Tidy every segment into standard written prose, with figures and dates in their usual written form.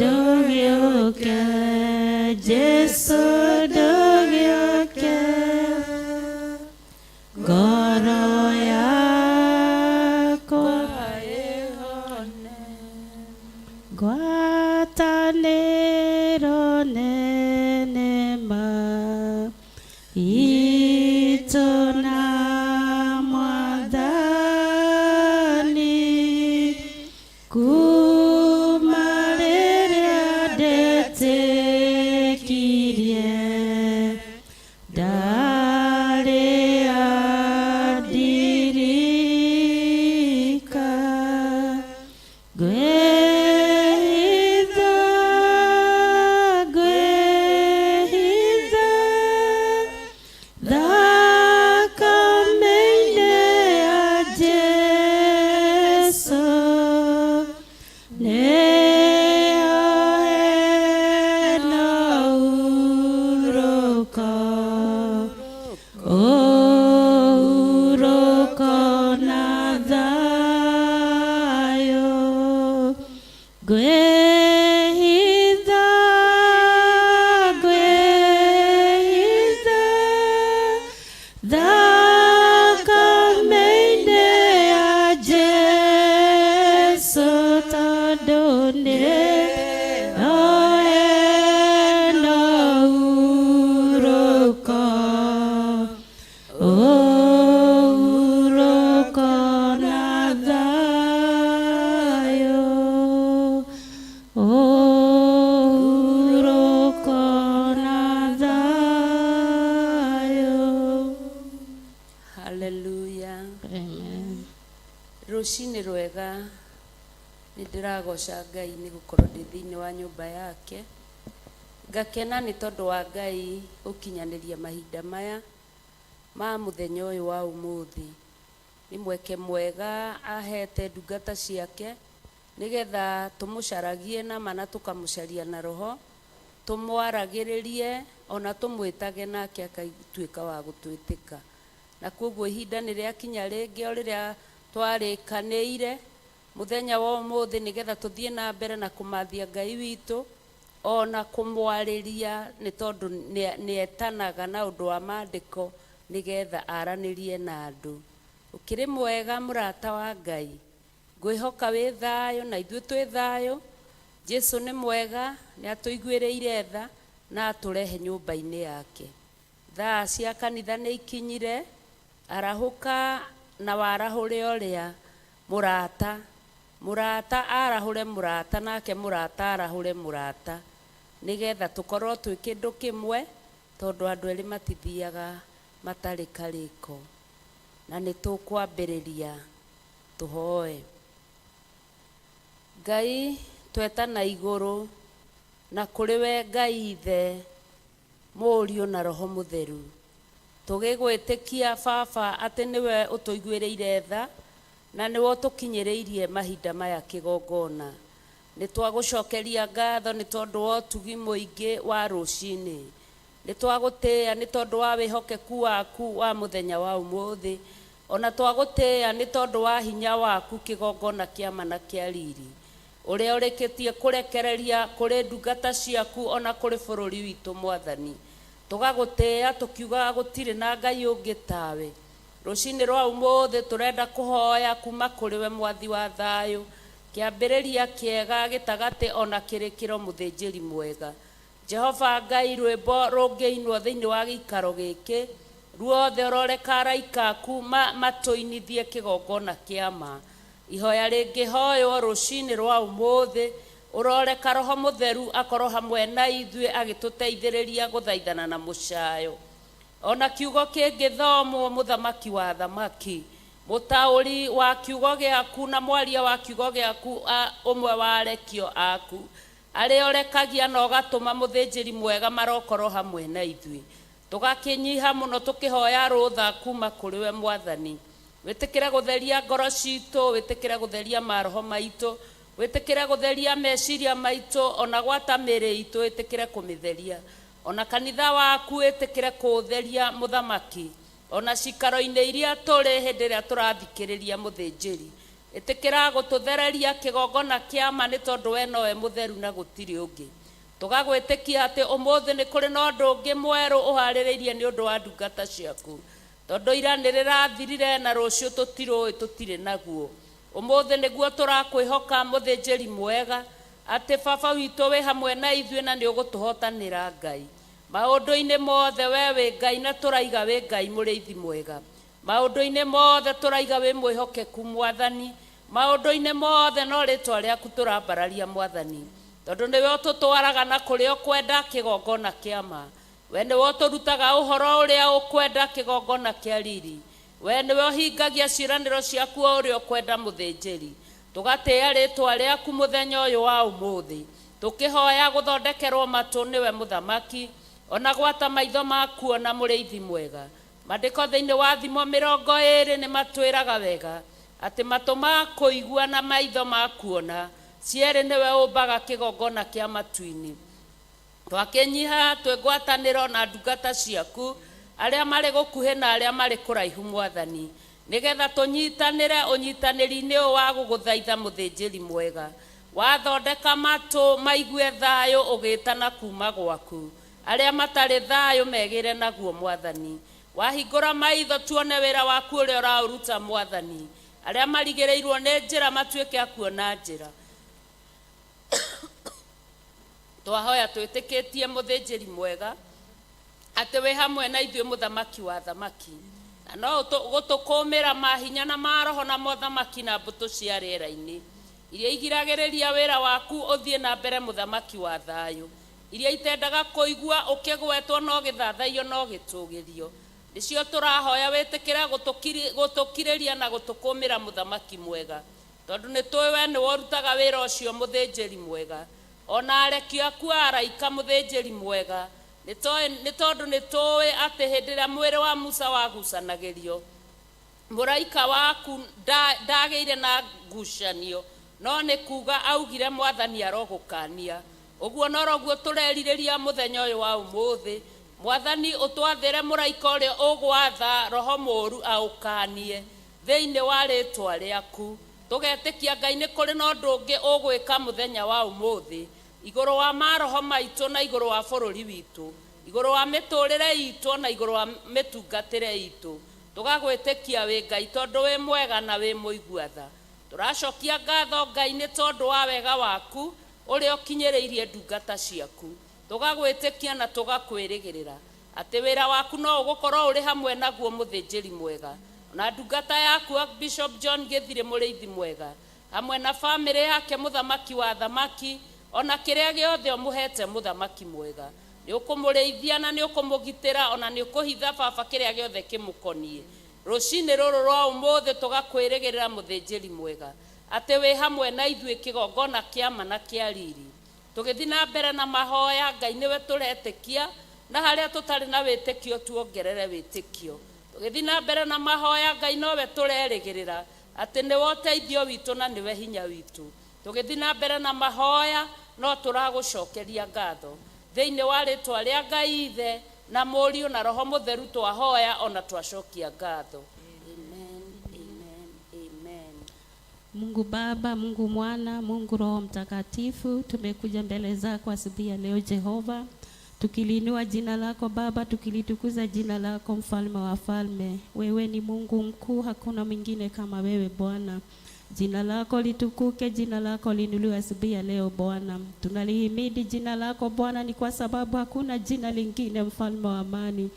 Ndũgĩũke, Jesũ ndũgĩũke, ngoro yakwa ĩhone. Ngwatanĩro nene ma itũ na Mwathani, kuma rĩrĩa ndetĩkirie, ndarĩ andirika. Ngwĩhitha, ngwĩhitha thakame-inĩ ya Jesũ, nĩyo ĩna ũhurũko, ũhurũko na thayũ. Ngwĩhitha, ngwĩhitha thakame-inĩ ya Jesũ, tondũ nĩyo ĩna ũhurũko, ũhurũko na thayũ, ũhurũko na thayũ. Haleluya. Amen. Rũcinĩ rwega, nĩ ndĩragoca Ngai nĩ gũkorwo ndĩ thĩinĩ wa nyũmba yake. Ngakena nĩ tondũ wa Ngai gũkinyanĩria mahinda maya ma mũthenya ũyũ wa ũmũthĩ. Nĩ mweke mwega ahete ndungata ciake nĩgetha tũmũcaragie nama na tũkamũcaria na roho, tũmwaragĩrĩrie ona tũmwĩtage nake agatuĩka wa gũtwĩtĩka. Na koguo ihinda nĩ rĩakinya rĩngĩ o rĩrĩa twarĩkanĩire mũthenya wa ũmũthĩ, nĩgetha tũthiĩ na mbere na kũmathia Ngai witũ ona kũmwarĩria, nĩ tondũ nĩ etanaga na ũndũ wa maandĩko nĩgetha aranĩrie na andũ. Ũkĩrĩ mwega mũrata wa Ngai, ngwĩhoka wĩ thayũ na ithuĩ twĩ thayũ. Jesu nĩ mwega, nĩ atũiguĩrĩire tha na atũrehe nyũmba-inĩ yake. Thaa cia kanitha nĩ ikinyire, arahũka na warahũre ũrĩa mũrata, mũrata arahũre mũrata, nake mũrata arahũre mũrata, nĩgetha tũkorwo twĩ kĩndũ kĩmwe, tondũ andũ erĩ matithiaga matarĩ karĩko. Na nĩ tũkwambĩrĩria tũhoe. Ngai twetana igũrũ na kũrĩ we Ngai Ithe, Mũriũ na Roho Mũtheru, tũgĩgwĩtĩkia Baba atĩ nĩwe ũtũiguĩrĩire tha na nĩwe ũtũkinyĩrĩirie mahinda maya kĩgongona. Nĩ twagũcokeria ngatho nĩ tondũ wa ũtugi mũingĩ wa rũcinĩ. Nĩ twagũtĩĩa nĩ tondũ wa wĩhokeku waku wa mũthenya wa ũmũthĩ. Ona twagũtĩĩa nĩ tondũ wa hinya waku kĩgongona kĩa ma na kĩa riri ũrĩa ũrĩkĩtie kũrekereria kũrĩ ndungata ciaku ona kũrĩ bũrũri witũ Mwathani. Tũgagũtĩĩa tũkiugaga gũtirĩ na Ngai ũngĩ tawe. Rũcinĩ rwa ũmũthĩ tũrenda kũhoya kuma kũrĩ we Mwathi wa thayũ, kĩambĩrĩria kĩega gĩtagatĩ ona kĩrĩkĩro mũthĩnjĩri mwega. Jehova Ngai, rwĩmbo rũngĩinwo thĩinĩ wa gĩikaro gĩkĩ ruothe ũroreka araika aku matũinithie kĩgongona kĩa ma. Ihoya rĩngĩhoywo rũcinĩ rwa ũmũthĩ ũroreka Roho Mũtheru akorwo hamwe na ithuĩ agĩtũteithĩrĩria gũthaithana na mũcayo. Ona kiugo kĩngĩthomwo mũthamaki wa thamaki, mũtaũri wa kiugo gĩaku na mwaria wa kiugo gĩaku ũmwe wa arekio aku arĩa ũrekagia na ũgatũma mũthĩnjĩri mwega marokorwo hamwe na ithuĩ. Tũgakĩnyiha mũno tũkĩhoya rũtha kuma kũrĩ we Mwathani. Wĩtĩkĩre gũtheria ngoro citũ, wĩtĩkĩre gũtheria maroho maitũ, wĩtĩkĩre gũtheria meciria maitũ, ona gwata mĩĩrĩ itũ wĩtĩkĩre kũmĩtheria. Ona kanitha waku wĩtĩkĩre kũũtheria mũthamaki, ona cikaro-inĩ iria tũrĩ hĩndĩ ĩrĩa tũrathikĩrĩria mũthĩnjĩri. Ĩtĩkĩra gũtũthereria kĩgongona kĩa ma nĩ tondũ we nowe mũtheru na gũtirĩ ũngĩ. Tũgagwĩtĩkia atĩ ũmũthĩ nĩ kũrĩ na ũndũ ũngĩ mwerũ ũharĩrĩirie nĩ ũndũ wa ndungata ciaku. Tondũ ira nĩ rĩrathirire na rũciũ tũtirũĩ tũtirĩ naguo. Ũmũthĩ nĩguo tũrakwĩhoka mũthĩnjĩri mwega atĩ baba witũ wĩ hamwe na ithuĩ na nĩ ũgũtũhotanĩra Ngai. Maũndũ-inĩ mothe we wĩ Ngai na tũraiga wĩ Ngai mũrĩithi mwega. Maũndũ-inĩ mothe tũraiga wĩ mwĩhokeku Mwathani. Maũndũ-inĩ mothe no rĩtwa rĩaku tũrambararia Mwathani. Tondũ nĩwe ũtũtwaraga na kũrĩa ũkwenda kĩgongona kĩa ma. We nĩwe ũtũrutaga ũhoro ũrĩa ũkwenda kĩgongona kĩa riri. We nĩwe ũhingagia ciĩranĩro ciaku o ũrĩa ũkwenda mũthĩnjĩri. Tũgatĩĩa rĩtwa rĩaku mũthenya ũyũ wa ũmũthĩ. Tũkĩhoya gũthondekerwo matũ nĩwe mũthamaki, ona gwata maitho makuona mũrĩithi mwega. Maandĩko thĩinĩ wa Thimo 20 nĩ matwĩraga wega atĩ matũ ma kũigua na maitho ma kuona cierĩ nĩwe ũmbaga kĩgongona kĩa matu-inĩ. Twakĩnyiha twĩ ngwatanĩro na ndungata ciaku arĩa marĩ gũkuhĩ na arĩa marĩ kũraihu Mwathani, nĩgetha tũnyitanĩre ũnyitanĩri-inĩ ũyũ wa gũgũthaitha mũthĩnjĩri mwega. Wathondeka matũ maigue thayũ ũgĩtana kuma gwaku, arĩa matarĩ thayũ megĩre naguo Mwathani. Wahingũra maitho tuone wĩra waku ũrĩa ũraũruta Mwathani, arĩa marigĩrĩirwo nĩ njĩra matuĩke a kuona njĩra. Twahoya twĩtĩkĩtie mũthĩnjĩri mwega atĩ wĩ hamwe na ithuĩ mũthamaki wa thamaki, na no gũtũkũmĩra mahinya na maroho na mothamaki na mbũtũ cia rĩera-inĩ iria igiragĩrĩria wĩra waku ũthiĩ na mbere mũthamaki wa thayũ, iria itendaga kũigua ũkĩgwetwo no gĩthathaiyo no gĩtũgĩrio. Nĩcio tũrahoya wĩtĩkĩre gũtũkirĩria na gũtũkũmĩra mũthamaki mwega, tondũ nĩ tũĩ we nĩwe ũrutaga wĩra ũcio mũthĩnjĩri mwega. Ona arekio aku a araika mũthĩnjĩri mwega, nĩ tondũ nĩ tũĩ atĩ hĩndĩ ĩrĩa mwĩrĩ wa Musa wagucanagĩrio, mũraika waku ndagĩire na ngucanio, no nĩ kuga augire Mwathani arogũkania. Ũguo noroguo tũrerirĩria mũthenya ũyũ wa ũmũthĩ. Mwathani ũtwathĩre mũraika ũrĩa ũgwatha roho mũũru aũkanie thĩinĩ wa rĩtwa rĩaku. Tũgetĩkia Ngai nĩ kũrĩ na ũndũ ũngĩ ũgwĩka mũthenya wa ũmũthĩ igũrũ wa maroho maitũ na igũrũ wa bũrũri witũ, igũrũ wa mĩtũrĩre itũ na igũrũ wa mĩtungatĩre itũ. Tũgagwĩtĩkia wĩ Ngai tondũ wĩ mwega na wĩ mũigua tha. Tũracokia ngatho Ngai nĩ tondũ wa wega waku ũrĩa ũkinyĩrĩirie ndungata ciaku. Tũgagwĩtĩkia na tũgakwĩrĩgĩrĩra atĩ wĩra waku no ũgũkorwo ũrĩ hamwe naguo mũthĩnjĩri mwega. Na ndungata yaku Bishop John Gĩthirĩ mũrĩithi mwega hamwe na bamĩrĩ yake mũthamaki wa thamaki, ona kĩrĩa gĩothe ũmũhete mũthamaki mwega. Nĩ ũkũmũrĩithia na nĩ ũkũmũgitĩra, ona nĩ ũkũhitha baba kĩrĩa gĩothe kĩmũkoniĩ. Rũcinĩ rũrũ rwa ũmũthĩ tũgakwĩrĩgĩrĩra mũthĩnjĩri mwega atĩ wĩ hamwe na ithuĩ kĩgongona kĩa ma na kĩa riri. Tũgĩthiĩ na mbere na mahoya, Ngai nĩwe tũretĩkia, na harĩa tũtarĩ na wĩtĩkio tuongerere wĩtĩkio. Tũgĩthiĩ na mbere na mahoya, Ngai nowe tũrerĩgĩrĩra atĩ nĩwe ũteithio witũ na nĩwe hinya witũ. Tũgĩthiĩ na mbere na mahoya, no tũragũcokeria ngatho thĩinĩ wa rĩtwa rĩa Ngai Ithe na Mũriũ na Roho Mũtheru twahoya ona twacokia ngatho. Amen. Mungu Baba, Mungu Mwana, Mungu Roho Mtakatifu, tumekuja mbele zako asubuhi ya leo Jehova, tukiliinua jina lako Baba, tukilitukuza jina lako Mfalme wa falme. Wewe ni Mungu mkuu, hakuna mwingine kama wewe Bwana. Jina lako litukuke, jina lako liinuliwe asubuhi ya leo Bwana. Tunalihimidi jina lako Bwana, ni kwa sababu hakuna jina lingine, Mfalme wa amani.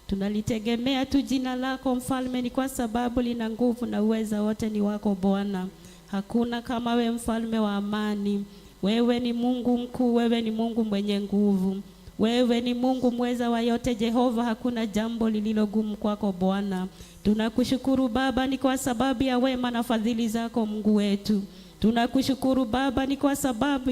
Tunalitegemea tu jina lako Mfalme, ni kwa sababu lina nguvu na uweza wote ni wako Bwana. Hakuna kama we, Mfalme wa amani. Wewe ni Mungu mkuu, wewe ni Mungu mwenye nguvu. Wewe ni Mungu mweza wa yote Jehova, hakuna jambo lililogumu kwako Bwana. Tunakushukuru Baba, ni kwa sababu ya wema na fadhili zako Mungu wetu. Tunakushukuru Baba, ni kwa sababu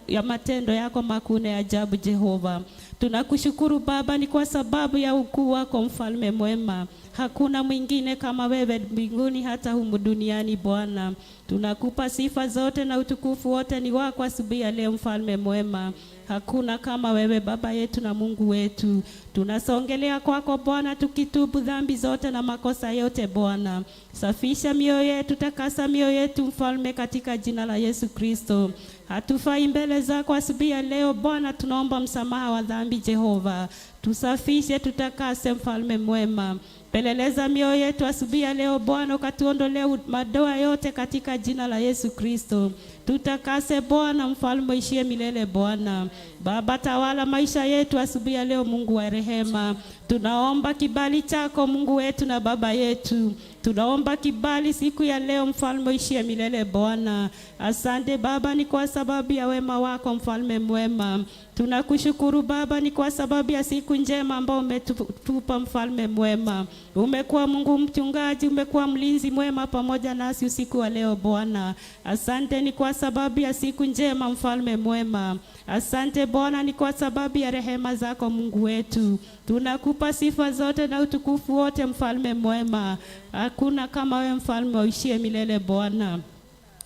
ya matendo yako makuu na ya ajabu Jehova. Tunakushukuru Baba, ni kwa sababu ya ukuu wako Mfalme mwema. Hakuna mwingine kama wewe mbinguni hata humu duniani Bwana. Tunakupa sifa zote na utukufu wote ni wako asubuhi ya leo Mfalme mwema. Hakuna kama wewe Baba yetu na Mungu wetu. Tunasongelea kwako Bwana tukitubu dhambi zote na makosa yote Bwana. Safisha mioyo yetu, takasa mioyo yetu Mfalme, katika jina la Yesu Kristo. Hatufai mbele zako asubuhi ya leo Bwana, tunaomba msamaha wa dhambi Jehova. Tusafishe, tutakase Mfalme mwema. Peleleza mioyo yetu asubuhi ya leo Bwana, ukatuondolee madoa yote katika jina la Yesu Kristo. Tutakase Bwana, Mfalme ishie milele Bwana. Baba, tawala maisha yetu asubuhi ya leo Mungu wa rehema. Tunaomba kibali chako Mungu wetu na Baba yetu. Tunaomba kibali siku ya leo Mfalme ishie milele Bwana. Asante Baba, ni kwa sababu ya wema wako Mfalme mwema. Tunakushukuru Baba, ni kwa sababu ya siku njema ambayo umetupa Mfalme mwema. Umekuwa Mungu mchungaji, umekuwa mlinzi mwema pamoja nasi usiku wa leo Bwana. Asante ni kwa sababu ya siku njema Mfalme mwema. Asante Bwana, ni kwa sababu ya rehema zako Mungu wetu. Tunakupa sifa zote na utukufu wote Mfalme mwema. Hakuna kama wewe Mfalme uishie milele Bwana.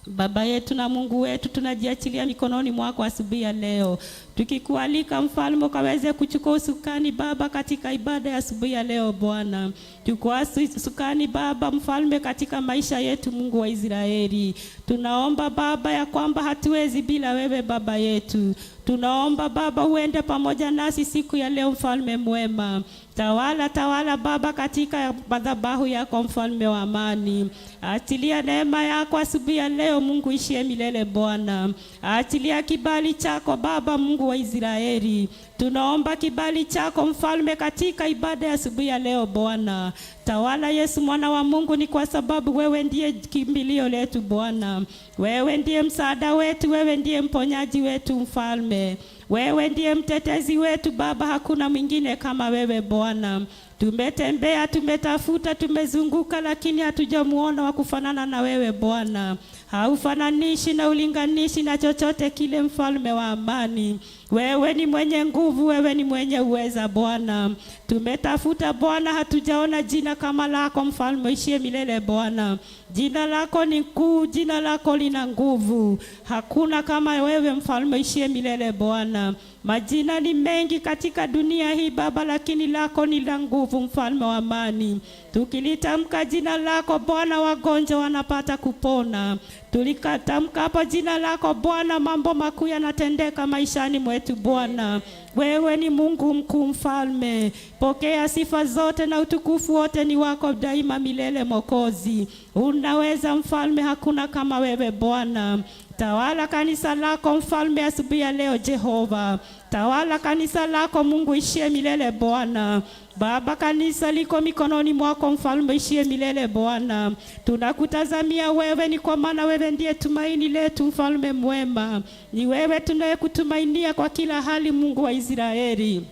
Baba yetu na Mungu wetu, tunajiachilia mikononi mwako asubuhi ya leo, tukikualika Mfalme ukaweze kuchukua usukani Baba katika ibada ya asubuhi ya leo Bwana. Chukua usukani Baba Mfalme katika maisha yetu, Mungu wa Israeli. Tunaomba Baba ya kwamba hatuwezi bila wewe Baba yetu. Tunaomba Baba uende pamoja nasi siku ya leo Mfalme mwema. Tawala, tawala Baba katika madhabahu yako Mfalme wa amani. Achilia neema yako asubuhi ya leo Mungu ishie milele Bwana. Achilia kibali chako Baba Mungu wa Israeli. Tunaomba kibali chako Mfalme katika ibada ya asubuhi ya leo Bwana. Tawala Yesu mwana wa Mungu, ni kwa sababu wewe ndiye kimbilio letu Bwana. Wewe ndiye msaada wetu, wewe ndiye mponyaji wetu Mfalme. Wewe ndiye mtetezi wetu Baba, hakuna mwingine kama wewe Bwana. Tumetembea, tumetafuta, tumezunguka, lakini hatujamuona wa kufanana na wewe Bwana. Haufananishi na ulinganishi na chochote kile, Mfalme wa amani. Wewe ni mwenye nguvu, wewe ni mwenye uweza Bwana. Tumetafuta Bwana, hatujaona jina kama lako Mfalme ishie milele Bwana. Jina lako ni kuu, jina lako lina nguvu. Hakuna kama wewe Mfalme ishie milele Bwana. Majina ni mengi katika dunia hii Baba, lakini lako ni la nguvu, Mfalme wa amani. Tukilitamka jina lako Bwana, wagonjwa wanapata kupona. Tulikatamka hapo jina lako Bwana, mambo makuu yanatendeka maishani mwetu Bwana. Wewe ni Mungu mkuu, Mfalme. Pokea sifa zote na utukufu wote ni wako daima milele, Mwokozi. Unaweza Mfalme, hakuna kama wewe Bwana. Tawala kanisa lako Mfalme asubuhi ya leo Jehova. Tawala kanisa lako Mungu ishie milele Bwana. Baba, kanisa liko mikononi mwako Mfalme ishie milele Bwana. Tunakutazamia wewe, ni kwa maana wewe ndiye tumaini letu Mfalme mwema. Ni wewe tunayekutumainia kwa kila hali, Mungu wa Israeli.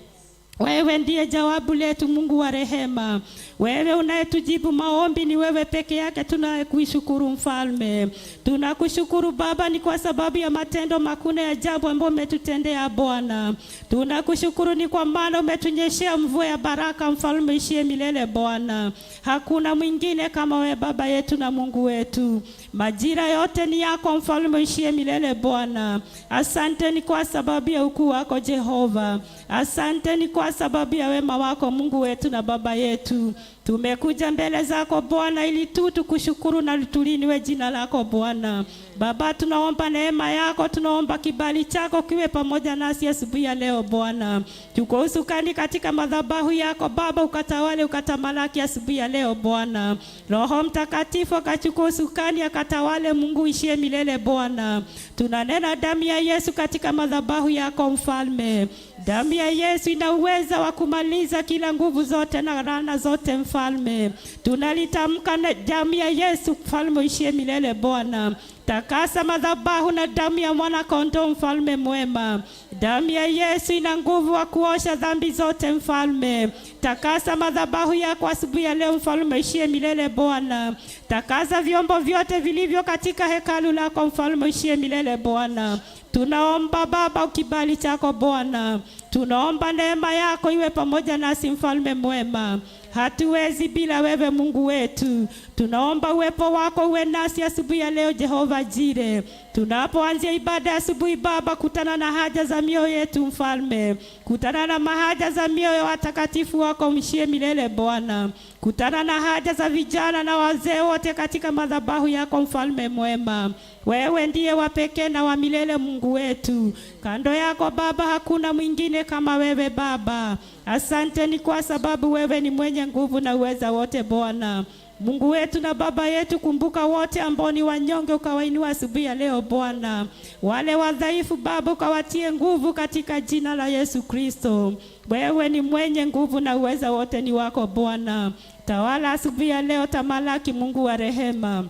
Wewe ndiye jawabu letu, Mungu wa rehema. Wewe unayetujibu maombi, ni wewe peke yake tunayekushukuru Mfalme. Tunakushukuru Baba, ni kwa sababu ya matendo makuu na ajabu ambayo umetutendea Bwana. Tunakushukuru ni kwa maana umetunyeshea mvua ya baraka, Mfalme ishie milele Bwana. Hakuna mwingine kama wewe Baba yetu na Mungu wetu. Majira yote ni yako Mfalme ishie milele Bwana. Asante ni kwa sababu ya ukuu wako Jehova. Asante ni kwa sababu ya wema wako Mungu wetu na Baba yetu. Tumekuja mbele zako Bwana ili tu tukushukuru na tuliinue jina lako Bwana. Baba, tunaomba neema yako, tunaomba kibali chako kiwe pamoja nasi asubuhi ya leo Bwana. Tuko usukani katika madhabahu yako Baba, ukatawale ukatamalaki asubuhi ya leo Bwana. Roho Mtakatifu akachukua usukani akatawale, Mungu ishie milele Bwana. Tunanena damu ya Yesu katika madhabahu yako Mfalme. Damu ya Yesu ina uweza wa kumaliza kila nguvu zote na laana zote Mfalme. Tunalitamka na damu ya Yesu Mfalme ishie milele Bwana. Takasa madhabahu na damu ya mwana kondoo, mfalme mwema. Damu ya Yesu ina nguvu wa kuosha dhambi zote, mfalme. Takasa madhabahu yako asubuhi ya leo, mfalme ishie milele Bwana. Takasa vyombo vyote vilivyo katika hekalu lako, mfalme ishie milele Bwana. Tunaomba Baba kibali chako Bwana, tunaomba neema yako iwe pamoja nasi, mfalme mwema. Hatuwezi bila wewe Mungu wetu. Tunaomba uwepo wako uwe nasi asubuhi ya leo, Jehova Jire. Tunapoanzia ibada ya asubuhi, Baba, kutana na haja za mioyo yetu Mfalme, kutana na mahaja za mioyo watakatifu wako mshie milele Bwana. Kutana na haja za vijana na wazee wote katika madhabahu yako Mfalme mwema. Wewe ndiye wa pekee na wa milele Mungu wetu. Kando yako Baba hakuna mwingine kama wewe Baba. Asante ni kwa sababu wewe ni mwenye nguvu na uweza wote Bwana. Mungu wetu na Baba yetu, kumbuka wote ambao ni wanyonge, ukawainua asubuhi ya leo Bwana. Wale wadhaifu Baba, ukawatie nguvu katika jina la Yesu Kristo. Wewe ni mwenye nguvu na uweza wote ni wako Bwana. Tawala asubuhi ya leo, tamalaki Mungu wa rehema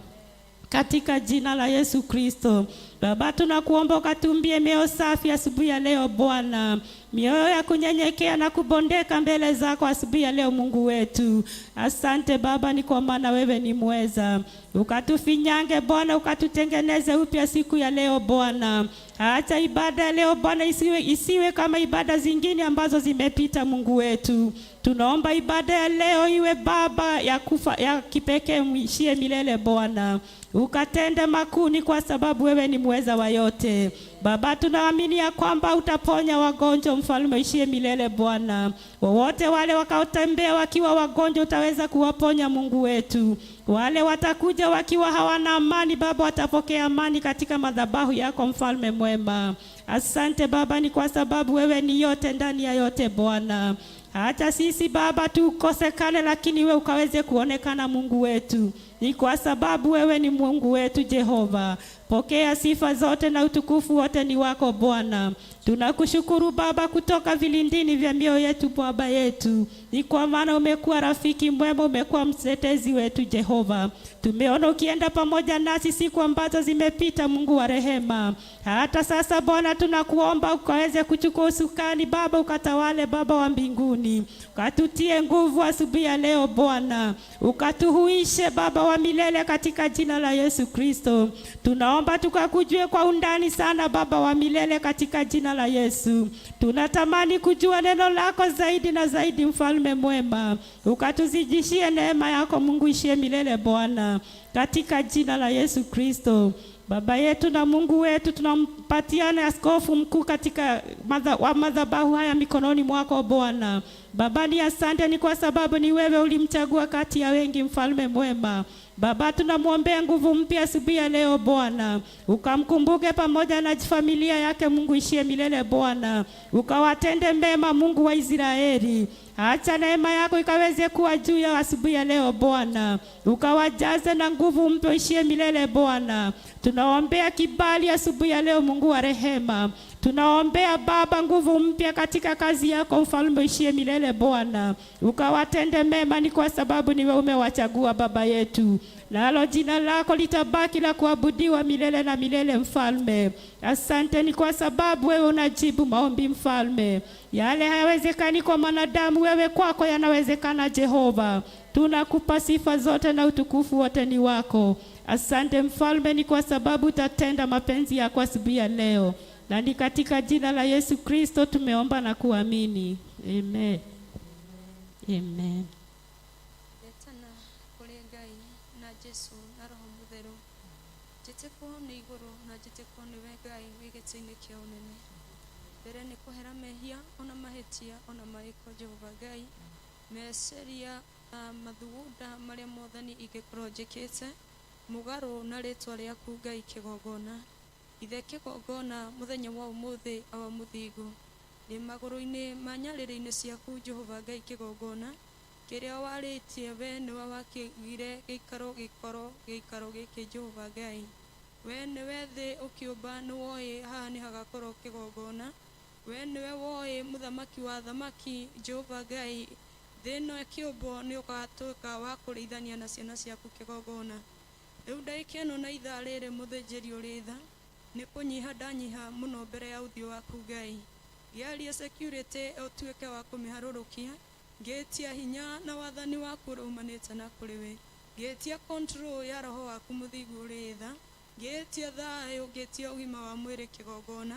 katika jina la Yesu Kristo. Baba, tunakuomba ukatumbie mioyo safi asubuhi ya leo Bwana, mioyo ya kunyenyekea na kubondeka mbele zako asubuhi ya leo Mungu wetu. Asante Baba, ni kwa maana wewe ni mweza. Ukatufinyange Bwana, ukatutengeneze upya siku ya leo Bwana. Acha ibada ya leo Bwana isiwe kama ibada zingine ambazo zimepita Mungu wetu. Tunaomba ibada ya leo iwe Baba ya kufa ya kipekee, mwishie milele Bwana. Ukatende makuni kwa sababu wewe ni mweza wa yote. Baba, tunaamini ya kwamba utaponya wagonjwa, mfalme ishie milele Bwana. Wowote wale wakaotembea wakiwa wagonjwa utaweza kuwaponya Mungu wetu. Wale watakuja wakiwa hawana amani Baba, watapokea amani katika madhabahu yako mfalme mwema. Asante Baba, ni kwa sababu wewe ni yote ndani ya yote Bwana. Hata sisi Baba tukosekane, lakini wewe ukaweze kuonekana Mungu wetu. Ni kwa sababu wewe ni Mungu wetu Jehova. Pokea sifa zote na utukufu wote ni wako Bwana. Tunakushukuru Baba kutoka vilindini vya mioyo yetu Baba yetu. Ni kwa maana umekuwa rafiki mwema, umekuwa mtetezi wetu Jehova. Tumeona ukienda pamoja nasi siku ambazo zimepita, Mungu wa rehema. Hata sasa Bwana tunakuomba ukaweze kuchukua usukani Baba, ukatawale Baba wa mbinguni. Ukatutie nguvu asubuhi ya leo Bwana. Ukatuhuishe Baba wa milele katika jina la Yesu Kristo. Tunaomba tukakujue kwa undani sana Baba wa milele katika jina la Yesu. Tunatamani kujua neno lako zaidi na zaidi, mfalme mwema. Ukatuzidishie neema yako Mungu ishie milele Bwana, katika jina la Yesu Kristo. Baba yetu na Mungu wetu, tunampatiana askofu mkuu katika wa madhabahu haya mikononi mwako Bwana. Baba ni asante, ni kwa sababu ni wewe ulimchagua kati ya wengi, mfalme mwema. Baba, tunamwombea nguvu mpya asubuhi ya leo Bwana, ukamkumbuke pamoja na familia yake Mungu ishie milele Bwana, ukawatende mema Mungu wa Israeli. Acha neema yako ikaweze kuwa juu ya asubuhi ya leo Bwana, ukawajaze na nguvu mpya ishie milele Bwana. Tunaombea kibali asubuhi ya leo Mungu wa rehema. Tunaombea Baba nguvu mpya katika kazi yako mfalme ishie milele Bwana, ukawatende mema, ni kwa sababu ni wewe umewachagua Baba yetu, nalo jina lako litabaki la kuabudiwa milele na milele Mfalme. Asante ni kwa sababu wewe unajibu maombi Mfalme. Yale hayawezekani kwa mwanadamu, wewe kwako yanawezekana Jehova. Tunakupa sifa zote na utukufu wote ni wako. Asante Mfalme, ni kwa sababu utatenda mapenzi yako asubuhi ya leo, na ni katika jina la Yesu Kristo tumeomba na kuamini. Amen. Amen. Ndetana kũrĩ Ngai na Jesu na Roho Mũtheru, njĩtĩkwo nĩ igũrũ na njĩtĩkwo nĩwe Ngai wĩ gĩtĩ-inĩ kĩa ũnene. Mbere nĩ kũhera mehia ona mahĩtia ona marĩkũ, Jehova Ngai, meceria Na mathugunda marĩa Mwathani ingĩkorwo njĩkĩte mũgarũ na rĩtwa rĩaku Ngai kĩgongona. Ithe kĩgongona mũthenya wa ũmũthĩ awa mũthingu. Ndĩ magũrũ-inĩ ma nyarĩrĩ-inĩ ciaku Jehova Ngai kĩgongona. Kĩrĩa warĩtie we nĩwe wakĩigire gĩikaro gĩkorwo gĩikaro gĩkĩ Jehova Ngai. We nĩwe thĩ ũkĩũmba nĩwoĩ haha nĩ hagakorwo kĩgongona. We nĩwe woĩ mũthamaki wa athamaki Jehova Ngai. Thĩ ĩno ĩkĩũmbwo nĩ ũgatuĩka wa kũrĩithania na ciana ciaku kĩgongona. Rĩu ndagĩka ĩno na ithaa rĩrĩ mũthĩnjĩri ũrĩ tha, nĩ kũnyiha ndanyiha mũno mbere ya ũthiũ waku Ngai. Ngĩaria security ũtuĩke wa kũmĩharũrũkia, ngĩtia hinya na wathani waku ũrĩa umanĩte na kũrĩ we. Ngĩtia control ya roho waku mũthingu ũrĩ tha, ngĩtia thayũ, ngĩtia ũgima wa mwĩrĩ kĩgongona,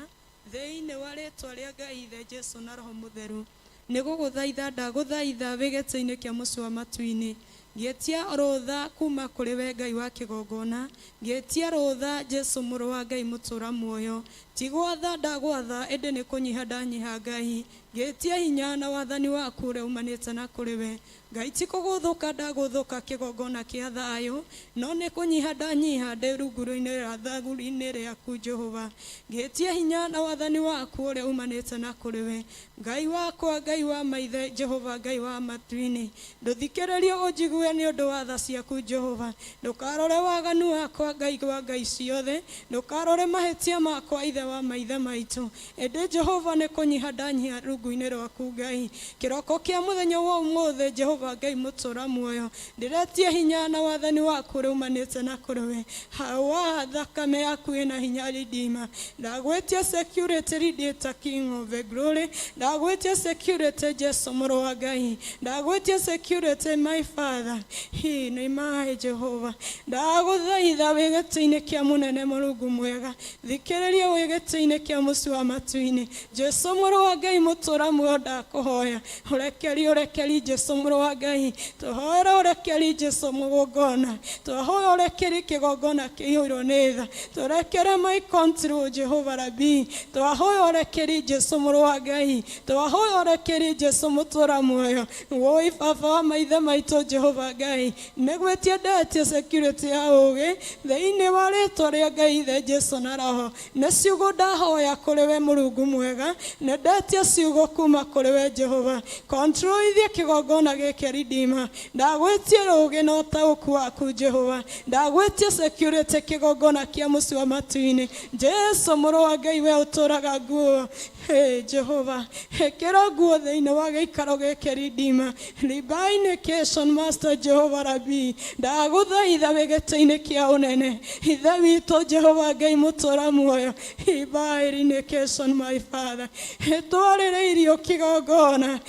thĩinĩ wa rĩtwa rĩa Ngai Ithe Jesu na Roho Mũtheru. Nĩ gũgũthaitha ndagũthaitha wĩ gĩtĩ-inĩ kĩa mũciĩ wa matu-inĩ. Ngĩtia rũtha kuma kũrĩ we Ngai wa kĩgongona, ngĩtia rũtha Jesu mũrũ wa Ngai mũtũra muoyo. Ti gwatha ndagwatha ĩndĩ nĩ kũnyiha ndanyiha Ngai, ngĩtia hinya na wathani waku ũrĩa umanĩte na kũrĩ we. Ngai ti kũgũthũka ndagũthũka kĩgongona kĩa thayũ, no nĩ kũnyiha ndanyiha ndĩ rungu-inĩ rwa thaguri-inĩ rĩaku Jehova. Ngĩtia hinya na wathani waku ũrĩa umanĩte na kũrĩ we. Ngai wakwa, Ngai wa maithe, Jehova Ngai wa matu-inĩ. Ndũthikĩrĩrie ũnjigue nĩ ũndũ wa tha ciaku Jehova. Ndũkarore waganu wakwa Ngai wa Ngai ciothe, ndũkarore mahĩtia makwa Ithe wa maithe maitũ. Ĩndĩ Jehova nĩ kũnyiha ndanyiha rungu-inĩ rwaku Ngai. Kĩroko kĩa mũthenya wa ũmũthĩ Jehova Ngai mũtũra muoyo, ndĩretia hinya na wathani waku ũrĩa umanĩte na kũrĩ we. Hawa thakame yaku ĩna hinya Redeemer. Ndagwĩtia security Redeemer King of the glory. Ndagwĩtia security Jesu mũrũ wa Ngai. Ndagwĩtia security my Father. Hi nĩ my Jehova. Ndagũthaitha wĩ gĩtĩ-inĩ kĩa mũnene Mũrungu mwega. Thikĩrĩria wĩ gĩtĩ-inĩ kĩa mũciĩ wa matu-inĩ. Jesu mũrũ wa Ngai mũtũra muoyo ndakũhoya. Ũrekeri ũrekeri Jesu mũrũ wa Ngai. Tũhoere ũrekeri Jesu mũgongona. Tũhoya ũrekeri kĩgongona kĩihũirwo nĩ tha. Tũrekere my control Jehova Rabi. Twahoya ũrekeri Jesu mũrũ wa Ngai. Twahoya ũrekeri Jesu mũtũra muoyo. Woi baba wa maithe maitũ Jehova Ngai. Nĩgwĩtia ndetie security ya ũgĩ thĩinĩ wa rĩtwa rĩa Ngai Ithe Jesu na Roho. Nĩ ciugo ndahoya kũrĩ we Mũrungu mwega. Nĩ ndetia ciugo kuma kũrĩ we Jehova. Control ithie kĩgongona gĩkĩ Redeemer. Ndagwĩtia ũgĩ na ũtaũku waku Jehova. Ndagwĩtia security kĩgongona kĩa mũciĩ wa matu-inĩ. Jesu mũrũ wa Ngai we ũtũraga nguo. Hey, Jehova, ĩkĩra nguo thĩinĩ wa gĩikaro gĩkĩ Redeemer. Divine Master Jehova Rabi. Ndagũthaitha wĩ gĩtĩ-inĩ kĩa ũnene. Ithe witũ Jehova Ngai mũtũra muoyo. Divine my Father. Ĩtwarĩre irio kĩgongona.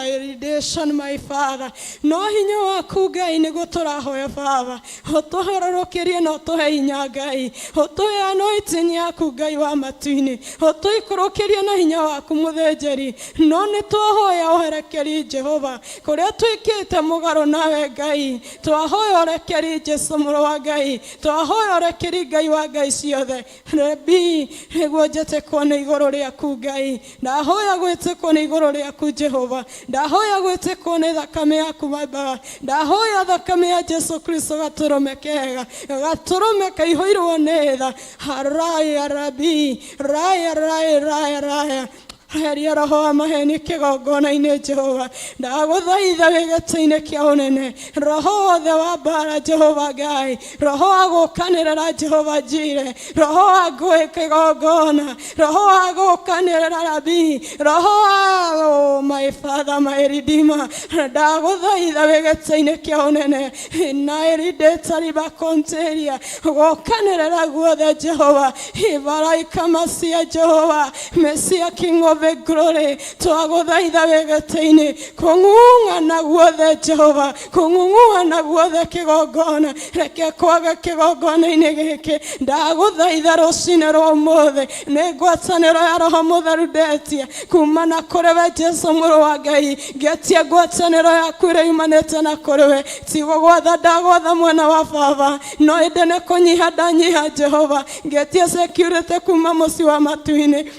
Irradiation my Father. No hinya waku Ngai nĩguo tũrahoya Baba. Ũtũhororokerie na ũtũhe hinya Ngai. Ũtũhe anointing yaku Ngai wa matu-inĩ. Ũtũikũrũkĩrie na hinya waku mũthĩnjĩri. No nĩ twahoya ũherekeri Jehova. Kũrĩa twĩkĩte mũgarũ nawe Ngai. Twahoya ũrekeri Jesu mũrũ wa Ngai. Twahoya ũrekeri Ngai wa Ngai ciothe. Rebi nĩguo njĩtĩkwo nĩ igũrũ rĩaku Ngai. Ndahoya gwĩtĩkwo nĩ igũrũ rĩaku Jehova. Ndahoya gwĩtĩkwo nĩ thakame yaku Baba. Ndahoya thakame ya Jesu Kristo gatũrũme kega. Gatũrũme kaihũirwo nĩ tha. Haraya rabi. Raya raya raya raya. Heria roho wa maheni kĩgongona-inĩ Jehova. Ndagũthaitha wĩ gĩtĩ-inĩ kĩa ũnene. Roho wothe wa mbara Jehova Ngai. Roho wa gũkanĩrĩra Jehova Jire. Roho wa ngũĩ kĩgongona. Roho wa gũkanĩrĩra Rabi. Roho wa oh, my Father, my Redeemer. Ndagũthaitha wĩ gĩtĩ-inĩ kĩa ũnene. Na irideta ribakonteria. Gũkanĩrĩra guothe Jehova. Ibaraika masia Jehova. Mesia King of the glory. Twagũthaitha wĩ gĩtĩ-inĩ. Kũng'ung'ana guothe Jehova. Kũng'ung'uana guothe kĩgongona. Reke kwaga kĩgongona-inĩ gĩkĩ. Ndagũthaitha rũcinĩ rwa ũmũthĩ. Nĩ ngwatanĩro ya Roho Mũtheru ndetia. Kuma na kũrĩ we Jesu mũrũ wa Ngai. Ngetia ngwatanĩro yaku ĩrĩa yumanĩte na kũrĩ we. Ti gũgwatha ndagwatha mwena wa baba. No ĩndĩ nĩ kũnyiha ndanyiha Jehova. Ngetia security kuma mũciĩ wa matu-inĩ.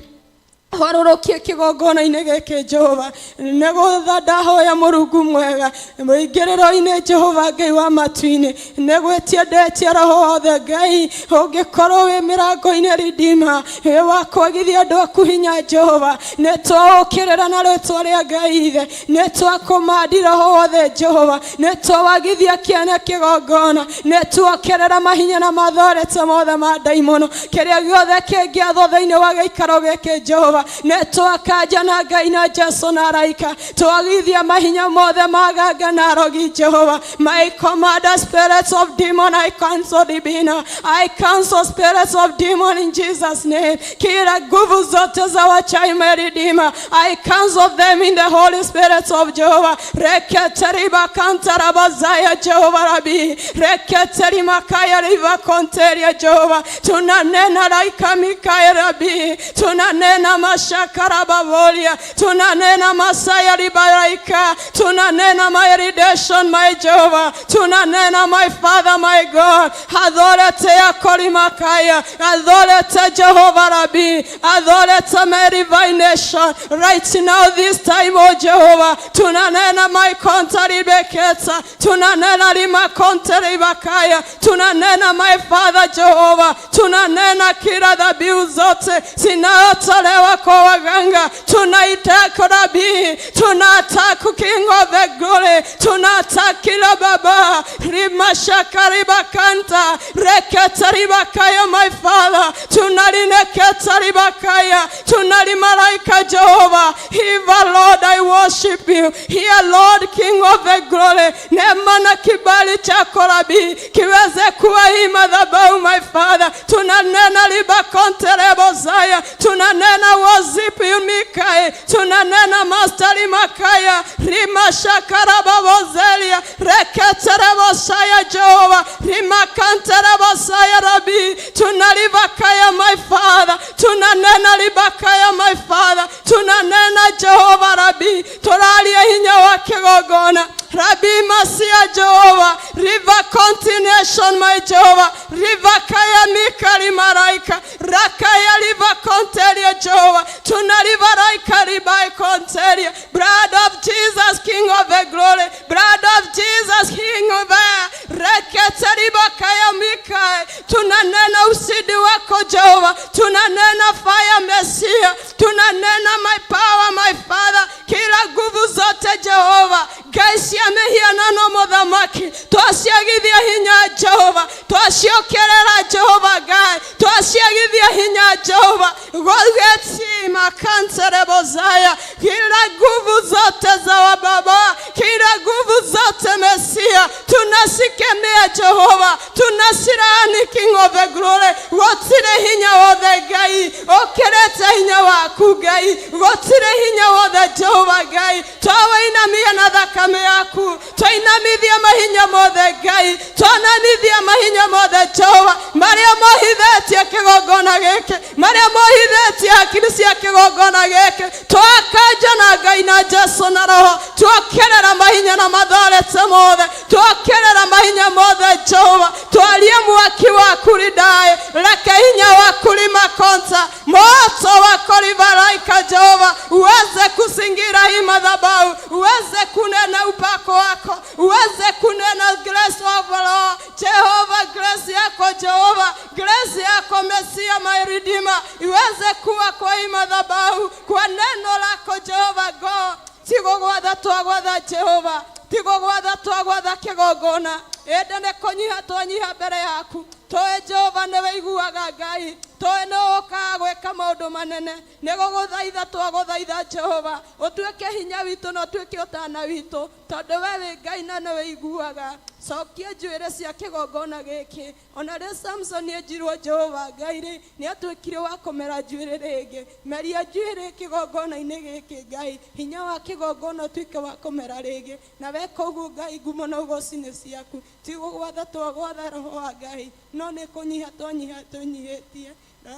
Harũrũkie kĩgongona-inĩ gĩkĩ Jehova, nĩgũtha ndahoya Mũrungu mwega mũingĩrĩro-inĩ Jehova Ngai wa matu-inĩ, nĩgwĩtia ndetia roho wothe Ngai ũngĩkorwo wĩ mĩrango-inĩ Redeemer, wĩ wa kwagithia andũ aku hinya Jehova, nĩtwaũkĩrĩra na rĩtwa rĩa Ngai Ithe, nĩtwakũmandi roho wothe Jehova, nĩtwawagithia kĩene kĩgongona, nĩtuokerera mahinya na mathorete mothe ma ndaimono, kĩrĩa gĩothe kĩngĩathwo thĩinĩ wa gĩikaro gĩkĩ Jehova, nĩtwakanja na Ngai na Jesu na araika, twagithia mahinya mothe ma ganga na arogi Jehova. My commander spirits of demon, I cancel dibina, I cancel spirits of demon in Jesus name. Kila nguvu zote za wachawi my Redeemer, I cancel them in the Holy Spirit of Jehovah. Reketeriba kantarabazaya Jehovah Rabbi, reketerimakaya riva konteria Jehovah. Tunanena laika Mikael Rabbi, tunanena mashakarababolia, tunanena masaya libaraika, tunanena my redemption my Jehovah, tunanena my Father my God, authority yako limakaya, authority Jehovah Rabbi, authority my divine nation, right now this time oh Jehovah, tunanena my kontaribeketa, tunanena limakonteribakaya, tunanena my Father Jehovah, tunanena kila dhabihu zote zinazotolewa kwa waganga, tunaitaka Rabi, tunataka King of the glory, tunataka kila baba rimashakaribakanta reketaribakaya my Father, tunalinekataribakaya, tunalimalaika Jehovah. Hiva Lord, I worship you. Here Lord King of the glory, neema na kibali chako Rabi kiweze kuwa hii madhabahu my Father. Tunanena libakonterebozaya, tunanena worship you Mikael, tunanena Master Makaya rimashakarabavozelia reketerebosaya Jehova rimakanterebosaya Rabi, tunalibakaya my Father, tunanena libakaya my Father, tunanena Jehova Rabi, turaria hinya wa kigongona Rabbi Masia Jehovah, River continuation my Jehovah, River Kaya Mikali Maraika, Rakaya River Conteria Jehovah, Tunariva Raika Ribai Conteria, Blood of Jesus, King of the glory, Blood of Jesus, King of the Reketeriba Kaya Mikai, tunanena usidi wako Jehovah, tunanena fire Messiah, tunanena my power my Father, kila nguvu zote Jehova, Ngai cia mĩhianano mũthamaki, twaciagithia hinya Jehova, twaciokerera Jehova Ngai, twaciagithia hinya Jehova, gogeti makanterebozaya, kila nguvu zote za wababa, kila nguvu zote Mesia, tunasikemea Jehova, tunasirani King of the glory, gũtirĩ hinya wothe Ngai ũkĩrĩte hinya waku Ngai, gũtirĩ hinya wothe Jehova Ngai, twawainamia na thakame yaku, twainamithia mahinya mothe Ngai, twanamithia mahinya mothe Jehova, marĩa mohithĩtie kĩgongona gĩkĩ, marĩa mohithĩtie hakiri cia kĩgongona gĩkĩ, twakanja na Ngai na Jesu na Roho, tuokerera mahinya na mathorete mothe, tuokerera mahinya mothe Jehova, twarie mwaki waku ridae, reke hinya waku limakonta, moto wako livaraika Jehova, uweze kusingira hii madhabahu, uweze kunena upako wako, uweze kunena grace of the Lord Jehova, grace yako Jehova, grace yako Mesia my Redeemer, iweze kuwa kwa hii madhabahu, kwa neno lako Jehova God. Tigo gwatha twagwatha Jehova, tigo gwatha twagwatha kĩgongona, ĩndĩ nĩ kũnyiha twanyiha mbere yaku, tũĩ Jehova nĩ wĩiguaga Ngai, tũĩ nĩ ũkaga gwĩka maũndũ manene, nĩ gũgũthaitha twagũthaitha Jehova, ũtuĩke hinya witũ na ũtuĩke ũtana witũ, tondũ we wĩ Ngai na nĩ wĩiguaga. Cokia njuĩrĩ cia kĩgongona gĩkĩ, ona rĩ Samson enjirwo Jehova Ngai rĩ, nĩ atuĩkire wa kũmera njuĩrĩ rĩngĩ, meria njuĩrĩ kĩgongona-inĩ gĩkĩ Ngai, hinya wa kĩgongona ũtuĩke wa kũmera rĩngĩ, na weka ũguo Ngai ngumo na ũgoci nĩ ciaku, ti gũgwatha twagwatha roho wa Ngai, no nĩ kũnyiha twanyiha tũnyihĩtie, na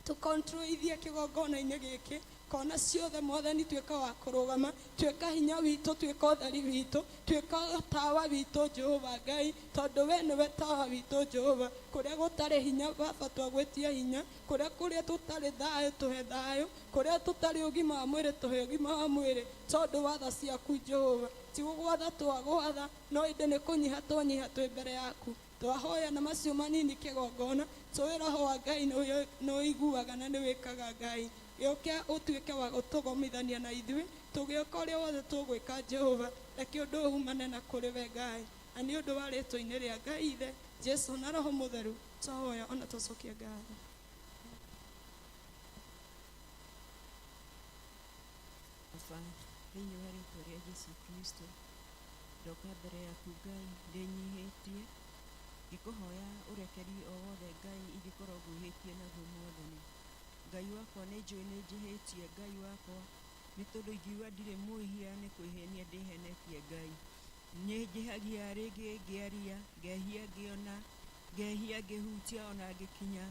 tũkontrolithie kĩgongona-inĩ gĩkĩ, Kona ciothe Mwathani, tuĩka wa kũrũgama, tuĩka hinya witũ, tuĩka ũtheri witũ, tuĩka tawa witũ, Jehova Ngai, tondũ we nĩwe tawa witũ, Jehova. Kũrĩa gũtarĩ hinya, Baba, twagwĩtia hinya. Kũrĩa tũtarĩ thayũ, tũhe thayũ. Kũrĩa tũtarĩ ũgima wa mwĩrĩ, tũhe ũgima wa mwĩrĩ, tondũ wa tha ciaku, Jehova. Ti gũgwatha twagwatha, no ĩndĩ nĩ kũnyiha twanyiha twĩ mbere yaku. Twahoya na macio manini kĩgongona, tũĩ Roho wa Ngai nĩ ũiguaga na nĩ wĩkaga. Ngai, gĩũke ũtuĩke wa gũtũgomithania na ithuĩ tũgĩũka ũrĩa wothe tũgwĩka. Jehova, reke ũndũ ũyũ umane na kũrĩ we, Ngai, na nĩ ũndũ wa rĩtwa-inĩ rĩa Ngai Ithe, Jesu na Roho Mũtheru twahoya ona twacokia ngatho. Baba, thĩinĩ wa rĩtwa rĩa Jesu Kristo, ndoka mbere yaku, Ngai, ndĩnyihĩtie ngĩkũhoya ũrekeri o wothe, Ngai, ingĩkorwo ngwĩhĩtie naguo. Mwathani Ngai wakwa, nĩ njũĩ nĩ njĩhĩtie, Ngai wakwa, nĩ tondũ ingiuga ndirĩ mwĩhia nĩ kwĩhenia ndĩhenetie. Ngai, nĩ njĩhagia rĩngĩ ngĩaria, ngehia ngĩona, ngehia ngĩhutia, ona ngĩkinya,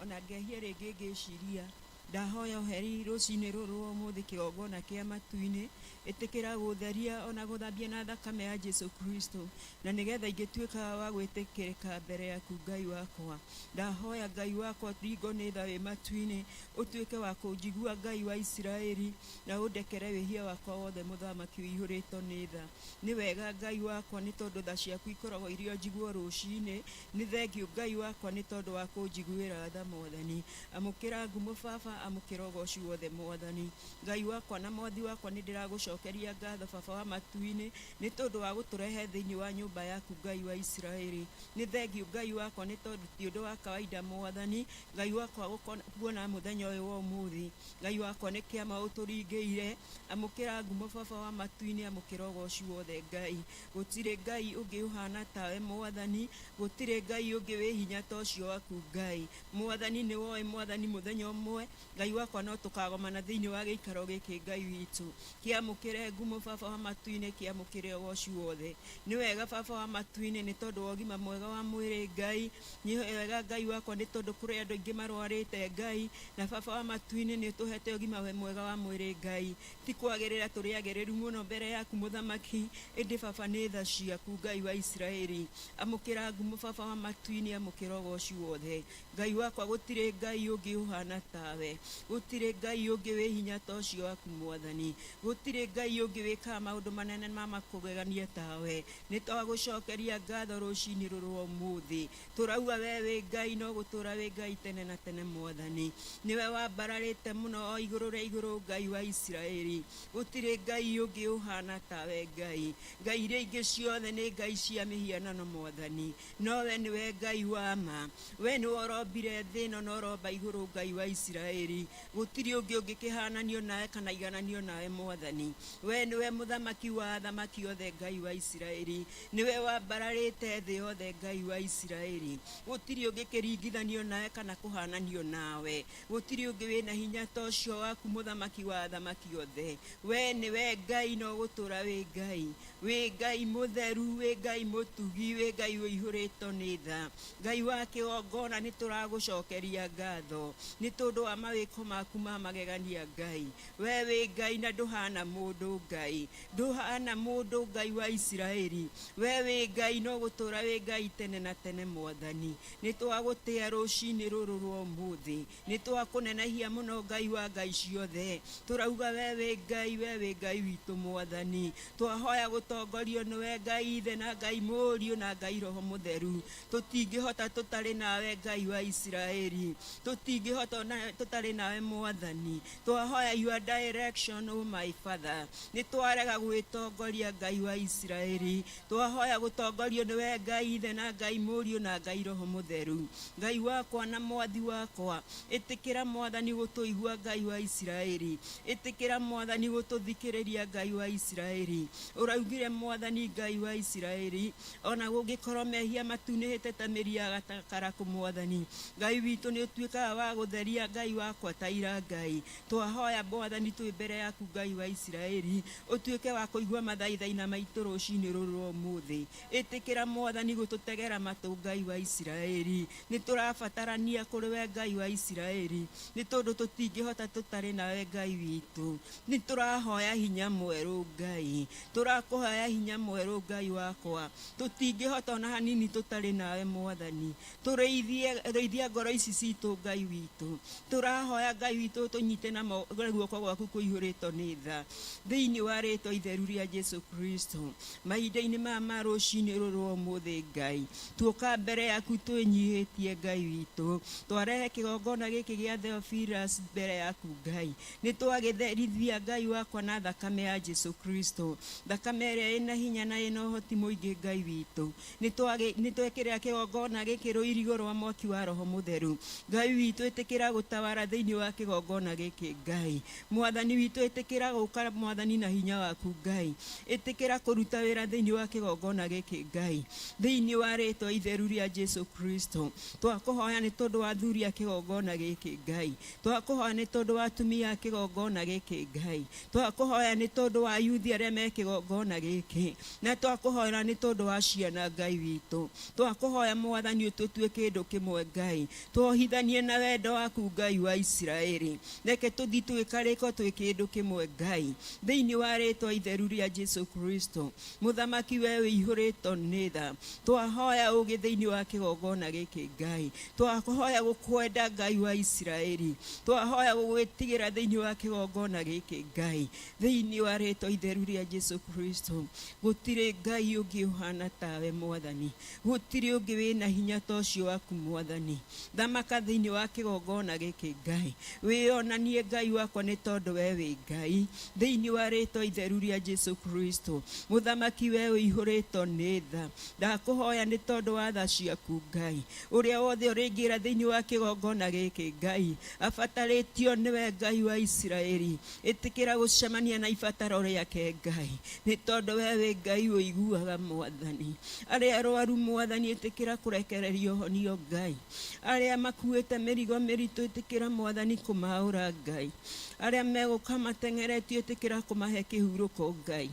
ona ngehia rĩngĩ ngĩciria. Ndahoya ũheri rũcinĩ rũrũ rwa ũmũthĩ kĩgongona kĩa matu-inĩ. Ĩtĩkĩra gũtheria ona gũthambia na thakame ya Jesu Kristo, na nĩgetha ingĩtuĩka wa gwĩtĩkĩrĩka mbere yaku, Ngai wakwa. Ndahoya, Ngai wakwa, ringo nĩ tha wĩ matu-inĩ, ũtuĩke wa kũnjigua, Ngai wa Isiraeli, na ũndekere wĩhia wakwa wothe. Mũthamaki ũihũrĩtwo nĩ tha, nĩ wega, Ngai wakwa, nĩ tondũ tha ciaku ikoragwo irĩ o njiguo rũcinĩ. Nĩ thengiũ, Ngai wakwa, nĩ tondũ wa kũnjiguĩra tha. Mwathani, amũkĩra ngumo, Baba, amũkĩra ũgoci wothe. Mwathani Ngai wakwa na Mwathi wakwa, nĩ ndĩragũcokeria ngatho, Baba wa matu-inĩ, nĩ tondũ wa gũtũrehe thĩinĩ wa nyũmba yaku, Ngai wa Isiraeli. Nĩ thengiũ, Ngai wakwa, nĩ tondũ ti ũndũ wa kawaida, Mwathani Ngai wakwa, kuona mũthenya ũyũ wa ũmũthĩ. Ngai wakwa, nĩ kĩama ũtũringĩire. Amũkĩra ngumo, Baba wa matu-inĩ, amũkĩra ũgoci wothe. Ngai, gũtirĩ Ngai ũngĩ ũhana tawe. Mwathani, gũtirĩ Ngai ũngĩ wĩ hinya ta ũcio waku. Ngai, Mwathani, nĩ woĩ, Mwathani, mũthenya ũmwe, Ngai wakwa, no tũkagomana thĩinĩ wa gĩikaro gĩkĩ. Ngai witũ, kĩamũkĩre ngumo, Baba wa matu-inĩ, kĩamũkĩre ũgoci wothe. Nĩ wega, Baba wa matu-inĩ, nĩ tondũ wa ũgima mwega wa mwĩrĩ. Ngai, nĩ wega, Ngai wakwa, nĩ tondũ kũrĩ andũ aingĩ marwarĩte, Ngai, na Baba wa matu-inĩ nĩ ũtũhete ũgima mwega wa mwĩrĩ. Ngai, ti kwagĩrĩra tũrĩ agĩrĩru mũno mbere yaku, Mũthamaki, ĩndĩ Baba, nĩ tha ciaku. Ngai wa Isiraeli, amũkĩra ngumo, Baba wa matu-inĩ, amũkĩra ũgoci wothe. Ngai wakwa, gũtirĩ Ngai ũngĩ ũhana tawe, gũtirĩ Ngai ũngĩ wĩ hinya ta ũcio waku. Mwathani, gũtirĩ Ngai ũngĩ wĩkaga maũndũ manene ma makũgegania tawe. Nĩ twagũcokeria ngatho rũcinĩ rũrũ rwa ũmũthĩ. Tũrauga we wĩ Ngai, no gũtũra wĩ Ngai tene na tene. Mwathani, nĩwe wambararĩte mũno o igũrũ rĩa igũrũ. Ngai wa Isiraeli, gũtirĩ Ngai ũngĩ ũhana tawe. Ngai, ngai iria ingĩ ciothe nĩ ngai cia mĩhianano, Mwathani, no we nĩwe Ngai wa ma. We nĩwe ũrombire thĩ ĩno na ũromba igũrũ. Ngai wa Isiraeli, gũtirĩ ũngĩ ũngĩkĩhananio nawe kana igananio nawe. Mwathani, we nĩwe mũthamaki wa athamaki othe. Ngai wa Isiraeli, nĩwe wambararĩte thĩ yothe. Ngai wa Isiraeli, gũtirĩ ũngĩkĩringithanio nawe kana kũhananio nawe. Gũtirĩ ũngĩ wĩna hinya ta ũcio waku, mũthamaki wa athamaki othe. We nĩwe Ngai, no gũtũra wĩ Ngai. Wĩ Ngai mũtheru, wĩ Ngai mũtugi, wĩ Ngai ũihũrĩtwo nĩ tha. Ngai wa kĩgongona, nĩ tũragũcokeria ngatho nĩ tondũ wa mawĩko maku ma magegania. Ngai, we wĩ Ngai na ndũhana mũndũ. Ngai, ndũhana mũndũ. Ngai wa Isiraeli, we wĩ Ngai, no gũtũra wĩ Ngai tene na tene. Mwathani, nĩ twagũtĩa rũcinĩ rũrũ rwa ũmũthĩ, nĩ twakũnenehia mũno. Ngai wa ngai ciothe, tũrauga we wĩ Ngai, we wĩ Ngai witũ. Mwathani, twahoya gũtongorio nĩwe, Ngai Ithe na Ngai Mũriũ na Ngai Roho Mũtheru. Tũtingĩhota tũtarĩ nawe, Ngai wa Isiraeli, tũtingĩhota tũtarĩ nawe. Mwathani, twahoya your direction, oh my Father. Nĩ twarega gwĩtongoria, Ngai wa Isiraeli, twahoya gũtongorio nĩwe, Ngai Ithe na Ngai Mũriũ na Ngai Roho Mũtheru. Ngai wakwa na Mwathi wakwa, ĩtĩkĩra, Mwathani, gũtũigua. Ngai wa Isiraeli, ĩtĩkĩra, Mwathani, gũtũthikĩrĩria. Ngai wa Isiraeli, ũraugire, Mwathani Ngai wa Isiraeli, ona gũngĩkorwo mehia matunĩhĩte ta mĩri ya gatakarako, Mwathani Ngai witũ, nĩ ũtuĩkaga wa gũtheria. Ngai wakwa. yakwa ta ira Ngai. Twahoya Mwathani twĩ mbere yaku Ngai wa Isiraeli, ũtuĩke wa kũigua mathaithaina maitũ rũcinĩ rũrũ rwa ũmũthĩ. Ĩtĩkĩra Mwathani gũtũtegera matũ Ngai wa Isiraeli. Nĩ tũrabatarania kũrĩ we Ngai wa Isiraeli, nĩ tondũ tũtingĩhota tũtarĩ nawe Ngai witũ. Nĩ tũrahoya hinya mwerũ Ngai, tũrakũhoya hinya mwerũ Ngai wakwa. Tũtingĩhota ona hanini tũtarĩ nawe Mwathani. Tũrĩithie rĩithia ngoro ici citũ Ngai witũ. Tũrahoya Ngai witũ tũnyite na guoko gwaku kũihũrĩtwo nĩ tha thĩinĩ wa rĩtwa itheru rĩa Jesu Kristo. Mahinda-inĩ maya ma rũcinĩ rũrũ rwa ũmũthĩ Ngai, tuoka mbere yaku twĩnyihĩtie Ngai witũ. Twarehe kĩgongona gĩkĩ gĩa Theophilus mbere yaku Ngai. Nĩ twagĩtherithia Ngai wakwa na thakame ya Jesu Kristo, thakame ĩrĩa ĩna hinya na ĩna ũhoti mũingĩ Ngai witũ. Nĩ twekĩrĩra kĩgongona gĩkĩ rũirigo rwa mwaki wa Roho Mũtheru. Ngai witũ ĩtĩkĩra gũtawara thĩinĩ wa kĩgongona gĩkĩ Ngai. Mwathani witũ ĩtĩkĩra gũka Mwathani na hinya waku Ngai. Ĩtĩkĩra kũruta wĩra thĩinĩ wa kĩgongona gĩkĩ Ngai. Thĩinĩ wa rĩtwa itheru rĩa Jesu Kristo. Twakũhoya nĩ tondũ wa athuri a kĩgongona gĩkĩ Ngai. Twakũhoya nĩ tondũ wa atumia a kĩgongona gĩkĩ Ngai. Twakũhoya nĩ tondũ wa yuthi arĩa me kĩgongona gĩkĩ. Na twakũhoya nĩ tondũ wa ciana Ngai witũ. Twakũhoya Mwathani ũtũtue kĩndũ kĩmwe Ngai. Twohithanie na wendo waku Ngai wa Isiraeli. Reke tũthiĩ twĩkarĩko twĩ kĩndũ kĩmwe Ngai. Thĩinĩ wa rĩtwa itheru rĩa Jesu Kristo. Mũthamaki we wĩihũrĩtwo nĩ tha. Twahoya ũũgĩ thĩinĩ wa kĩgongona gĩkĩ Ngai. Twahoya gũkwenda Ngai wa Isiraeli. Twahoya gũgwĩtigĩra thĩinĩ wa kĩgongona gĩkĩ Ngai. Thĩinĩ wa rĩtwa itheru rĩa Jesu Kristo. Gũtirĩ Ngai ũngĩ ũhana tawe Mwathani. Gũtirĩ ũngĩ wĩna hinya ta ũcio waku Mwathani. Thamaka thĩinĩ wa kĩgongona gĩkĩ Ngai. Wĩonanie Ngai wakwa nĩ tondũ we wĩ Ngai. Thĩinĩ wa rĩtwa itheru rĩa Jesu Kristo. Mũthamaki we ũihũrĩtwo nĩ tha. Ndakũhoya nĩ tondũ wa tha ciaku Ngai. Ũrĩa wothe ũrĩingĩra thĩinĩ wa kĩgongona gĩkĩ Ngai, abatarĩtio nĩwe Ngai wa Isiraeli. Ĩtĩkĩra gũcemania na ibataro rĩake Ngai, nĩ tondũ we wĩ Ngai ũiguaga Mwathani. Arĩa arwaru Mwathani ĩtĩkĩra kũrekererio honio Ngai. Arĩa makuĩte mĩrigo mĩritũ ĩtĩkĩra Mwathani kũmaũra Ngai. Arĩa megũka mateng'eretio ĩtĩkĩra kũmahe kĩhurũko Ngai.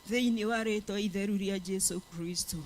Thĩinĩ wa rĩtwa itheru rĩa Jesu Kristo.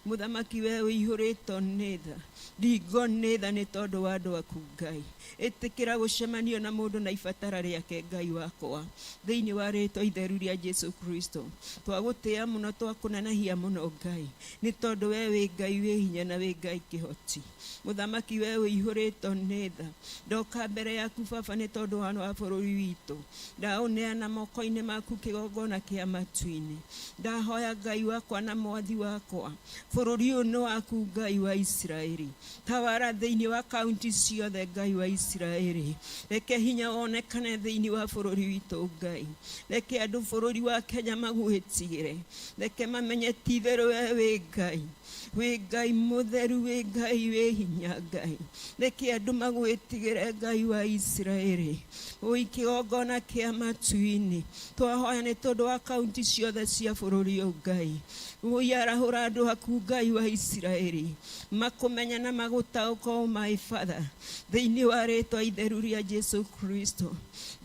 Mũthamaki we ũihũrĩtwo nĩ tha. Ringo nĩ tha nĩ tondũ wa andũ aku Ngai. Ĩtĩkĩra gũcemanio na mũndũ na ibatara rĩake Ngai wakwa. Thĩinĩ wa rĩtwa itheru rĩa Jesu Kristo. Twagũtĩĩa mũno twakũnenehia mũno Ngai. Nĩ tondũ we wĩ Ngai wĩ hinya na wĩ Ngai kĩhoti. Mũthamaki we ũihũrĩtwo nĩ tha. Ndoka mbere yaku Baba nĩ tondũ wa bũrũri witũ. Ndaũneana moko-inĩ maku kĩgongona kĩa matu-inĩ. Ndahoya Ngai wakwa na Mwathi wakwa. Bũrũri ũyũ nĩ waku Ngai wa Isiraeli. Tawara thĩinĩ wa kaunti ciothe Ngai wa Isiraeli. Reke hinya wonekane thĩinĩ wa bũrũri witũ Ngai. Reke andũ bũrũri wa Kenya magwĩtigĩre. Reke mamenye ti itherũ we wĩ Ngai. Wĩ Ngai mũtheru, wĩ Ngai wĩ hinya Ngai. Reke andũ magwĩtigĩre Ngai wa Isiraeli. Ũi kĩgongona kĩa matu-inĩ. Twahoya nĩ tondũ wa kaunti ciothe cia bũrũri ũyũ Ngai. Ũi arahũra andũ aku Ngai wa Isiraeli. Makũmenya na magũtaũka o my Father. Thĩinĩ wa rĩtwa itheru rĩa Jesu Kristo.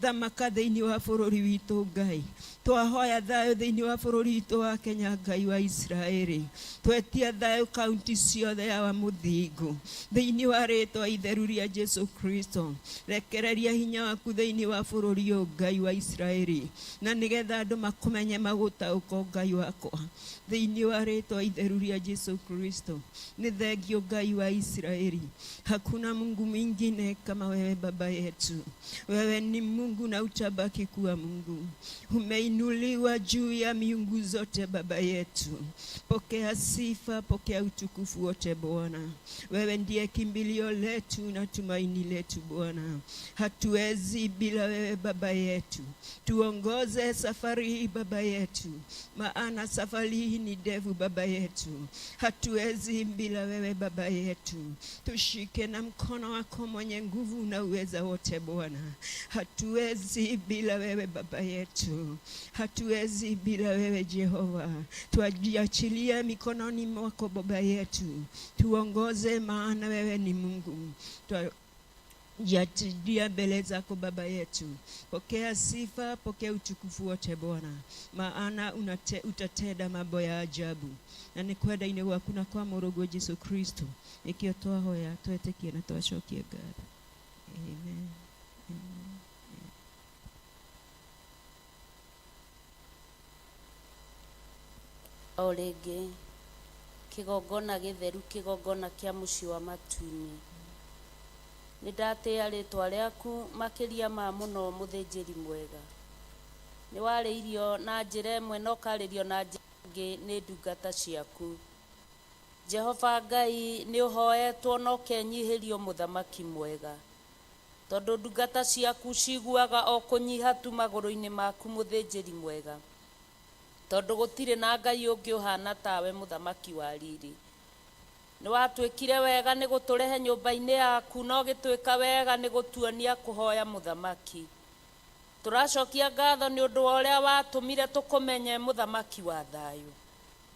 Thamaka thĩinĩ wa bũrũri witũ Ngai. Twahoya thayũ thĩinĩ wa bũrũri witũ wa Kenya Ngai wa Isiraeli. Twetia thayũ kaunti ciothe ya wa mũthingu. Thĩinĩ wa rĩtwa itheru rĩa Jesu Kristo. Rekereria hinya waku thĩinĩ wa bũrũri ũyũ Ngai wa Isiraeli. Na nĩgetha andũ makũmenye magũtaũka Ngai wakwa. Thĩinĩ wa rĩtwa itheru rĩa Jesu Kristo. Nĩ thengio Ngai wa Isiraeli. Hakuna Mungu mwingine kama wewe Baba yetu. Wewe ni Mungu na utabaki kuwa Mungu. Umeinuliwa juu ya miungu zote Baba yetu. Pokea sifa, pokea utukufu wote Bwana. Wewe ndiye kimbilio letu na tumaini letu Bwana. Hatuwezi bila wewe Baba yetu. Tuongoze safari hii Baba yetu, maana safari hii ni ndefu Baba yetu. Hatuwezi bila wewe Baba yetu. Tushike na mkono wako mwenye nguvu na uweza wote Bwana. Hatuwezi bila wewe Baba yetu. Hatuwezi bila wewe Jehova. Tuajiachilie mikononi mwako Baba yetu. Tuongoze, maana wewe ni Mungu. Jiachilia mbele zako Baba yetu. Pokea sifa, pokea utukufu wote Bwana, maana utatenda mambo ya ajabu. Na nĩ kwenda-inĩ gwaku na kwa mũrũguo Jesu Kristo nĩkĩo twahoya twetĩkie na twacokia ngatho. Amen. Amen. O rĩngĩ kĩgongona gĩtheru, kĩgongona kĩa mũciĩ wa matu-inĩ, nĩ ndatĩĩa rĩtwa rĩaku makĩria ma mũno mũthĩnjĩri mwega. Nĩ warĩirio na njĩra ĩmwe na ũkarĩrio na njĩra ĩngĩ nĩ ndungata ciaku. Jehova Ngai, nĩ ũhoetwo na ũkenyihĩrio mũthamaki mwega, tondũ ndungata ciaku ciguaga o kũnyiha tu magũrũ-inĩ maku mũthĩnjĩri mwega, tondũ gũtirĩ na Ngai ũngĩ ũhana tawe mũthamaki wa riri. Nĩ watwĩkire wega nĩ gũtũrehe nyũmba-inĩ yaku, na ũgĩtwĩka wega nĩ gũtuonia kũhoya mũthamaki. Tũracokia ngatho nĩ ũndũ wa ũrĩa watũmire tũkũmenye mũthamaki wa thayũ.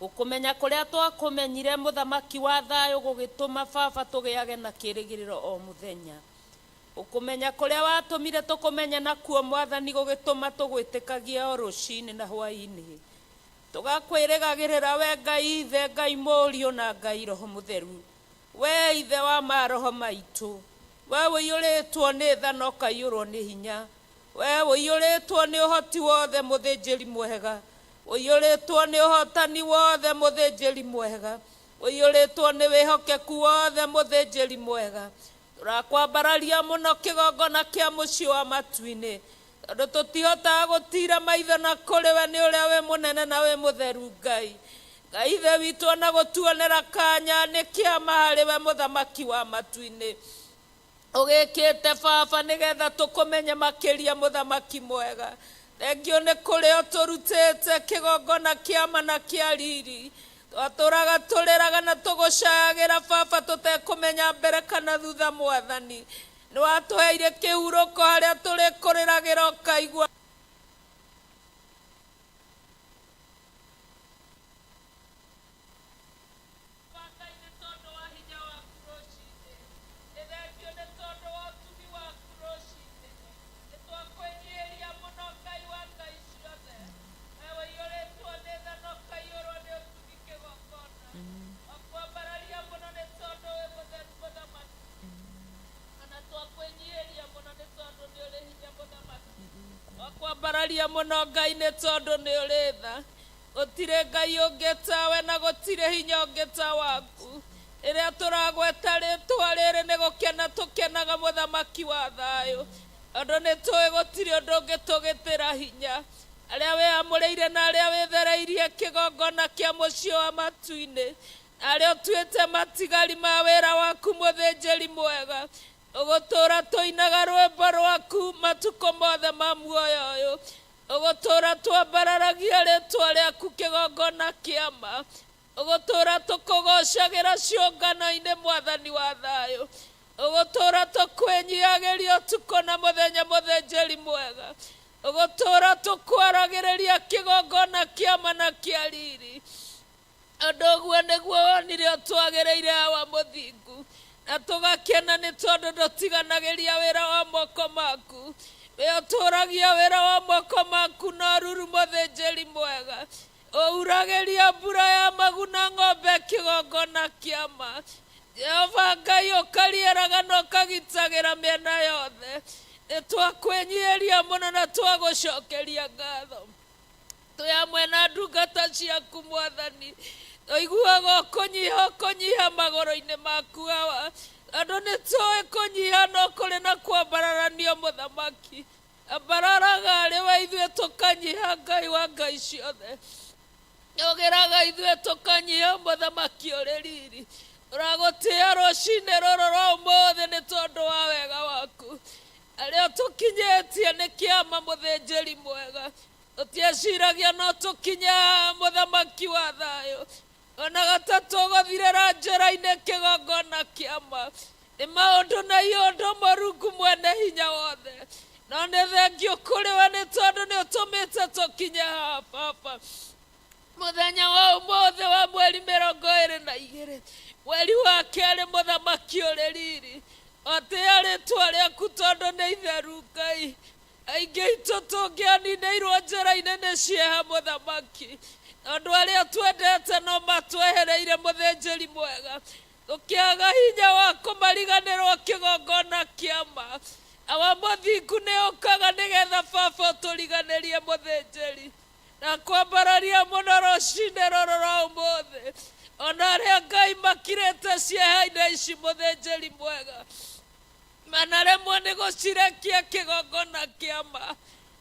Gũkũmenya kũrĩa twakũmenyire mũthamaki wa thayũ gũgĩtũma baba tũgĩage na kĩrĩgĩrĩro o mũthenya. Gũkũmenya kũrĩa watũmire tũkũmenye nakuo mwathani gũgĩtũma tũgwĩtĩkagie o rũcinĩ na hwaĩ-inĩ. Tũgakwĩrĩgagĩrĩra we Ngai Ithe, Ngai Mũriũ na Ngai Roho Mũtheru. We Ithe wa maroho maitũ, we ũiyũrĩtwo nĩ tha na ũkaiyũrwo nĩ hinya, we ũiyũrĩtwo nĩ ũhoti wothe mũthĩnjĩri mwega, ũiyũrĩtwo nĩ ũhotani wothe mũthĩnjĩri mwega, ũiyũrĩtwo nĩ wĩhokeku wothe mũthĩnjĩri mwega. Tũrakwambararia mũno kĩgongona kĩa mũciĩ wa matu-inĩ, tondũ tũtihotaga gũtira maitho na kũrĩ we nĩ ũrĩa wĩ mũnene na wĩ mũtheru Ngai. Ngai Ithe witũ ona gũtuonera kanya nĩ kĩama harĩ we mũthamaki wa matu-inĩ. Ũgĩkĩte baba nĩgetha tũkũmenye makĩria mũthamaki mwega. Thengio nĩ kũrĩa ũtũrutĩte kĩgongona kĩama na kĩa riri. Twatũraga tũrĩraga na tũgũcayagĩra baba tũtekũmenya mbere kana thutha mwathani. Nĩ watũheire kĩhurũko harĩa tũrĩkũrĩragĩra ũkaigua. Ngai nĩ tondũ wa hinya waku rũcinĩ. Nĩ thengio nĩ tondũ wa ũtugi waku rũcinĩ. Nĩ twakwĩnyihĩria mũno Ngai wa Ngai ciothe. We ũiyũrĩtwo nĩ tha na ũkaiyũrwo nĩ ũtugi kĩgongona. Twakwambararia mũno nĩ tondũ wĩ mũtheru mũthamaki. Ona twakwĩnyihĩria mũno nĩ tondũ nĩ ũrĩ hinya mũthamaki. Twakwambararia mũno Ngai nĩ tondũ nĩ ũrĩ tha. Gũtirĩ Ngai ũngĩ tawe na gũtirĩ hinya ũngĩ ta waku. Rĩrĩa tũragweta rĩtwa rĩrĩ nĩ gũkena tũkenaga mũthamaki wa thayũ, tondũ nĩ tũĩ gũtirĩ ũndũ ũngĩ tũgĩtĩra hinya. Arĩa wĩamũrĩire na arĩa wĩthereirie kĩgongona kĩa mũciĩ wa matu-inĩ, na arĩa ũtuĩte matigari ma wĩra waku mũthĩnjĩri mwega, ũgũtũra tũinaga rwĩmbo rwaku matukũ mothe ma muoyo ũyũ. Ũgũtũra twambararagia rĩtwa rĩaku kĩgongona kĩama. Ũgũtũra tũkũgocagĩra ciũngano-inĩ mwathani wa thayũ. Ũgũtũra tũkwĩnyihagĩria ũtukũ na mũthenya mũthĩnjĩri mwega. Ũgũtũra tũkwaragĩrĩria kĩgongona kĩama na kĩa riri. Ũndũ ũguo nĩguo wonire ũtwagĩrĩire awa mũthingu, na tũgakena nĩ tondũ ndũtiganagĩria wĩra wa moko maku. We ũtũragia wĩra wa moko maku na ũruru mũthĩnjĩri mwega. Ũuragĩria mbura ya maguna ng'ombe kĩgongona kĩama. Jehova Ngai ũkarieraga na ũkagitagĩra mĩena yothe. Nĩ twakwĩnyihĩria mũno na twagũcokeria ngatho. Twĩ hamwe na ndungata ciaku mwathani, tũiguaga ũkũnyiha ũkũnyiha magũrũ-inĩ maku awa, tondũ nĩ tũĩ kũnyiha no kũrĩ na kwambararanio mũthamaki. Ambararaga arĩ we ithuĩ tũkanyiha Ngai wa Ngai ciothe. Ũgĩraga ithuĩ tũkanyiha mũthamaki ũrĩ riri. Tũragũtĩĩa rũcinĩ rũrũ rwa ũmũthĩ nĩ tondũ wa wega waku. Arĩa ũtũkinyĩtie nĩ kĩama mũthĩnjĩri mwega. Tũtieciragia no tũkinye haha mũthamaki wa thayũ. Ona gatatũ ũgũthirĩra njĩra-inĩ kĩgongona kĩama. Nĩ maũndũ na iũndũ Mũrungu mwene hinya wothe. No nĩ thengio kũrĩ we nĩ tondũ nĩ ũtũmĩte tũkinye haha baba. Mũthenya wa ũmũthĩ wa mweri 22, mweri wa kerĩ mũthamaki ũrĩ riri. Watĩĩa rĩtwa rĩaku tondũ nĩ itheru Ngai. Aingĩ aitũ tũngĩaninĩirwo njĩra-inĩ nĩ cieha mũthamaki, tondũ arĩa twendete no matwehereire mũthĩnjĩri mwega, tũkĩaga hinya wa kũmariganĩrwo kĩgongona kĩa ma. Awa mũthingu nĩ ũkaga nĩgetha baba ũtũriganĩrie mũthĩnjĩri. Ndakwambararia mũno rũcinĩ rũrũ rwa ũmũthĩ, ona arĩa Ngai makirĩte cieha-inĩ ici mũthĩnjĩri mwega, manaremwo nĩ gũcirekia kĩgongona kĩa ma.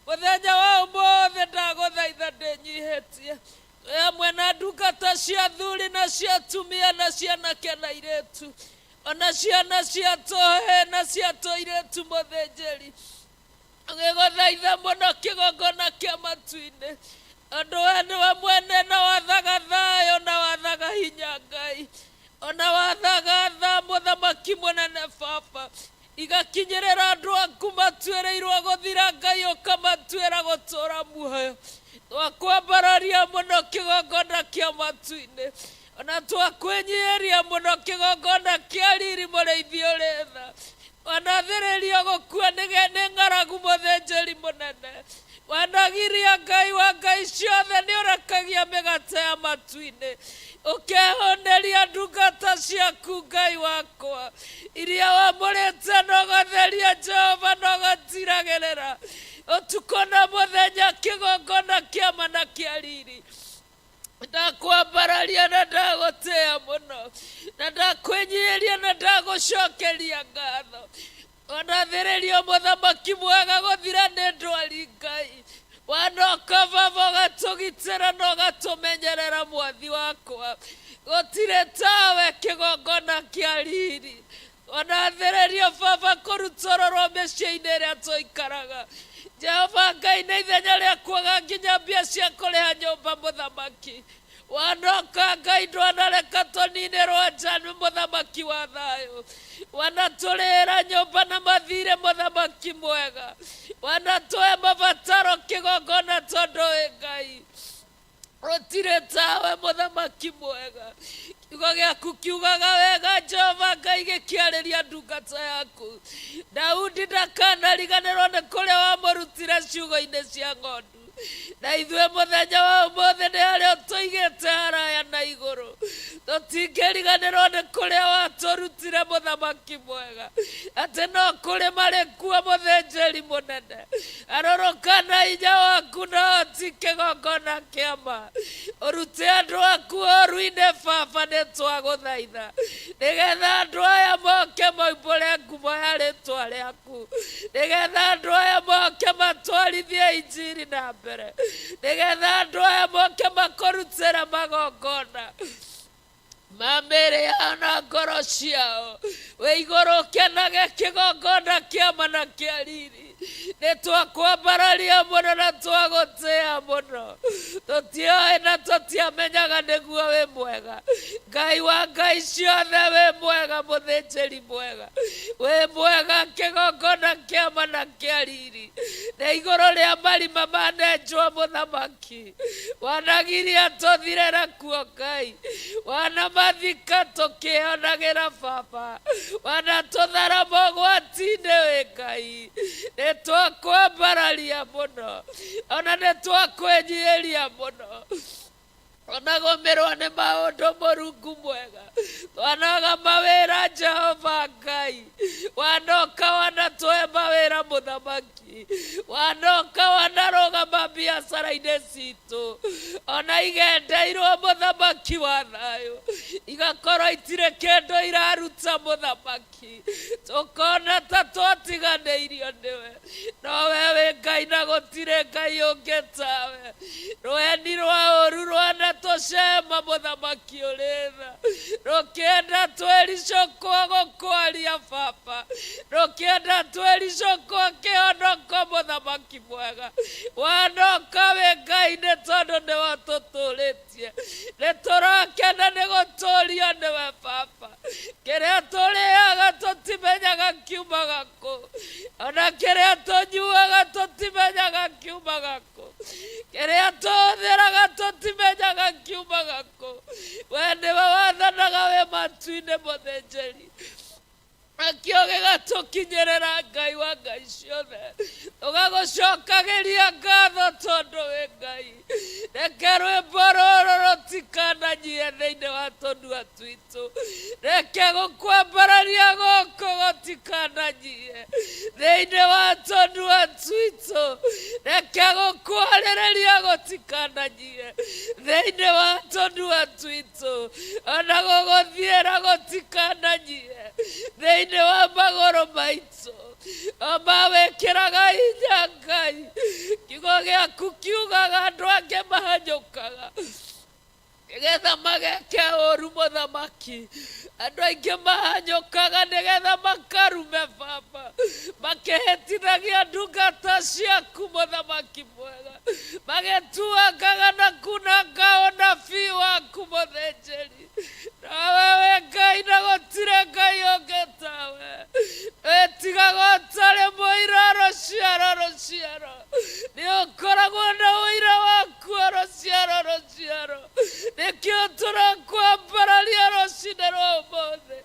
Mũthenya wa ũmũthĩ ndagũthaitha ndĩnyihĩtie, twĩ hamwe na ndungata cia athuri na cia atumia na cia anake na airĩtu, ona ciana cia tũhĩĩ na cia tũirĩtu mũthĩnjĩri. Ngĩgũthaitha mũno kĩgongona kĩa matu-inĩ, tondũ we nĩwe mwene na wathaga thayũ na wathaga hinya Ngai, ona wathaga tha mũthamaki mũnene baba, igakinyĩrĩra andũ aku matuĩrĩirwo gũthira Ngai ũkamatuĩra gũtũra muoyo. Twakwambararia mũno kĩgongona kĩa matu-inĩ, ona twakwĩnyihĩria mũno kĩgongona kĩa riri mũrĩithi ũrĩ tha. Wanathĩrĩrio gũkua nĩ nĩ ng'aragu mũthĩnjĩri mũnene. Wanagiria Ngai wa ngai ciothe nĩ ũrekagia mĩgate ya matu-inĩ. Ũkehũnĩria ndungata ciaku Ngai wakwa iria wamũrĩte na ũgatheria Jehova na ũgatiragĩrĩra ũtukũ na mũthenya kĩgongona kĩa ma na kĩa riri. Ndakwambararia na ndagũtĩĩa mũno, na ndakwĩnyihĩria na ndagũcokeria ngatho. Wanathĩrĩrio mũthamaki mwega gũthira nĩ ndwari Ngai. Wanoka baba ũgatũgitĩra na ũgatũmenyerera mwathi wakwa. Gũtirĩ tawe kĩgongona kĩa riri. Wanathĩrĩrio baba kũrutũrũrwo mĩciĩ-inĩ ĩrĩa tũikaraga. Jehova Ngai nĩ ithenya rĩa kwaga nginya mbia cia kũrĩha nyũmba mũthamaki. Wanoka Ngai ndwanareka tũninĩrwo nja nĩ mũthamaki wa thayũ. Wanatũrĩhĩra nyũmba na mathirĩ mũthamaki mwega. Wanatũhe mabataro kĩgongona tondũ wĩ Ngai. Gũtirĩ tawe mũthamaki mwega. Kiugo gĩaku kiugaga wega Jehova Ngai gĩkĩarĩria ndungata yaku. Daudi ndakanariganĩrwo nĩ kũrĩa wamũrutire ciugo-inĩ cia ng'ondu. Na ithuĩ mũthenya wa ũmũthĩ nĩ harĩa ũtũigĩte haraya na igũrũ. Tũtingĩriganĩrwo nĩ kũrĩa watũrutire mũthamaki mwega. Atĩ no kũrĩ marĩ kuo mũthĩnjĩri mũnene. Arũrũka na hinya waku na ũhoti kĩgongona kĩa ma. Ũrute andũ aku ũũru-inĩ, Baba, nĩtwagũthaitha, nĩgetha andũ aya moke maumbũre ngumo ya rĩtwa rĩaku, nĩgetha andũ aya moke matwarithie injiri na mbere, nĩgetha andũ aya moke makũrutĩre magongona ma mĩĩrĩ yao na ngoro ciao. Wĩ igũrũ ũkenage kĩgongona kĩa ma na kĩa riri. Nĩ twakwambararia mũno na twagũtĩĩa mũno. Tũtioĩ na tũtiamenyaga nĩguo wĩ mwega. Ngai wa ngai ciothe wĩ mwega, mũthĩnjĩri mwega. Wĩ mwega kĩgongona kĩa ma na kĩa riri. Nĩ igũrũ rĩa marima manenjwo mũthamaki. Wanagiria tũthire nakuo Ngai, wanamathika tũkĩonagĩra Baba, wanatũthara mogwati-inĩ wĩ Ngai. Nĩ twakwambararia mũno, ona nĩ twakwĩnyihĩria mũno. Onagũmĩrwo nĩ maũndũ Mũrungu mwega, twanaga mawĩra Jehova Ngai, wanoka wanatũhe mawĩra mũthamaki, wanoka wanarũgama biacara-inĩ citũ, ona igendeirwo mũthamaki wa thayũ, igakorwo itirĩ kĩndũ iraruta mũthamaki, tũkona ta twatiganĩirio nĩwe. No we wĩ Ngai na gũtirĩ Ngai ũngĩ tawe. Rũheni rwa ũũru rwanatũcema mũthamaki ũrĩ tha. Rũkĩenda twĩricũkwo gũkwaria Baba. Rũkĩenda twĩricũkwo kĩhonoko mũthamaki mwega. Wanoka wĩ Ngai nĩ tondũ nĩwe ũtũtũrĩtie. Nĩ tũrakena nĩ gũtũrio nĩwe Baba. Kĩrĩa tũrĩaga tũtimenyaga kiumaga kũ. Ona kĩrĩa tũnyuaga tũtimenyaga kiumaga kũ. Kĩrĩa tũhũthĩraga tũtimenyaga kiumaga kũ. We nĩwe wathanaga wĩ matu-inĩ mũthĩnjĩri. Nakĩo gĩgatũma. Tũgagũcokagĩria ngatho tondũ wĩ Ngai. Reke rwĩmbo rũrũ rũtikananyie thĩinĩ wa tũnua twitũ. Reke gũkwambararia gũkũ gũtikananyie thĩinĩ wa tũnua twitũ. Reke gũkwarĩrĩria gũtikananyie thĩinĩ wa tũnua twitũ. Ona gũgũthiĩra gũtikananyie thĩinĩ wa magũrũ maitũ. O mawĩkĩraga hinya Ngai. Kiugo gĩaku kiugaga andũ angĩ mahanyũkaga nĩgetha mageke ũru mũthamaki. Andũ aingĩ mahanyũkaga nĩgetha makarume Baba, makĩhĩtithagia ndungata ciaku mũthamaki mwega, magĩtuangaga na kunanga ũnabii waku mũthĩnjĩri. Nawe wĩ Ngai na gũtirĩ Ngai ũngĩ tawe. Wĩtigaga ũtarĩ mũira rũciaro rũciaro. Nĩ ũkoragwo na ũira waku o rũciaro rũciaro. Nĩkĩo tũrakwambararia rũcinĩ rwa ũmũthĩ,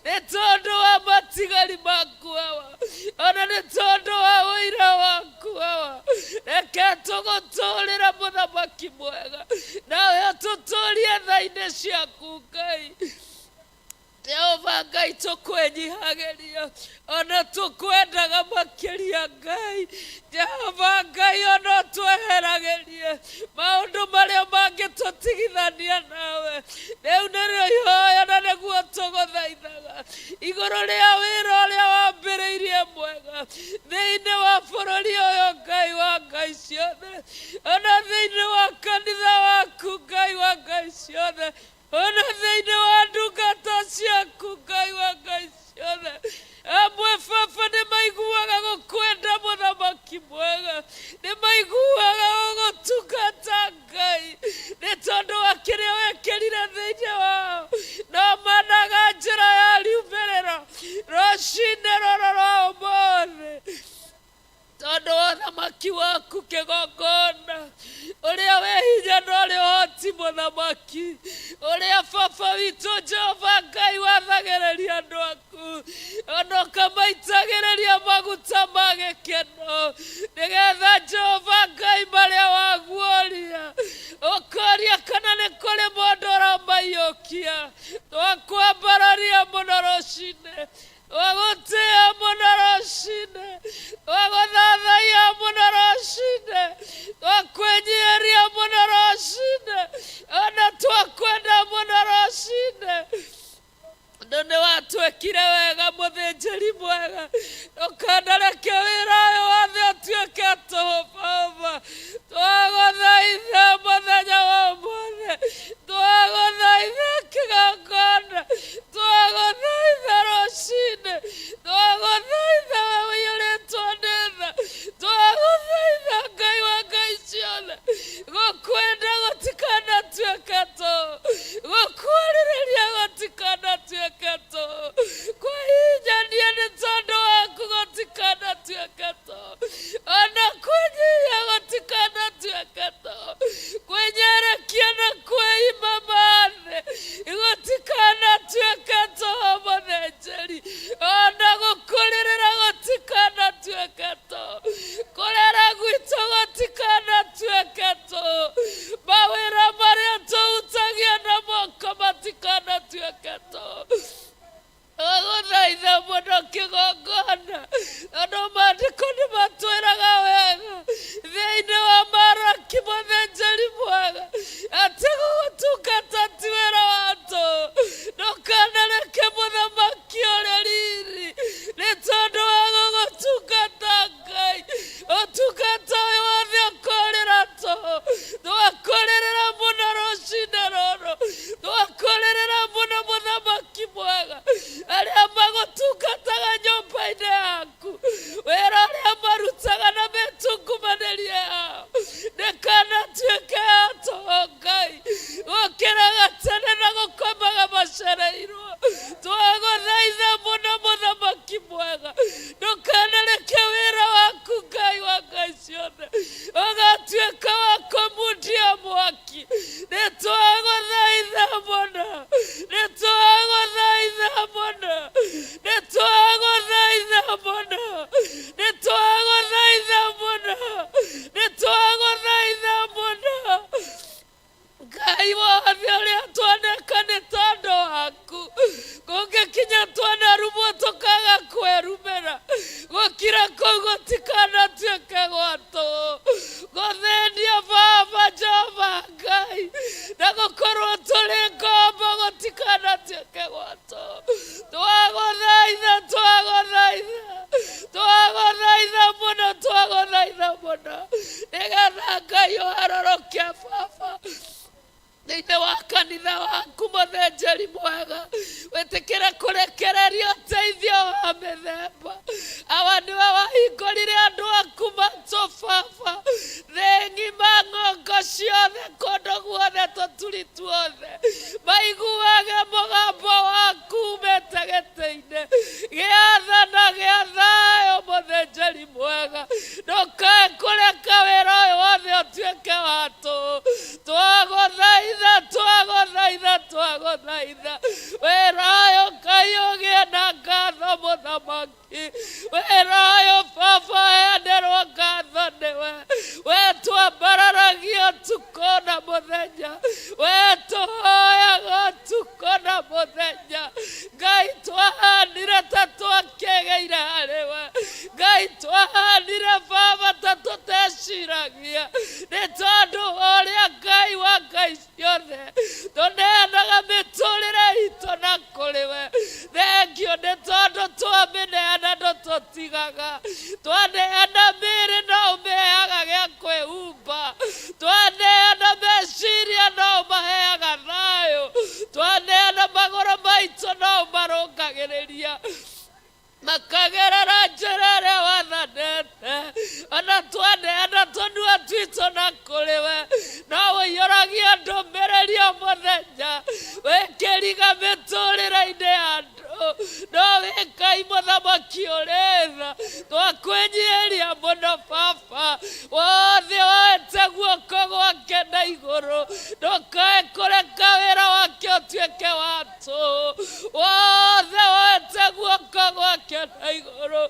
nĩ tondũ wa matigari maku Awa, ona nĩ tondũ wa ũira waku Awa. Reke tũgũtũũrĩre mũthamaki mwega, nawe ũtũtũũrie tha-inĩ ciaku Ngai. Jehova Ngai, tũkwĩnyihagĩria ona tũkwendaga makĩria Ngai. Jehova Ngai, ona ũtweheragĩrie maũndũ marĩa mangĩtũtigithania nawe. Rĩu nĩrĩo ihoya na nĩguo tũgũthaithaga igũrũ rĩa wĩra ũrĩa wambĩrĩirie mwega thĩinĩ wa bũrũri ũyũ Ngai wa Ngai ciothe, ona thĩinĩ wa kanitha waku Ngai wa Ngai ciothe, ona thĩinĩ wa ndungata ciaku Ngai wa Ngai ciothe. Amwe Baba nĩ maiguaga gũkwenda mũthamaki mwega, nĩ maiguaga gũgũtungata Ngai nĩ tondũ wa kĩrĩa wekĩrire thĩinĩ wao, no managa njĩra ya riumĩrĩro rũcinĩ rũrũ rwa ũmũthĩ tondũ wa ũthamaki waku kĩgongona ũrĩa wĩ hinya na ũrĩa ũhoti mũthamaki, ũrĩa Baba witũ Jehova Ngai wathagĩrĩria andũ aku ona ũkamaitagĩrĩria maguta ma gĩkeno, nĩgetha Jehova Ngai marĩa waguũria ũkoria kana nĩ kũrĩ mũndũ ũramaiyũkia. Twakwambararia mũno rũcinĩ, twagũtĩĩa mũno rũcinĩ, twagũthathaiya mũno rũcinĩ, twakwĩnyihĩria mũno rũcinĩ, ona twakwenda mũno rũcinĩ. Tondũ nĩ watwĩkire wega mũthĩnjĩri mwega, ndũkanareke wĩra ũyũ wothe ũtuĩke tũhũ Baba. Baba, thĩ ng'ima, ng'ongo ciothe, kũndũ guothe, tũturi tuothe, maiguage mũgambo waku umĩte gĩtĩ-inĩ gĩathana gĩa thayũ. Mũthĩnjĩri mwega, ndũkae kũreka wĩra ũyũ wothe ũtuĩke wa tũhũ. Twagũthaitha, twagũthaitha, twagũthaitha, wĩra ũyũ Ngai ũgĩe na ngatho. Mũthamaki, wĩra ũyũ Baba heanĩrwo ngatho nĩwe. We twambararagia ũtukũ na mũthenya, we tũhoyaga ũtukũ na mũthenya. Ngai, twahanire ta twakĩgĩire harĩ we. Ngai, twahanire Baba ta tũteciragia, nĩ tondũ wa ũrĩa Ngai wa ngai ciothe tũneanaga mĩtũrĩre itũ na kũrĩ we. Thengiũ nĩ tondũ twamĩneana ndũtũtigaga. Twaneana mĩĩrĩ, no ũmĩheaga gĩa kwĩhumba. Twaneana meciria, no ũmaheaga thayũ. Twaneana magũrũ maitũ, no ũmarũngagĩrĩria makagerera njĩra ĩrĩa wathanĩte. Ona twaneana tũnua twitũ na kũrĩ we, no ũiyũragia ndũmĩrĩri o mũthenya, wĩkĩriga mĩtũrĩre-inĩ ya andũ. No wĩ Ngai mũthamaki ũrĩ tha. Twakwĩnyihĩria mũno Baba. Wothe woete guoko gwake na igũrũ, ndũkae kũreka wĩra wake ũtuĩke wa tũhũ. Wothe woete guoko gwake na igũrũ,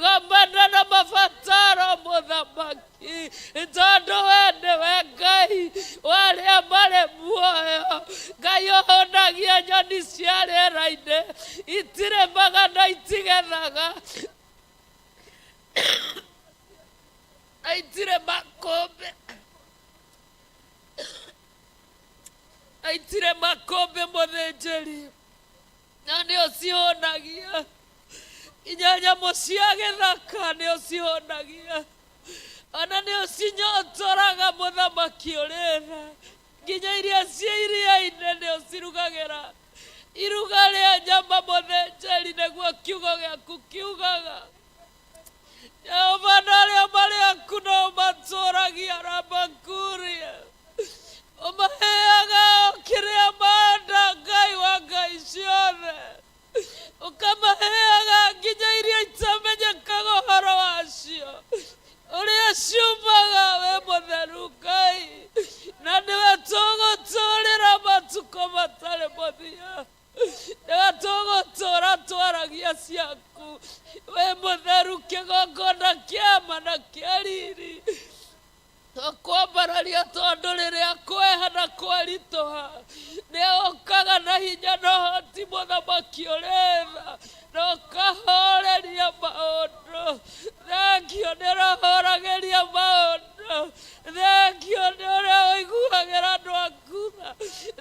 gomana na mabataro, mũthamaki, tondũ we nĩwe Ngai warĩa marĩ muoyo. Ngai ũhũnagia nyoni cia rĩera-inĩ, itirĩ magana, itigethaga na itirĩ makũmbĩ, na itirĩ makũmbĩ, mũthĩnjĩri, na nĩ ũcihũnagia. Nginya nyamũ cia gĩthaka nĩ ũcihũnagia, ona nĩ ũcinyotoraga. Mũthamaki ũrĩ tha, nginya iria ciĩ iria-inĩ nĩ ũcirugagĩra iruga rĩa nyama, mũthĩnjĩri, nĩguo kiugo gĩaku kiugaga. Jehova, na arĩa marĩ aku no matũragia ramakuria, ũmaheaga o kĩrĩa manda. Ngai wa ngai ciothe, ũkamaheaga nginya iria itamenyekaga ũhoro wacio ũrĩa ciumaga. We mũtheru Ngai, na nĩwe tũgũtũrĩra matukũ matarĩ mũthia, nĩwe tũgũtũra twaragia ciaku. We mũtheru, kĩgongona kĩama na kĩa riri, twakwambararia tondũ rĩrĩa kweha na kwaritũha, nĩ ũkaga na hinya na ũhoti. Mũthamaki ũrĩ tha, na ũkahoreria maũndũ. Thengio nĩ ũrahoragĩria maũndũ. Thengio nĩ ũrĩa ũiguagĩra andũ aku tha.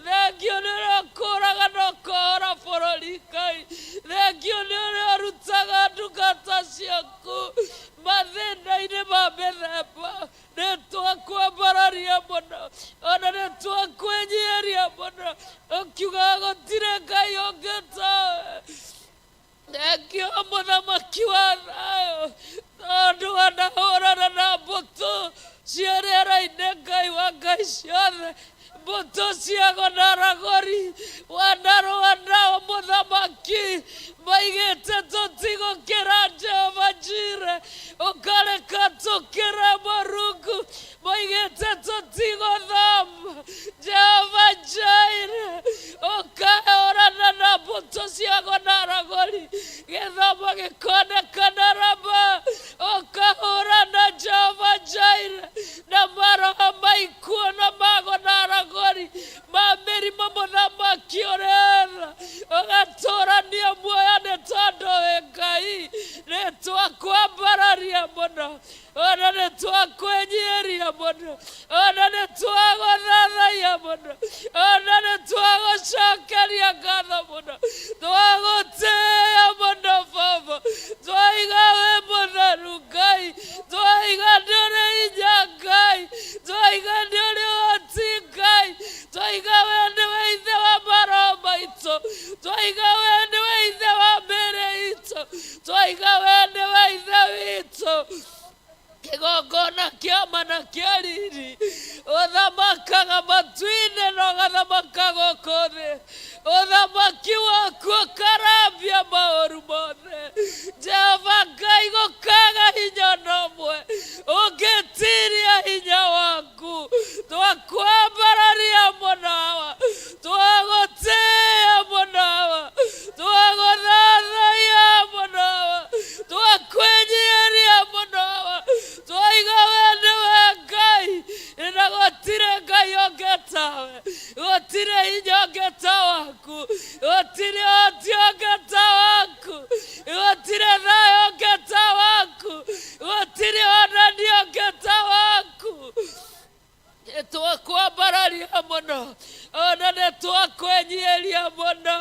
Thengio nĩ ũrĩa ũkũraga na ũkohora bũrũri. Ngai, thengio nĩ ũrĩa ũrutaga ndungata ciaku mathĩna-inĩ ma mĩthemba. Nĩ twakwambararia mũno, ona nĩ twakwĩnyihĩria mũno, ũkiuga gũtirĩ Ngai ũngĩ tawe. Thengio mũthamaki wa thayũ, tondũ wanahũrana na mbũtũ cia rĩera-inĩ. Ngai wa ngai ciothe, mbũtũ ciago na ragori wanarũa nao. Mũthamaki, maigĩte tũtigũkĩra Jehova Jire, ũkareka tũkĩre. Mũrungu, maigĩte tũtigũthoma Jehova Jaire, ũkahũrana na mbũtũ ciago na ragori, gĩthomo gĩkonekana rama. Ũkahũrana Jehova Jaire na maroho maikuo na mago na ragori ma mĩrimũ. Mũthamaki ũrĩ tha, ũgatũrania muoyo nĩ tondũ wĩ Ngai. Nĩ twakwambararia mũno, ona nĩ twakwĩnyihĩria mũno, ona nĩ twagũthathaiya mũno, ona nĩ twagũcokeria ngatho mũno, twagũtĩĩa mũno Baba. Twaiga wĩ mũtheru Ngai, twaiga nĩ ũrĩ hinya Ngai, twaiga nĩ ũrĩ ũhoti Ngai, twaiga we nĩwe ithe wa maroho maitũ, twaiga we nĩwe ithe wa mĩĩrĩ itũ, twaiga we nĩwe ithe witũ. Kĩgongona. Kĩgongona kĩa ma na kĩa riri. Ũthamakaga matu-inĩ na ũgathamaka gũkũ thĩ. Ũthamaki waku ũkarambia maũru mothe. Jehova Ngai gũkaga hinya ona ũmwe ũngĩtiria hinya waku. Twakwambararia mũno Awa, twagũtĩĩa mũno Awa, twagũthathaiya mũno Awa, twakwĩnyihĩria mũno Awa, twaiga we nĩwe Ngai na gũtirĩ Ngai ũngĩ tawe, gũtirĩ hinya ũngĩ ta waku, gũtirĩ ũhoti ũngĩ ta waku, gũtirĩ thayũ ũngĩ ta waku, gũtirĩ onania ũngĩ ta waku. Nĩtwakwambararia mũno ona nĩtwakwenyieria mũno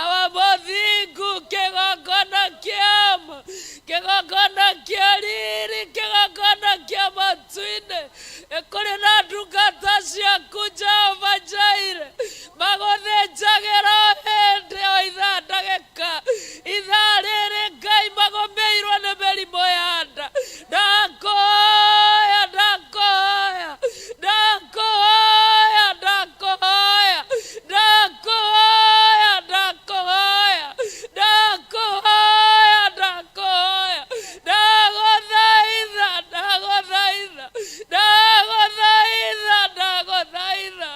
awa mũthingu kĩgongona kĩama kĩgongona kĩa riri kĩgongona kĩa matu-inĩ kũrĩ na ndungata ciaku Jehova Jaire magũthĩnjagĩra o hĩndĩ o ithaa ndagĩka ithaa rĩrĩ Ngai magũmĩirwo nĩ mĩrimũ ya nda ndakũhoya ndakũhoya ndakũhoya ndakũhoya ndakũhoya ndakũhoya ndakũhoya ndakũhoya ndagũthaitha ndagũthaitha ndagũthaitha ndagũthaitha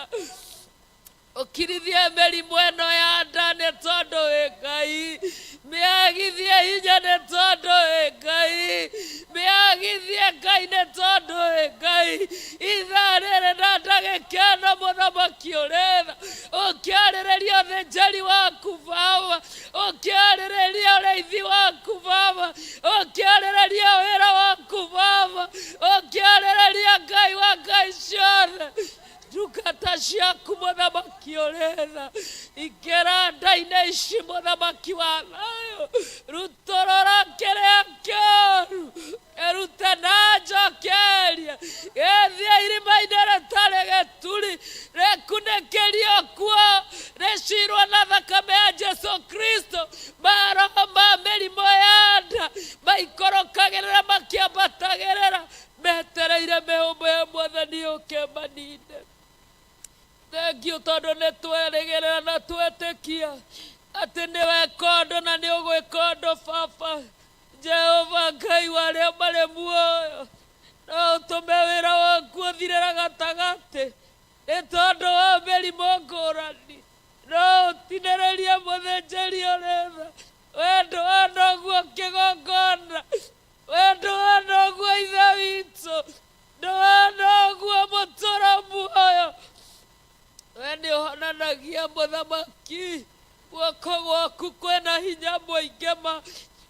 ũkirithie mĩrimũ ĩno ya nda nĩ tondũ wĩ Ngai mĩagithie hinya nĩ tondũ wĩ Ngai mĩagithie Ngai nĩ tondũ wĩ Ngai ithaa rĩrĩ na ndagĩka ĩno mũthamaki ũrĩ tha ũkĩarĩrĩria ũthĩnjĩri waku Baba ũkĩarĩrĩria ũrĩithi waku Baba ũkĩarĩrĩria wĩra waku Baba ũkĩarĩrĩria Ngai wa Ngai ciothe ndungata ciaku mũthamaki ũrĩ tha ingĩra nda-inĩ ici mũthamaki wa thayũ rutũrũra kĩrĩa kĩũru ĩrute na njokeria gĩthiĩ irima-inĩ rĩtarĩ gĩturi rĩkunĩkĩrio kuo rĩcirwo na thakame ya Jesu Kristo maroho ma mĩrimũ ya nda maikũrũkagĩrĩra makĩambatagĩrĩra metereire mĩhũmũ ya mwathani yũke manine. Thengiũ tondũ nĩ twerĩgĩrĩra na twetĩkia atĩ nĩ weka ũndũ na nĩ ũgwĩka ũndũ Baba. Jehova Ngai wa arĩa marĩ muoyo, no ũtũme wĩra waku ũthirĩre gatagatĩ nĩ tondũ wa mĩrimũ ngũrani. No ũtinĩrĩrie mũthĩnjĩri ũrĩ tha, wendo wa noguo kĩgongona, wendo wa noguo Ithe witũ, ndũhana ũguo mũtũra muoyo. We nĩ ũhonanagia mũthamaki, guoko gwaku kwĩna hinya mũingĩ ma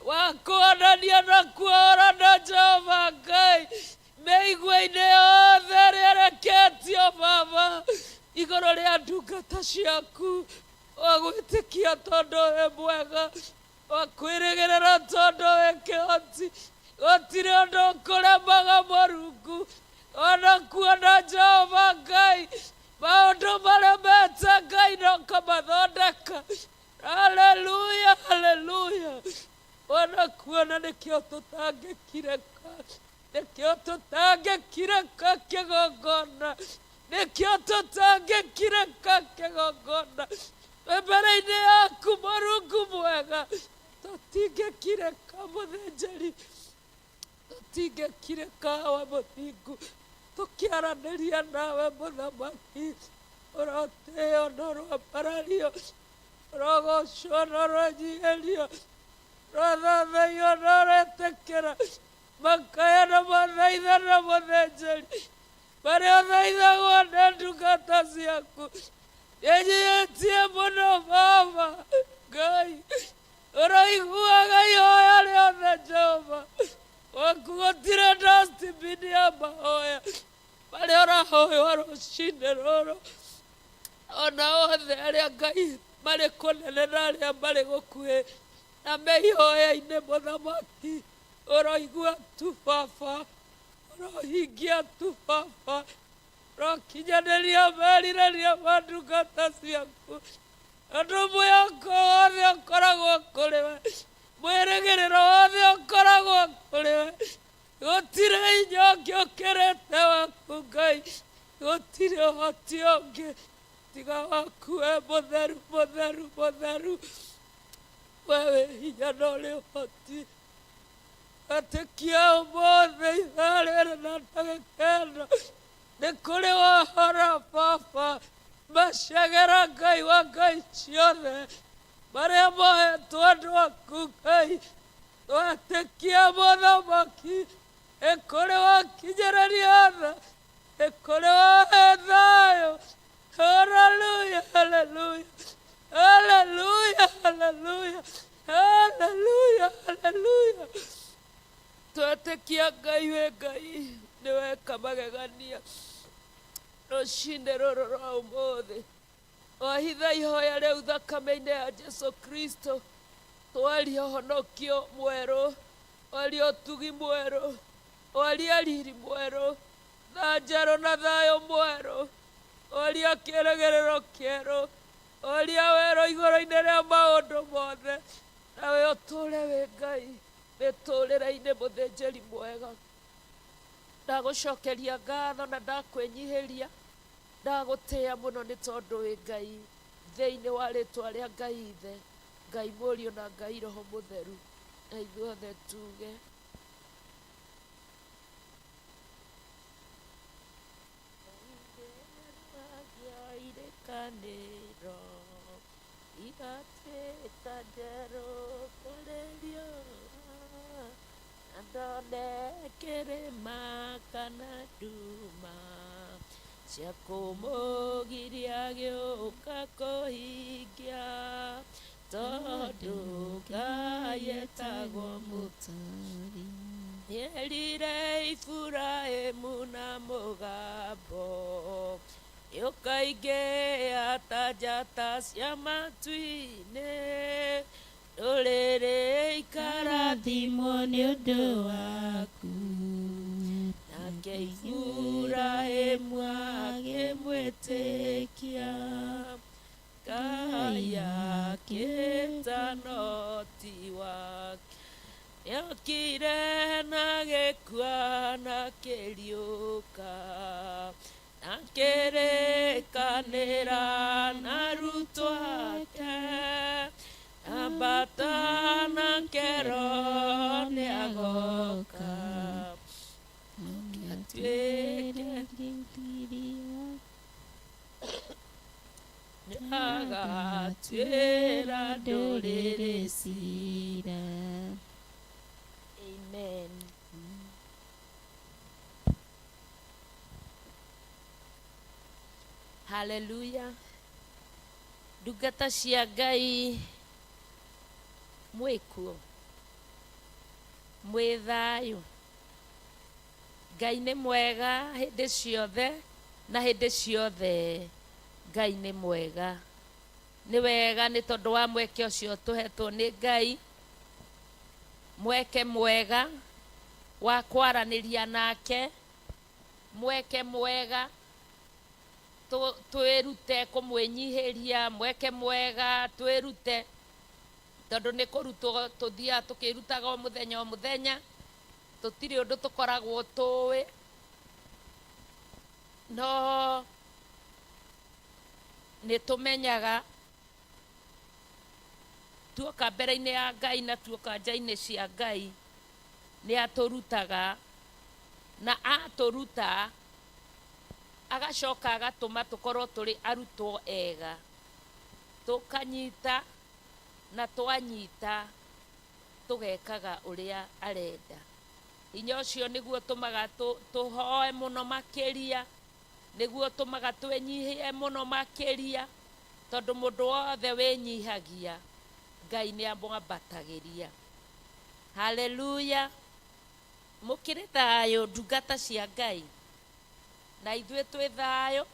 wa kũhonania na kuohorana Jehova Ngai mĩigua-inĩ yothe ĩrĩa ĩreketio Baba igũrũ rĩa ndungata ciaku wa gwĩtĩkia tondũ wĩ mwega wa kwĩrĩgĩrĩra tondũ wĩ kĩhoti gũtirĩ ũndũ ũkũremaga Mũrungu ona kuona Jehova Ngai maũndũ maremete Ngai no kamathondeka. Haleluya, haleluya. Ona kuona nĩkĩo tũtangĩkireka, nĩkĩo tũtangĩkireka kĩgongona, nĩkĩo tũtangĩkireka kĩgongona mbere-inĩ yaku Mũrungu mwega tũtingĩkireka mũthĩnjĩri, tũtingĩkireka wa mũthingu tũkĩaranĩria nawe mũthamaki ũrotĩo na ũroambarario ũrogocwo na ũronyihĩrio ũrothathaiyo na ũretĩkĩra makaya na mathaitha na mũthĩnjĩri marĩa ũthaithagwo nĩ ndungata ciaku nĩnyihĩtie mũno Baba Ngai ũroiguaga ihoya rĩothe Jehova waku gũtirĩ dustbin ya mahoya marĩa ũrahoywo rũcinĩ rũrũ ona othe arĩa Ngai marĩ kũnene na arĩa marĩ gũkuhĩ na me ihoya-inĩ mũthamaki ũroigua tu Baba ũrohingia tu Baba ũrokinyanĩria merirĩria ma ndungata ciaku tondũ mwĩhoko wothe ũkoragwo kũrĩ we mwĩrĩgĩrĩro wothe ũkoragwo kũrĩ we. Gũtirĩ hinya ũngĩ ũkĩrĩte waku Ngai, gũtirĩ ũhoti ũngĩ tiga waku we mũtheru, mũtheru, mũtheru. We wĩ hinya na ũrĩ ũhoti. Etĩkia ũmũthĩ ithaa rĩrĩ na ndagĩka ĩno nĩ kũrĩ wohora Baba macegera Ngai wa Ngai ciothe marĩa mohetwo andũ aku Ngai. Twetĩkia mũthamaki nĩ kũrĩ wakinyĩrĩria tha, nĩ kũrĩ wahe thayũ. Haleluya, haleluya, haleluya, haleluya, haleluya, haleluya. Twetĩkia Ngai wĩ Ngai nĩ weka magegania rũcinĩ rũrũ rwa ũmũthĩ. Wahitha ihoya rĩu thakame-inĩ ya Jesu Kristo, twaria ũhonokio mwerũ, twaria ũtugi mwerũ, twaria riri mwerũ, thaa njerũ na thayũ mwerũ, twaria kĩĩrĩgĩrĩro kĩerũ, twaria werũ igũrũ-inĩ rĩa maũndũ mothe, nawe ũtũũre wĩ Ngai mĩtũũrĩre-inĩ mũthĩnjĩri mwega. Ndagũcokeria ngatho na ndakwĩnyihĩria, ndagũtĩĩa mũno nĩ tondũ wĩ Ngai, thĩinĩ wa rĩtwa rĩa Ngai Ithe, Ngai Mũriũ na Ngai Roho Mũtheru, na ithuothe tuge. Irĩkanĩro igatuĩka njerũ kũrĩ riũa, na ndone kĩrĩma kana nduma cia kũmũgiria gĩũka kũhingia, tondũ Ngai etagwo mũtari. Nĩerire Iburahĩmu na mũgambo, Nĩũkaingĩha ta njata cia matu-inĩ, ndũrĩrĩ ikarathimwo nĩ ũndũ waku. Nake Iburahĩmu akĩmwĩtĩkia, Ngai akĩĩtana ũhoti wake. Nĩokire na agĩkua na akĩriũka, na akĩrĩkanĩra na arutwo ake, ambata nake Roho nĩagoka, atuĩke nĩagatuĩra ndũrĩrĩ ciira. Amen. Haleluya. Ndungata cia Ngai mwĩkuo, mwĩ thayũ. Ngai nĩ mwega hĩndĩ ciothe na hĩndĩ ciothe Ngai nĩ mwega. Nĩ wega nĩ tondũ wa mweke ũcio tũhetwo nĩ Ngai, mweke mwega wa kwaranĩria nake, mweke mwega twĩrute kũmwĩnyihĩria, mweke mwega twĩrute, tondũ nĩ kũrutwo tũthiaga tũkĩrutaga o mũthenya o mũthenya, tũtirĩ ũndũ tũkoragwo tũĩ, no nĩ tũmenyaga tuoka mbere-inĩ ya Ngai na tuoka nja-inĩ cia Ngai nĩ atũrutaga, na atũruta agacoka agatũma tũkorwo tũrĩ arutwo ega, tũkanyita na twanyita tũgekaga ũrĩa arenda. Hinya ũcio nĩguo ũtũmaga tũhoe mũno makĩria, nĩguo ũtũmaga twĩnyihie mũno makĩria, tondũ mũndũ wothe wĩnyihagia Ngai nĩ amwambatagĩria. Haleluya. Mũkĩrĩ thayũ ndungata cia Ngai, na ithuĩ twĩ thayũ.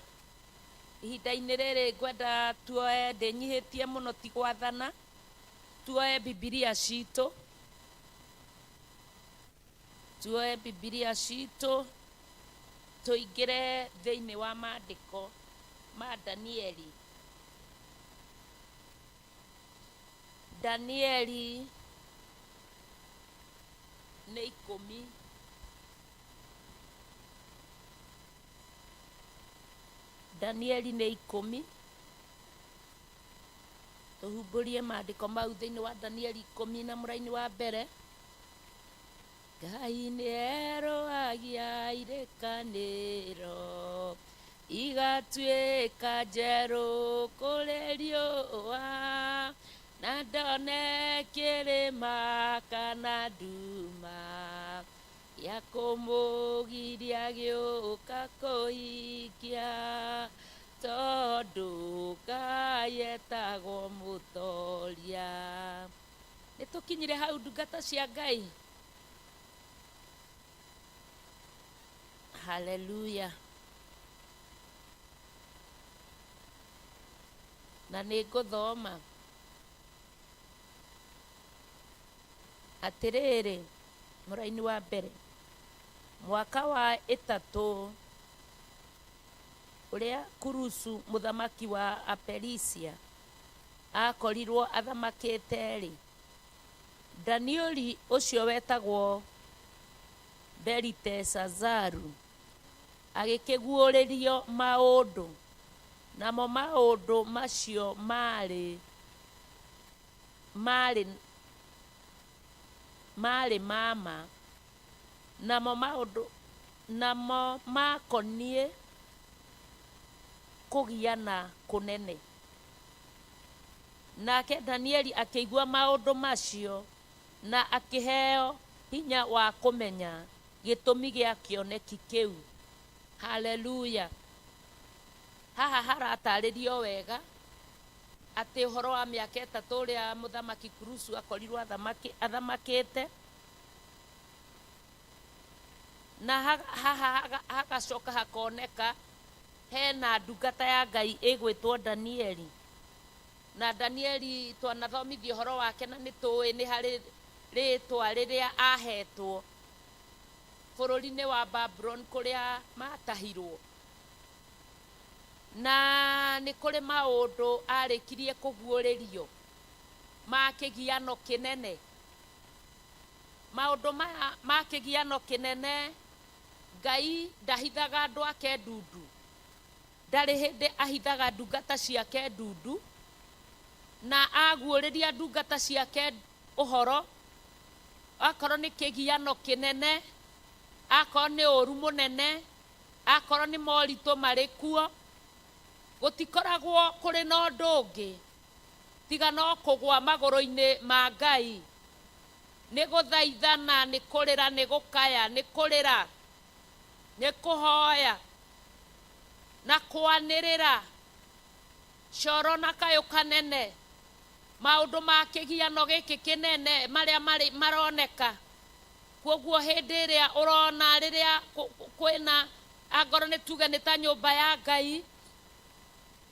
Ihinda-inĩ rĩrĩ ngwenda tuoe, ndĩnyihĩtie mũno ti gwathana, tuoe Bibilia citũ, tuoe Bibilia citũ, tũingĩre thĩinĩ wa maandĩko ma Danieli. Danieli nĩ ikũmi. Danieli nĩ 10. Tũhumbũrie maandĩko mau thĩinĩ wa Danieli 10 na mũraini wa mbere. Ngai nĩ erũhagia irĩkanĩro igatuĩka njerũ kũrĩ riũa, na ndone kĩrĩma kana nduma ya kũmũgiria gĩũka kũhingia, tondũ Ngai etagwo mũtoria. Nĩ tũkinyire hau, ndungata cia Ngai. Haleluya. Na nĩ ngũthoma atĩrĩrĩ, mũraini wa mbere, mwaka wa 3 ũrĩa Kurusu mũthamaki wa Aperisia akorirwo athamakĩte-rĩ, Danieli ũcio wetagwo Beliteshazaru agĩkĩguũrĩrio maũndũ, namo maũndũ macio maarĩ maarĩ maarĩ ma ma, namo maũndũ namo maakoniĩ kũgiana kũnene. Nake Danieli akĩigua maũndũ macio na akĩheo hinya wa kũmenya gĩtũmi gĩa kĩoneki kĩu. Haleluya! Haha haratarĩrio wega atĩ ũhoro wa mĩaka 3 ũrĩa mũthamaki Kurusu akorirwo athamakĩte, na haha hagacoka hakoneka hena ndungata ya Ngai ĩgwĩtwo Danieli. Na Danieli twanathomithio ũhoro wake na nĩ tũĩ nĩ harĩ rĩtwa rĩrĩa ahetwo bũrũri-inĩ wa Babuloni kũrĩa matahirwo. Na nĩ kũrĩ maũndũ arĩkirie kũguũrĩrio ma kĩgiano kĩnene. Maũndũ maya ma kĩgiano kĩnene, Ngai ndahithaga andũ ake ndundu. Ndarĩ hĩndĩ ahithaga ndungata ciake ndundu, na aguũrĩria ndungata ciake ũhoro, akorwo nĩ kĩgiano kĩnene, akorwo nĩ ũru mũnene, akorwo nĩ moritũ marĩ kuo, gũtikoragwo kũrĩ na ũndũ ũngĩ tiga no kũgwa magũrũ-inĩ ma Ngai. Nĩ gũthaithana, nĩ kũrĩra, nĩ gũkaya, nĩ kũrĩra, nĩ kũhoya na kwanĩrĩra coro na kayũ kanene maũndũ ma kĩgiano gĩkĩ kĩnene marĩa marĩ maroneka. Kwoguo hĩndĩ ĩrĩa ũrona rĩrĩa kwĩna, angorwo nĩ tuge nĩ ta nyũmba ya Ngai,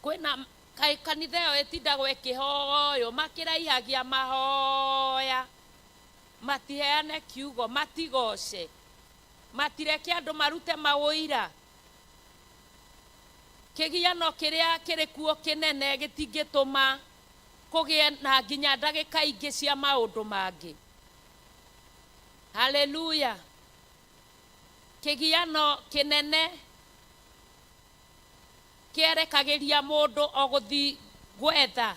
kwĩna kaĩ kanitha ĩyo ĩtindagwo ĩkĩhoywo, makĩraihagia mahoya, matiheane kiugo, matigoce, matireke andũ marute maũira. Kĩgiano kĩrĩa kĩrĩ kuo kĩnene gĩtingĩtũma kũgĩe na nginya ndagĩka ingĩ cia maũndũ mangĩ. Haleluya. Kĩgiano kĩnene kĩerekagĩria mũndũ o gũthi gwetha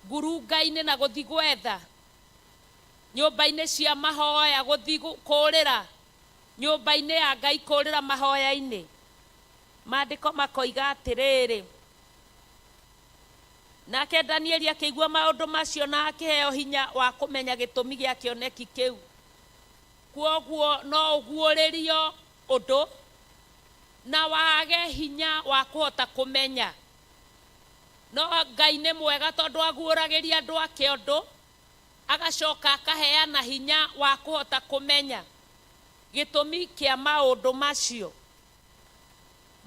ngurunga-inĩ na gũthi gwetha nyũmba-inĩ cia mahoya, gũthi kũrĩra nyũmba-inĩ ya Ngai, kũrĩra mahoya-inĩ. Maandĩko makoiga atĩrĩrĩ, nake Danieli akĩigua maũndũ macio na akĩheo hinya wa kũmenya gĩtũmi gĩa kĩoneki kĩu. Kwoguo no ũguũrĩrio ũndũ na wage hinya wa kũhota kũmenya. No Ngai nĩ mwega tondũ aguũragĩria andũ ake ũndũ, agacoka akaheana hinya wa kũhota kũmenya gĩtũmi kĩa maũndũ macio.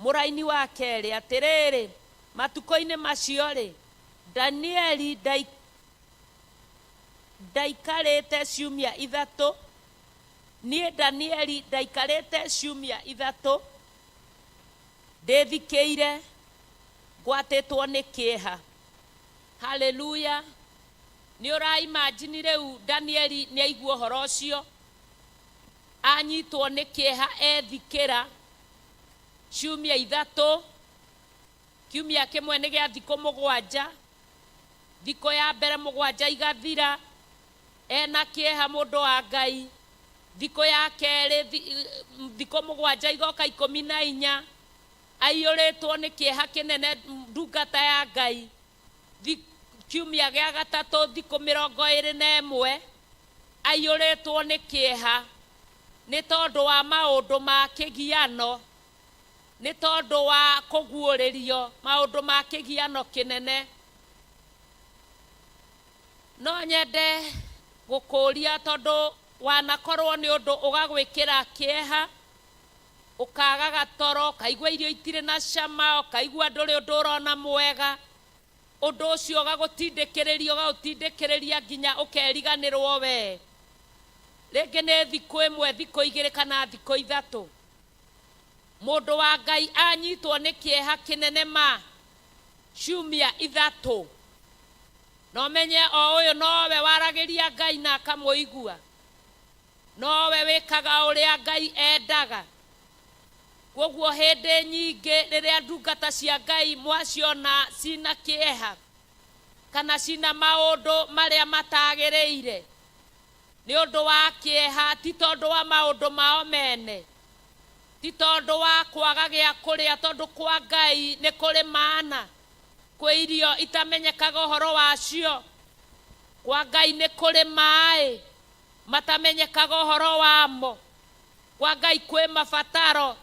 Mũraini wa kerĩ, atĩrĩrĩ, matukũ-inĩ macio-rĩ, Danieli ndaikarĩte ciumia 3, niĩ Danieli ndaikarĩte ciumia 3 ndĩthikĩire ngwatĩtwo nĩ kĩeha. Haleluya. Nĩ ũraimajini rĩu Danieli nĩ aigua ũhoro ũcio, anyitwo nĩ kĩeha, ethikĩra ciumia 3. Kiumia kĩmwe nĩ gĩa thikũ mũgwanja. Thikũ ya mbere mũgwanja igathira ena kĩeha mũndũ wa Ngai. Thikũ ya kerĩ thikũ mũgwanja igoka 14 aiyũrĩtwo nĩ kĩeha kĩnene ndungata ya Ngai. Kiumia gĩa gatatũ thikũ 21 aiyũrĩtwo nĩ kĩeha nĩ tondũ wa maũndũ ma kĩgiano, nĩ tondũ wa kũguũrĩrio maũndũ ma kĩgiano kĩnene. No nyende gũkũria tondũ wanakorwo nĩ ũndũ ũgagwĩkĩra kĩeha, ũkaga gatoro, ũkaigua irio itirĩ na cama, ũkaigua ndũrĩ ũndũ ũrona mwega, ũndũ ũcio ũgagũtindĩkĩrĩria, ũgagũtindĩkĩrĩria nginya ũkeriganĩrwo we. Rĩngĩ nĩ thikũ ĩmwe, thikũ igĩrĩ kana thikũ ithatũ. Mũndũ wa Ngai anyitwo nĩ kĩeha kĩnene ma ciumia ithatũ. No menye o ũyũ nowe waragĩria Ngai na akamũigua, nowe wĩkaga ũrĩa Ngai endaga. Koguo hĩndĩ nyingĩ rĩrĩa ndungata cia Ngai mwaciona cina kĩeha kana cina maũndũ marĩa matagĩrĩire nĩ ũndũ wa kĩeha, ti tondũ wa maũndũ mao mene, ti tondũ wa kwaga gĩa kũrĩa, tondũ kwa Ngai nĩ kũrĩ mana, kwĩ irio itamenyekaga ũhoro wacio. Kwa Ngai nĩ kũrĩ maĩ matamenyekaga ũhoro wamo. Kwa Ngai kwĩ mabataro,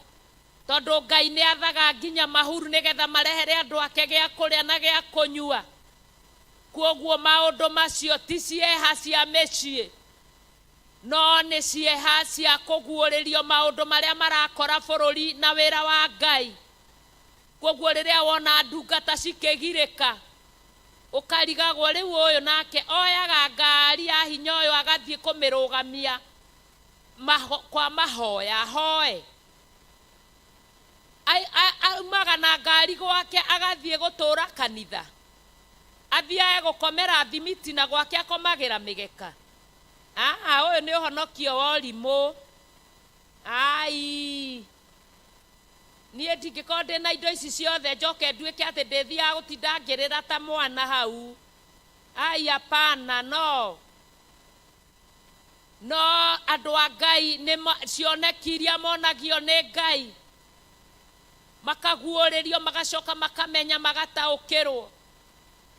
tondũ Ngai nĩ athaga nginya mahuru nĩgetha marehere andũ ake gĩa kũrĩa na gĩa kũnyua. Kwoguo maũndũ macio ti cieha cia mĩciĩ, no nĩ cieha cia kũguũrĩrio maũndũ marĩa marakora bũrũri na wĩra wa Ngai. Kwoguo rĩrĩa wona ndungata cikĩgirĩka, ũkarigagwo rĩu ũyũ nake oyaga ngari ya hinya ũyũ agathiĩ kũmĩrũgamia kwa mahoya hoe. Aumaga na ngari gwake agathiĩ gũtũra kanitha, athiage gũkomera thimiti na gwake akomagĩra mĩgeka. Ũyũ nĩ ũhonokio wa ũrimũ. Ai, niĩ ndingĩkorwo ndĩna indo ici ciothe njoke nduĩke atĩ ndĩthiaga gũtinda ngĩrĩra ta mwana hau. Ai, hapana, no. No andũ a Ngai nĩ cioneki iria monagio nĩ Ngai, makaguũrĩrio, magacoka makamenya, magataũkĩrwo.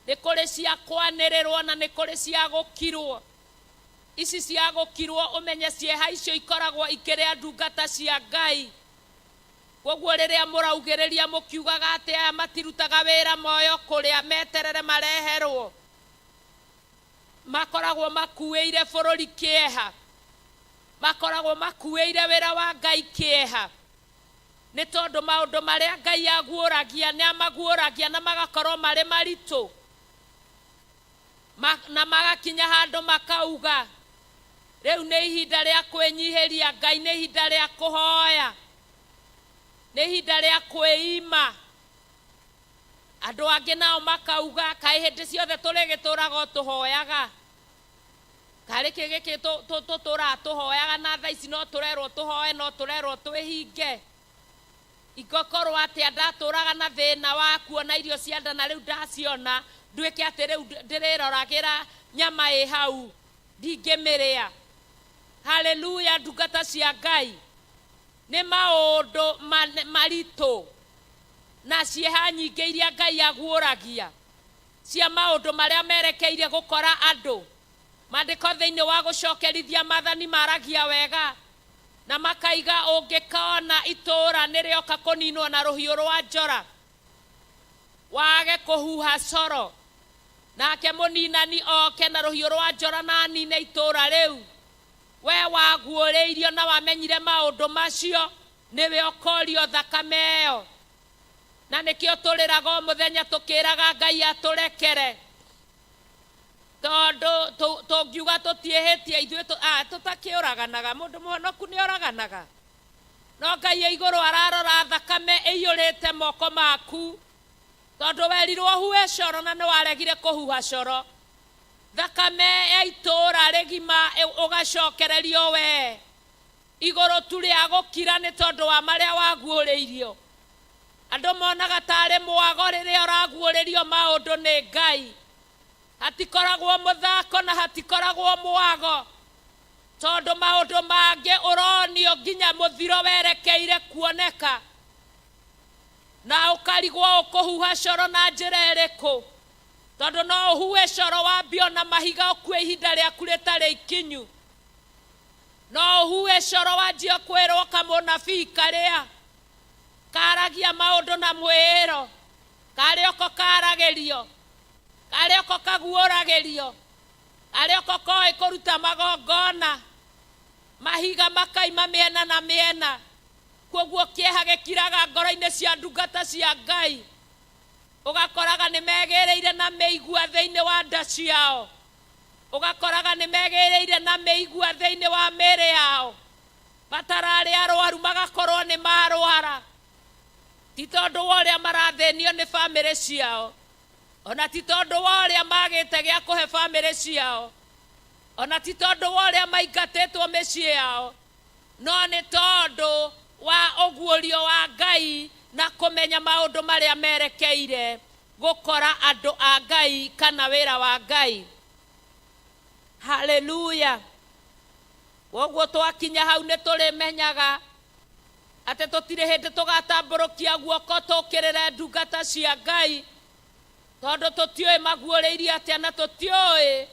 Nĩ kũrĩ cia kwanĩrĩrwo na nĩ kũrĩ cia gũkirwo. Ici cia gũkirwo ũmenye cieha icio ikoragwo ikĩrĩa ndungata cia Ngai. Koguo rĩrĩa mũraugĩrĩria mũkiugaga atĩ aya matirutaga wĩra moyo kũrĩa meterere mareherwo, makoragwo makuĩire bũrũri kĩeha, makoragwo makuĩire wĩra wa Ngai kĩeha, nĩ tondũ maũndũ marĩa Ngai aguũragia nĩ amaguũragia na magakorwo marĩ maritũ, na magakinya handũ makauga rĩu nĩ ihinda rĩa kwĩnyihĩria Ngai, nĩ ihinda rĩa kũhoya, nĩ ihinda rĩa kwĩima. Andũ angĩ nao makauga kaĩ hĩndĩ ciothe tũrĩgĩtũraga o tũhoyaga, karĩ kĩ gĩkĩ tũtũraga tũhoyaga na thaa ici no tũrerwo tũhoe, no tũrerwo twĩhinge. Ingĩkorwo atĩa ndatũraga na thĩna wa kuona irio cia nda na rĩu ndaciona, nduĩke atĩ rĩu ndĩrĩroragĩra nyama ĩ hau ndingĩmĩrĩa. Haleluya, ndungata cia Ngai. Nĩ maũndũ maritũ na cieha nyingĩ iria Ngai aguũragia cia maũndũ marĩa merekeire gũkora andũ. Maandĩko thĩinĩ wa gũcokerithia maathani maragia wega na makaiga ũngĩkona itũũra nĩrĩoka kũninwo na rũhiũ rwa njora, wage kũhuha coro, nake mũninani oke na rũhiũ rwa njora na anine itũũra rĩu, we waguũrĩirio na wamenyire maũndũ macio, nĩwe ũkorio thakame ĩyo. Na nĩkĩo tũrĩraga o mũthenya tũkĩraga Ngai atũrekere, tondũ tũngiuga tũtiĩhĩtie ithuĩ tũtakĩũraganaga. Mũndũ mũhonoku nĩ oraganaga, no Ngai e igũrũ ararora thakame ĩiyũrĩte moko maku, tondũ werirwo ũhuhe coro na nĩ waregire kũhuha coro. Thakame ya itũũra rĩgima ũgacokererio we igũrũ tu rĩa gũkira nĩ tondũ wa marĩa waguũrĩirio. Andũ monaga tarĩ mwago rĩrĩa ũraguũrĩrio maũndũ nĩ Ngai. Hatikoragwo mũthako na hatikoragwo mwago, tondũ maũndũ mangĩ ũronio nginya mũthiro werekeire kuoneka, na ũkarigwo ũkũhuha coro na njĩra ĩrĩkũ, tondũ no ũhuhe coro wambie ona mahiga ũkue ihinda rĩaku rĩtarĩ ikinyu. No ũhuhe coro wanjie kwĩrwo kamũnabii karĩa karagia maũndũ na mwĩĩro, karĩa oko karagĩrio, karĩa oko kaguũragĩrio, karĩa oko koĩ kũruta magongona, mahiga makaima mĩena na mĩena. Kwoguo kĩeha gĩkiraga ngoro-inĩ cia ndungata cia Ngai, ũgakoraga nĩ megĩrĩire na mĩigua thĩinĩ wa nda ciao, ũgakoraga nĩ megĩrĩire na mĩigua thĩinĩ wa mĩĩrĩ yao, matararĩ arwaru magakorwo nĩ marwara, ti tondũ wa ũrĩa marathĩnio nĩ bamĩrĩ ciao, ona ti tondũ wa ũrĩa magĩte gĩa kũhe bamĩrĩ ciao, ona ti tondũ wa ũrĩa maingatĩtwo mĩciĩ yao, no nĩ tondũ wa ũguũrio wa Ngai na kũmenya maũndũ marĩa merekeire gũkora andũ a Ngai kana wĩra wa Ngai. Haleluya! Kwoguo twakinya hau nĩ tũrĩmenyaga atĩ tũtirĩ hĩndĩ tũgatambũrũkia guoko tũkĩrĩre ndungata cia Ngai, tondũ tũtiũĩ maguũrĩirie atĩa, na tũtiũĩ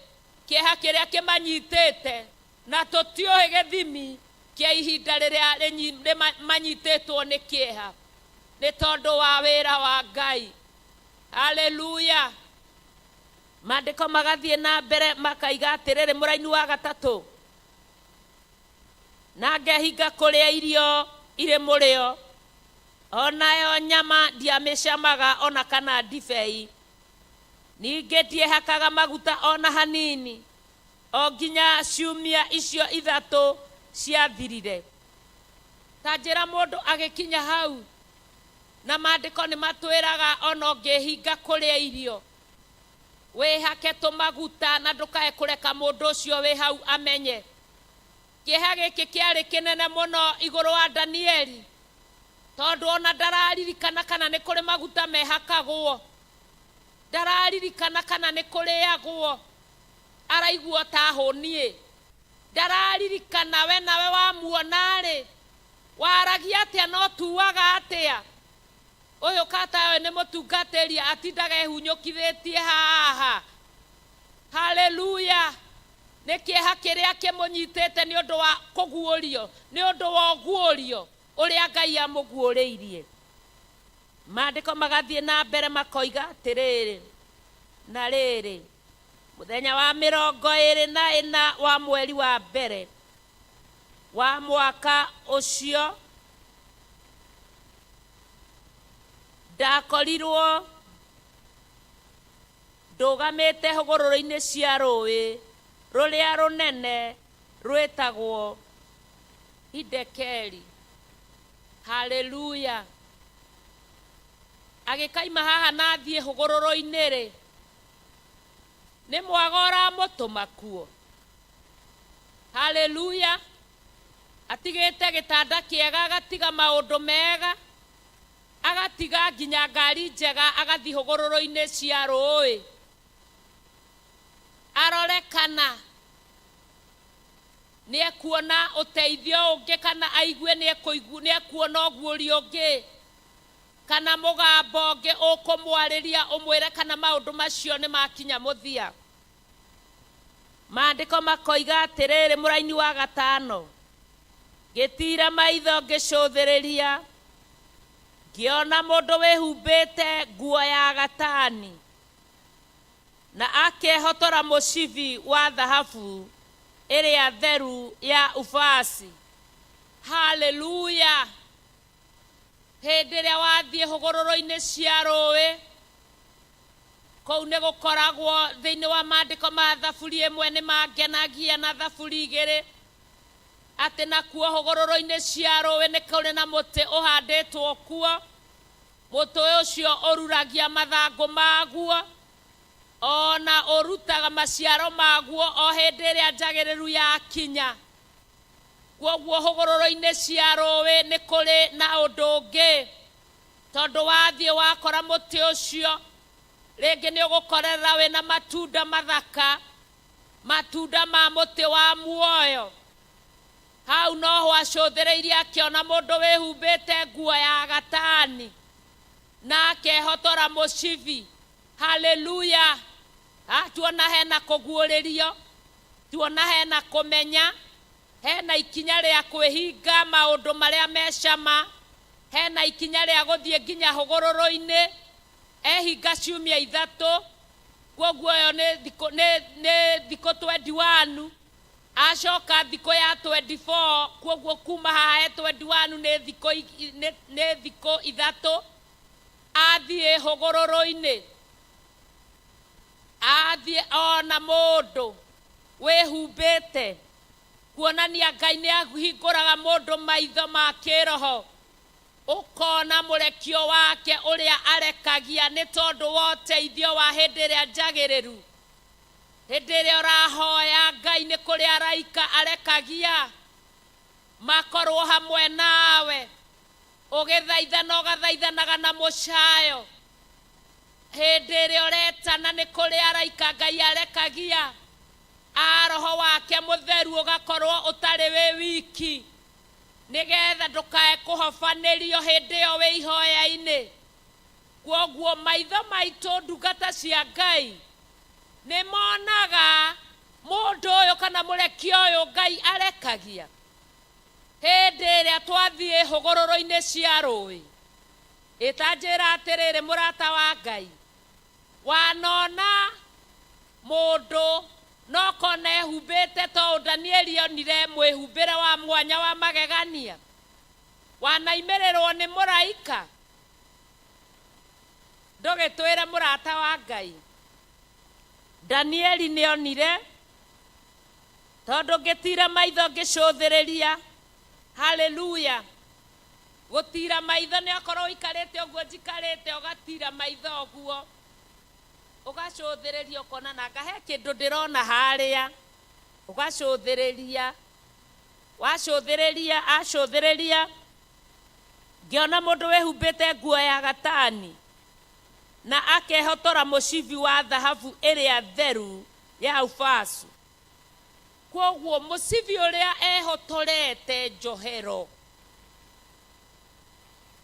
kĩeha kĩrĩa kĩmanyitĩte, na tũtiũĩ gĩthimi kĩa ihinda rĩrĩa manyitĩtwo nĩ kĩeha nĩ tondũ wa wĩra wa Ngai. Haleluya! Maandĩko magathiĩ na mbere makaiga atĩrĩrĩ, mũraini wa gatatũ, na ngehinga kũrĩa irio irĩ mũrĩo, onayo nyama ndiamĩcamaga ona kana ndibei, ningĩ ndiehakaga maguta ona hanini, o nginya ciumia icio ithatũ ciathirire. Ta njĩra mũndũ agĩkinya hau, na maandĩko nĩ matwĩraga ona ũngĩhinga kũrĩa irio, wĩhake tũmaguta na ndũkae kũreka mũndũ ũcio wĩ hau amenye. Kĩeha gĩkĩ kĩarĩ kĩnene mũno igũrũ wa Danieli, tondũ ona ndararirikana kana nĩ kũrĩ maguta mehakagwo, ndararirikana kana nĩ kũrĩagwo, araigua ta hũniĩ, ndararirikana we nawe wamuona-rĩ, waragia atĩa no tuaga atĩa, ũyũ kata ũyũ nĩ mũtungatĩri atindaga ehunyũkithĩtie haha. Haleluya! Nĩ kĩeha kĩrĩa kĩmũnyitĩte nĩ ũndũ wa kũguũrio, nĩ ũndũ wa ũguũrio ũrĩa Ngai amũguũrĩirie. Maandĩko magathiĩ na mbere makoiga atĩrĩrĩ, na rĩrĩ, mũthenya wa 24 wa mweri wa mbere wa mwaka ũcio, ndakorirwo ndũgamĩte hũgũrũrũ-inĩ cia rũĩ rũrĩa rũnene rwĩtagwo Hidekeli. Haleluya! Agĩkaima haha na athiĩ hũgũrũrũ-inĩ-rĩ, nĩ mwago ũramũtũma kuo. Haleluya! Atigĩte gĩtanda kĩega, agatiga maũndũ mega, agatiga nginya ngari njega, agathiĩ hũgũrũrũ-inĩ cia rũĩ arore kana nĩ ekuona ũteithio ũngĩ, kana aigue nĩ ekuona ũguũrio ũngĩ, kana mũgambo ũngĩ ũkũmwarĩria ũmwĩre kana maũndũ macio nĩ makinya mũthia. Maandĩko makoiga atĩrĩrĩ, mũraini wa gatano, ngĩtiira maitho ngĩcũthĩrĩria, ngĩona mũndũ wĩhumbĩte nguo ya gatani na akehotora mũcibi wa thahabu ĩrĩa theru ya Ufasi. Haleluya! Hĩndĩ ĩrĩa wathiĩ hũgũrũrũ-inĩ cia rũĩ, kũu nĩ gũkoragwo thĩinĩ wa maandĩko ma thaburi ĩmwe nĩ mangenagia na thaburi igĩrĩ, atĩ nakuo hũgũrũrũ-inĩ cia rũĩ nĩ kũrĩ na mũtĩ ũhandĩtwo kuo, mũtĩ ũcio ũruragia mathangũ maguo ona ũrutaga maciaro maguo o hĩndĩ ĩrĩa njagĩrĩru yakinya. Kwoguo hũgũrũrũ-inĩ cia rũĩ nĩ kũrĩ na ũndũ ũngĩ, Tondũ wathiĩ wakora mũtĩ ũcio, rĩngĩ nĩ ũgũkorerera wĩna matunda mathaka, matunda ma mũtĩ wa muoyo. Hau noho acũthĩrĩirie akĩona mũndũ wĩhumbĩte nguo ya gatani na akehotora mũcibi. Haleluya! Tuona hena kũguũrĩrio, tuona hena kũmenya, hena ikinya rĩa kwĩhinga maũndũ marĩa me cama, hena ikinya rĩa gũthiĩ nginya hũgũrũrũ-inĩ, ehinga ciumia ithatũ, kwoguo ĩyo nĩ thikũ, nĩ, nĩ thikũ 21, acoka thikũ ya 24, kwoguo kuma haha he 21 nĩ thikũ, nĩ, nĩ thikũ ithatũ, athiĩ hũgũrũrũ-inĩ, athiĩ ona mũndũ wĩhumbĩte, kuonania Ngai nĩ ahingũraga mũndũ maitho ma kĩroho, ũkona mũrekio wake ũrĩa arekagia nĩ tondũ wa ũteithio wa hĩndĩ ĩrĩa njagĩrĩru. Hĩndĩ ĩrĩa ũrahoya Ngai nĩ kũrĩ araika arekagia makorwo hamwe nawe, ũgĩthaithana ũgathaithanaga na mũcayo. Hĩndĩ ĩrĩa ũretana nĩ kũrĩ araika Ngai arekagia a roho wake mũtheru, ũgakorwo ũtarĩ wĩ wiki, nĩgetha ndũkae kũhobanĩrio hĩndĩ ĩyo wĩ ihoya-inĩ. Kwoguo maitho maitũ ndungata cia Ngai nĩ monaga mũndũ ũyũ kana mũrekio ũyũ Ngai arekagia hĩndĩ ĩrĩa twathiĩ hũgũrũrũ-inĩ cia rũĩ. Ĩtanjĩra atĩrĩrĩ, mũrata wa Ngai, wanona mũndũ no kona ehumbĩte to ũũ Danieli onire mwĩhumbĩre wa mwanya wa magegania, wanaimĩrĩrwo nĩ mũraika? Ndũgĩtwĩre mũrata wa Ngai, Danieli nĩ onire, tondũ ngĩtira maitho ngĩcũthĩrĩria. Haleluya! Gũtira maitho nĩ okorwo ũikarĩte ũguo njikarĩte, ũgatira maitho ũguo, ũgacũthĩrĩria ũkona nanga he kĩndũ ndĩrona harĩa, ũgacũthĩrĩria, wacũthĩrĩria, acũthĩrĩria, ngĩona mũndũ wĩhumbĩte nguo ya gatani na akehotora mũcibi wa thahabu ĩrĩa theru ya Ufasu. Kwoguo mũcibi ũrĩa ehotorete njohero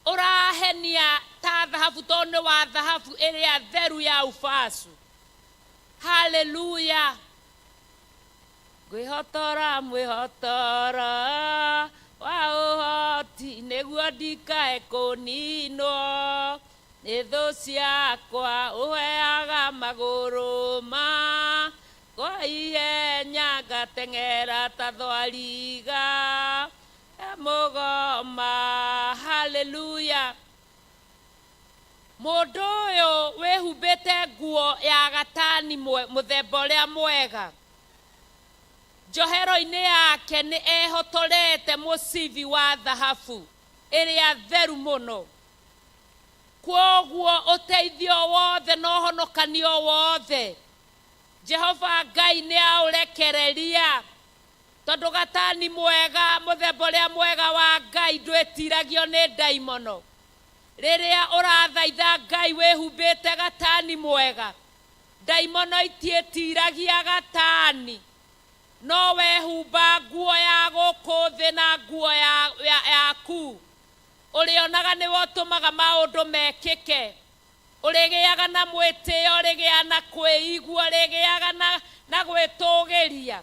ũrahenia ta thahabu, tondũ nĩ wa thahabu ĩrĩa theru ya Ufasu. Haleluya! Ngwĩhotora mwĩhotoro wa ũhoti nĩguo ndikae kũninwo nĩ thũ ciakwa, ũheaga magũrũ makwa ihenya, ngateng'era ta thwariga ya mũgoma. Haleluya! Mũndũ ũyũ wĩhumbĩte nguo ya gatani mũthemba ũrĩa mwega, njohero-inĩ yake nĩ ehotorete mũcibi wa thahabu ĩrĩa theru mũno. Kwoguo ũteithio wothe na ũhonokanio wothe Jehova Ngai nĩ aũrekereria, tondũ gatani mwega, mũthemba ũrĩa mwega wa Ngai ndwĩtiragio nĩ ndaimono. Rĩrĩa ũrathaitha Ngai wĩhumbĩte gatani mwega, ndaimono itiĩtiragia gatani, no wehumba nguo ya gũkũ thĩ na nguo yaku, ũrĩonaga nĩwe ũtũmaga maũndũ mekĩke. Ũrĩgĩaga na mwĩtĩo, ũrĩgĩaga na kwĩigua, ũrĩgĩaga na gwĩtũgĩria.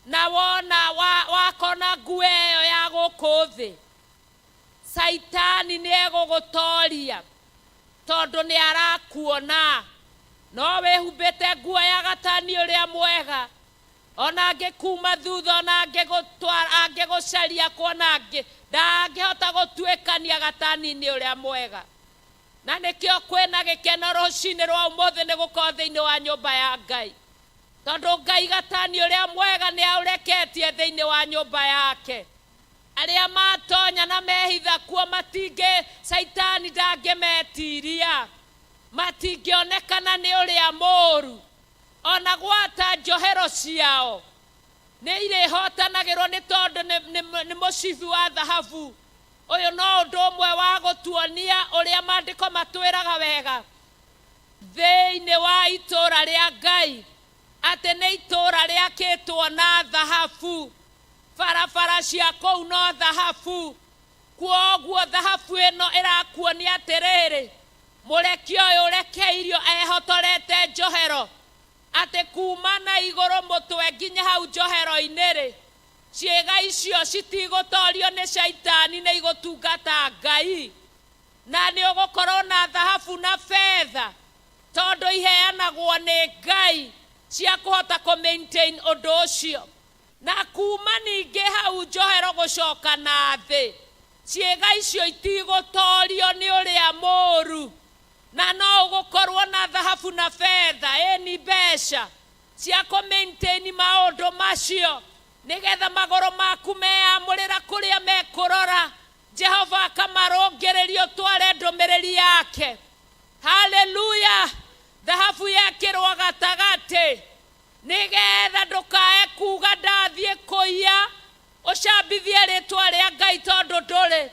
Na wona wakona nguo ĩyo ya gũkũ thĩ, Caitani nĩ egũgũtoria tondũ nĩ arakuona. No wĩhumbĩte nguo ya gatani ũrĩa mwega, ona angĩkuma thutha, ona angĩgũcaria kuona ndangĩhota gũtuĩkania gatani-inĩ ũrĩa mwega. Na nĩkĩo kwĩna gĩkeno rũcinĩ rwa ũmũthĩ nĩ gũkorwo thĩinĩ wa nyũmba ya Ngai, tondũ Ngai gatani ũrĩa mwega nĩ aũreketie thĩinĩ wa nyũmba yake. Arĩa matonya na mehitha kuo matingĩ, Caitani ndangĩmetiria, matingĩonekana nĩ ũrĩa mũũru, ona gwata njohero ciao nĩ irĩhotanagĩrwo nĩ tondũ nĩ mũcibi wa thahabu. Ũyũ no ũndũ ũmwe wa gũtuonia ũrĩa maandĩko matwĩraga wega thĩinĩ wa itũũra rĩa Ngai, atĩ nĩ itũũra rĩakĩtwo na thahabu, barabara cia kũu no thahabu. Kwoguo thahabu ĩno ĩrakuonia atĩrĩrĩ, mũrekio ũyũ ũrekeirio ehotorete njohero, atĩ kuma na igũrũ mũtwe nginya hau njohero-inĩ-rĩ, ciĩga icio citigũtorio nĩ Shaitani, nĩ igũtungata Ngai. Na nĩ ũgũkorwo na thahabu na betha, tondũ iheanagwo nĩ Ngai cia kũhota kũ maintain ũndũ ũcio. Na kuma ningĩ hau njohero gũcoka na thĩ, ciĩga icio itigũtorio nĩ ũrĩa mũũru. Na no ũgũkorwo na thahabu na betha, ĩni mbeca cia kũ maintain maũndũ macio, nĩgetha magũrũ maku meyamũrĩra kũrĩa mekũrora, Jehova akamarũngĩrĩria ũtware ndũmĩrĩri yake. Haleluya! Thahabu yekĩrwo gatagatĩ, nĩgetha ndũkae kuga ndathiĩ kũiya, ũcambithie rĩtwa rĩa Ngai tondũ ndũrĩ,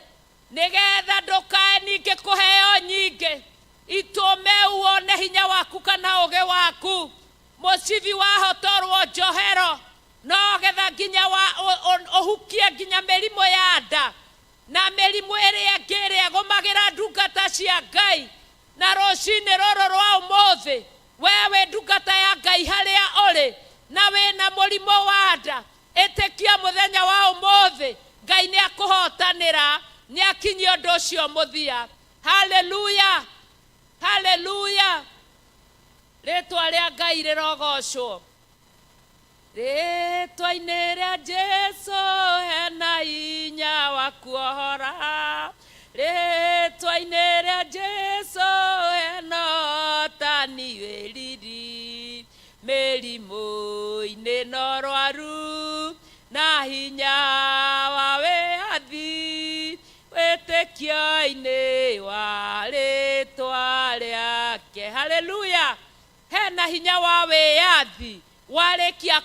nĩgetha ndũkae ningĩ kũheo nyingĩ itũme wone hinya waku kana ũgĩ waku. Mũcibi wahotorwo njohero no getha nginya ũhukie nginya mĩrimũ ya nda na mĩrimũ ĩrĩa ĩngĩ ĩrĩa ĩgũmagĩra ndungata cia Ngai. Na rũcinĩ rũrũ rwa ũmũthĩ, we wĩ ndungata ya Ngai harĩa ũrĩ na wĩna mũrimũ wa nda, ĩtĩkia mũthenya wa ũmũthĩ Ngai nĩ akũhotanĩra, nĩ akinyia ũndũ ũcio mũthia. Haleluya, haleluya! Rĩtwa rĩa Ngai rĩrogocwo. Rĩtwa-inĩ rĩa Jesu hena hinya wa kuohora, rĩtwa-inĩ rĩa Jesu hena ũhotani wĩ riri, mĩrimũ-inĩ na ũrwaru, na hinya wa wĩyathi, wĩtĩkio-inĩ wa rĩtwa rĩake. Haleluya! Hena hinya wa wĩyathi warĩkia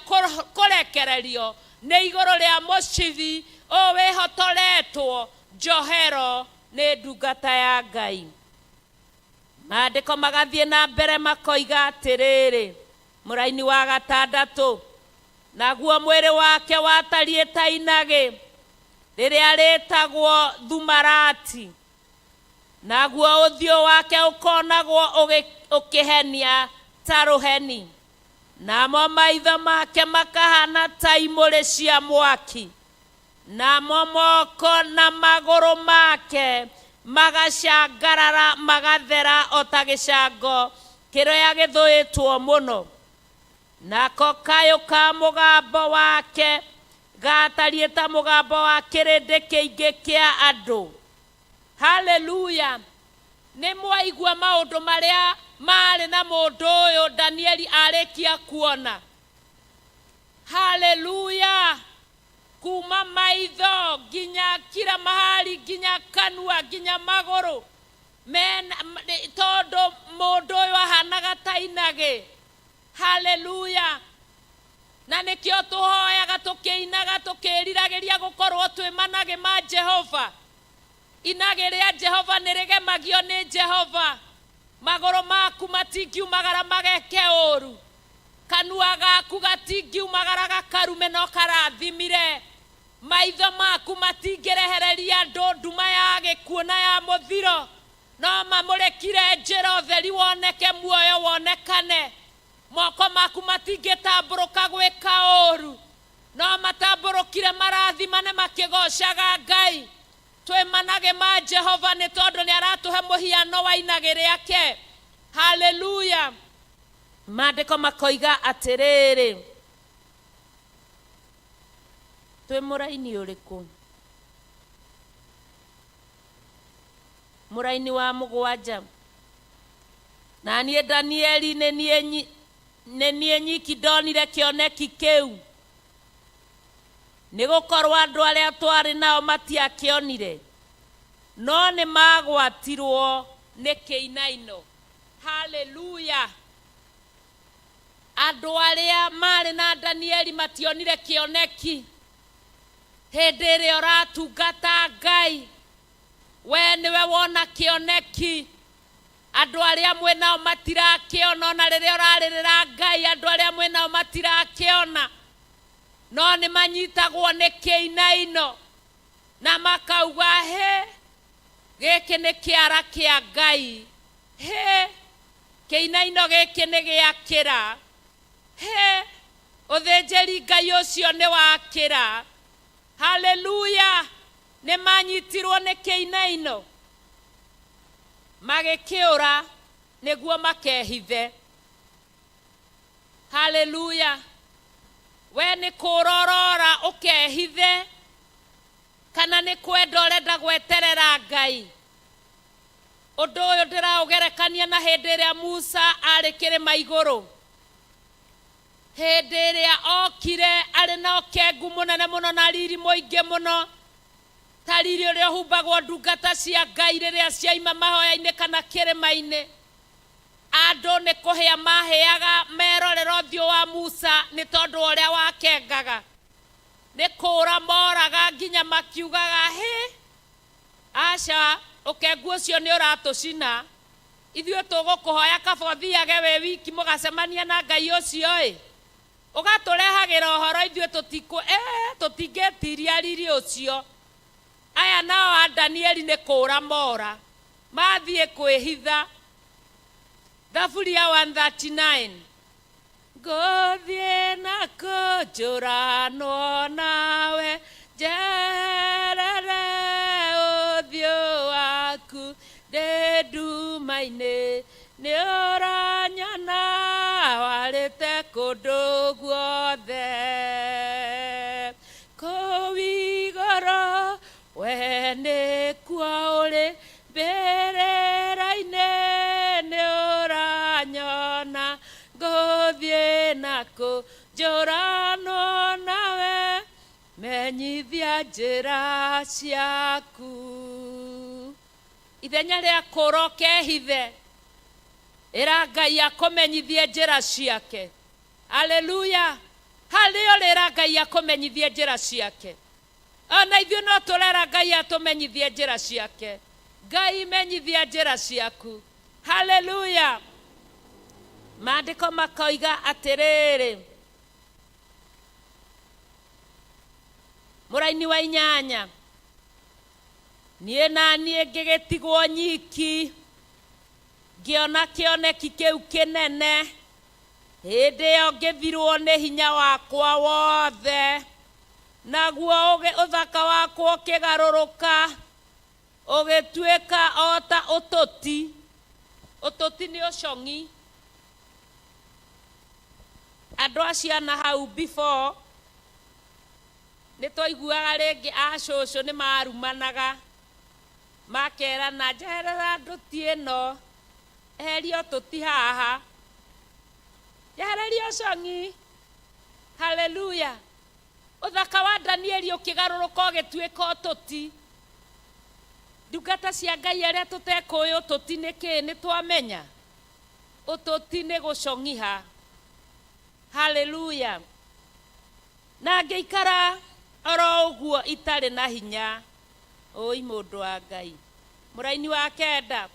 kũrekererio nĩ igũrũ rĩa mũcibi ũyũ wĩhotoretwo njohero nĩ ndungata ya Ngai. Maandĩko magathiĩ na mbere makoiga atĩrĩrĩ, mũraini wa gatandatũ, naguo mwĩrĩ wake watariĩ ta inagĩ rĩrĩa rĩtagwo thumarati, naguo ũthiũ wake ũkonagwo ũkĩhenia ta rũheni, namo maitho make makahana ta imũrĩ cia mwaki, namo moko na magũrũ make magacangarara magathera o ta gĩcango kĩrĩa gĩthũĩtwo mũno. Nako kayũ ka mũgambo wake gatariĩ ta mũgambo wa kĩrĩndĩ kĩingĩ kĩa andũ. Haleluya! Nĩ mwaigua maũndũ marĩa maarĩ na mũndũ ũyũ Danieli arĩkia kuona. Haleluya! Kuma maitho nginya kila mahali, nginya kanua, nginya magũrũ, mena tondũ mũndũ ũyũ ahanaga ta inagĩ. Haleluya! Na nĩkĩo tũhoyaga tũkĩinaga tũkĩriragĩria gũkorwo twĩ managĩ ma Jehova. Inagĩ rĩa Jehova nĩ rĩgemagio nĩ Jehova. Magũrũ maku matingiumagara mageke ũru, kanua gaku gatingiumagara gakarume no karathimire, maitho maku matingĩrehereria andũ nduma ya gĩkuũ na ya mũthiro, no mamũrĩkire njĩra ũtheri woneke, muoyo wonekane. Moko maku matingĩtambũrũka gwĩka ũru, no matambũrũkire marathimane makĩgocaga Ngai. Twĩ managĩ ma Jehova nĩ tondũ nĩ aratũhe mũhiano wa inagĩ rĩake. Haleluya! Maandĩko makoiga atĩrĩrĩ, twĩ mũraini ũrĩkũ? Mũraini wa mũgwanja. Na niĩ Danieli nĩ niĩ nyiki ndonire kĩoneki kĩu, nĩ gũkorwo andũ arĩa twarĩ nao matiakĩonire, no nĩ magwatirwo nĩ kĩinaino. Haleluya! Andũ arĩa marĩ na Danieli mationire kĩoneki. Hĩndĩ ĩrĩa ũratungata Ngai, We nĩwe wona kĩoneki, andũ arĩa mwĩ nao matirakĩona. Ona rĩrĩa ũrarĩrĩra Ngai, andũ arĩa mwĩ nao matirakĩona, no nĩ manyitagwo nĩ kĩinaino na makauga, he, gĩkĩ nĩ kĩara kĩa Ngai, he, kĩinaino gĩkĩ nĩ gĩakĩra, he, ũthĩnjĩri Ngai ũcio nĩ wakĩra. Haleluya! Nĩ manyitirwo nĩ kĩinaino, magĩkĩũra nĩguo makehithe. Haleluya! We nĩ kũũra ũrora ũkehithe, kana nĩ kwenda ũrenda gweterera Ngai? Ũndũ ũyũ ndĩraũgerekania na hĩndĩ ĩrĩa Musa arĩ kĩrĩma igũrũ, hĩndĩ ĩrĩa okire arĩ na ũkengu mũnene mũno na riri mũingĩ mũno, ta riri ũrĩa ũhumbagwo ndungata cia Ngai rĩrĩa ciaima mahoya-inĩ kana kĩrĩma-inĩ. Andũ nĩ kũhĩa mahĩaga merorera ũthiũ wa Musa nĩ tondũ wa ũrĩa wakengaga. Nĩ kũũra moraga nginya makiugaga, hĩ, aca, ũkengu ũcio nĩ ũratũcina, ithuĩ tũgũkũhoya kaba ũthiage wĩ wiki mũgacemania na Ngai ũcio ĩ, ũgatũrehagĩra ũhoro, ithuĩ tũtingĩtiria riri ũcio. Aya nao a Danieli nĩ kũũra mora, mathiĩ kwĩhitha. Thaburi ya 139, ngũthiĩ na kũnjũranwo nawe, njerere ũthiũ waku, ndĩ nduma-inĩ nĩ ũranyona, warĩte kũndũ guothe. Kũu igũrũ we nĩkuo ũrĩ, mbĩrĩra-inĩ nĩ ũranyona, ngũthiĩ na kũnjũranwo nawe, menyithia njĩra ciaku. Ithenya rĩa kũũra ũkehithe, ĩra Ngai akũmenyithie njĩra ciake. Haleluya! Harĩa ũrĩ, ĩra Ngai akũmenyithie njĩra ciake. Ona ithuĩ no tũrera Ngai atũmenyithie njĩra ciake. Ngai, menyithia njĩra ciaku. Haleluya! Maandĩko makoiga atĩrĩrĩ, mũraini wa 8, niĩ na niĩ ngĩgĩtigwo nyiki, ngĩona kĩoneki kĩu kĩnene, hĩndĩ ĩyo ngĩthirwo nĩ hinya wakwa wothe, naguo ũthaka wakwa ũkĩgarũrũka ũgĩtuĩka o ta ũtũti. Ũtũti nĩ ũcong'i. Andũ a ciana hau before nĩ twaiguaga rĩngĩ a cũcũ nĩ marumanaga, makerana, njeherera ndũti ĩno, eheria ũtũti haha, njehereria ũcong'i. Haleluya! Ũthaka wa Danieli ũkĩgarũrũka ũgĩtuĩka ũtũti. Ndungata cia Ngai arĩa tũtekũĩ ũtũti nĩ kĩĩ, nĩ twamenya ũtũti nĩ gũcong'iha. Haleluya! Na ngĩikara oro ũguo itarĩ na hinya. Ũi mũndũ wa Ngai. Mũraini wa 9,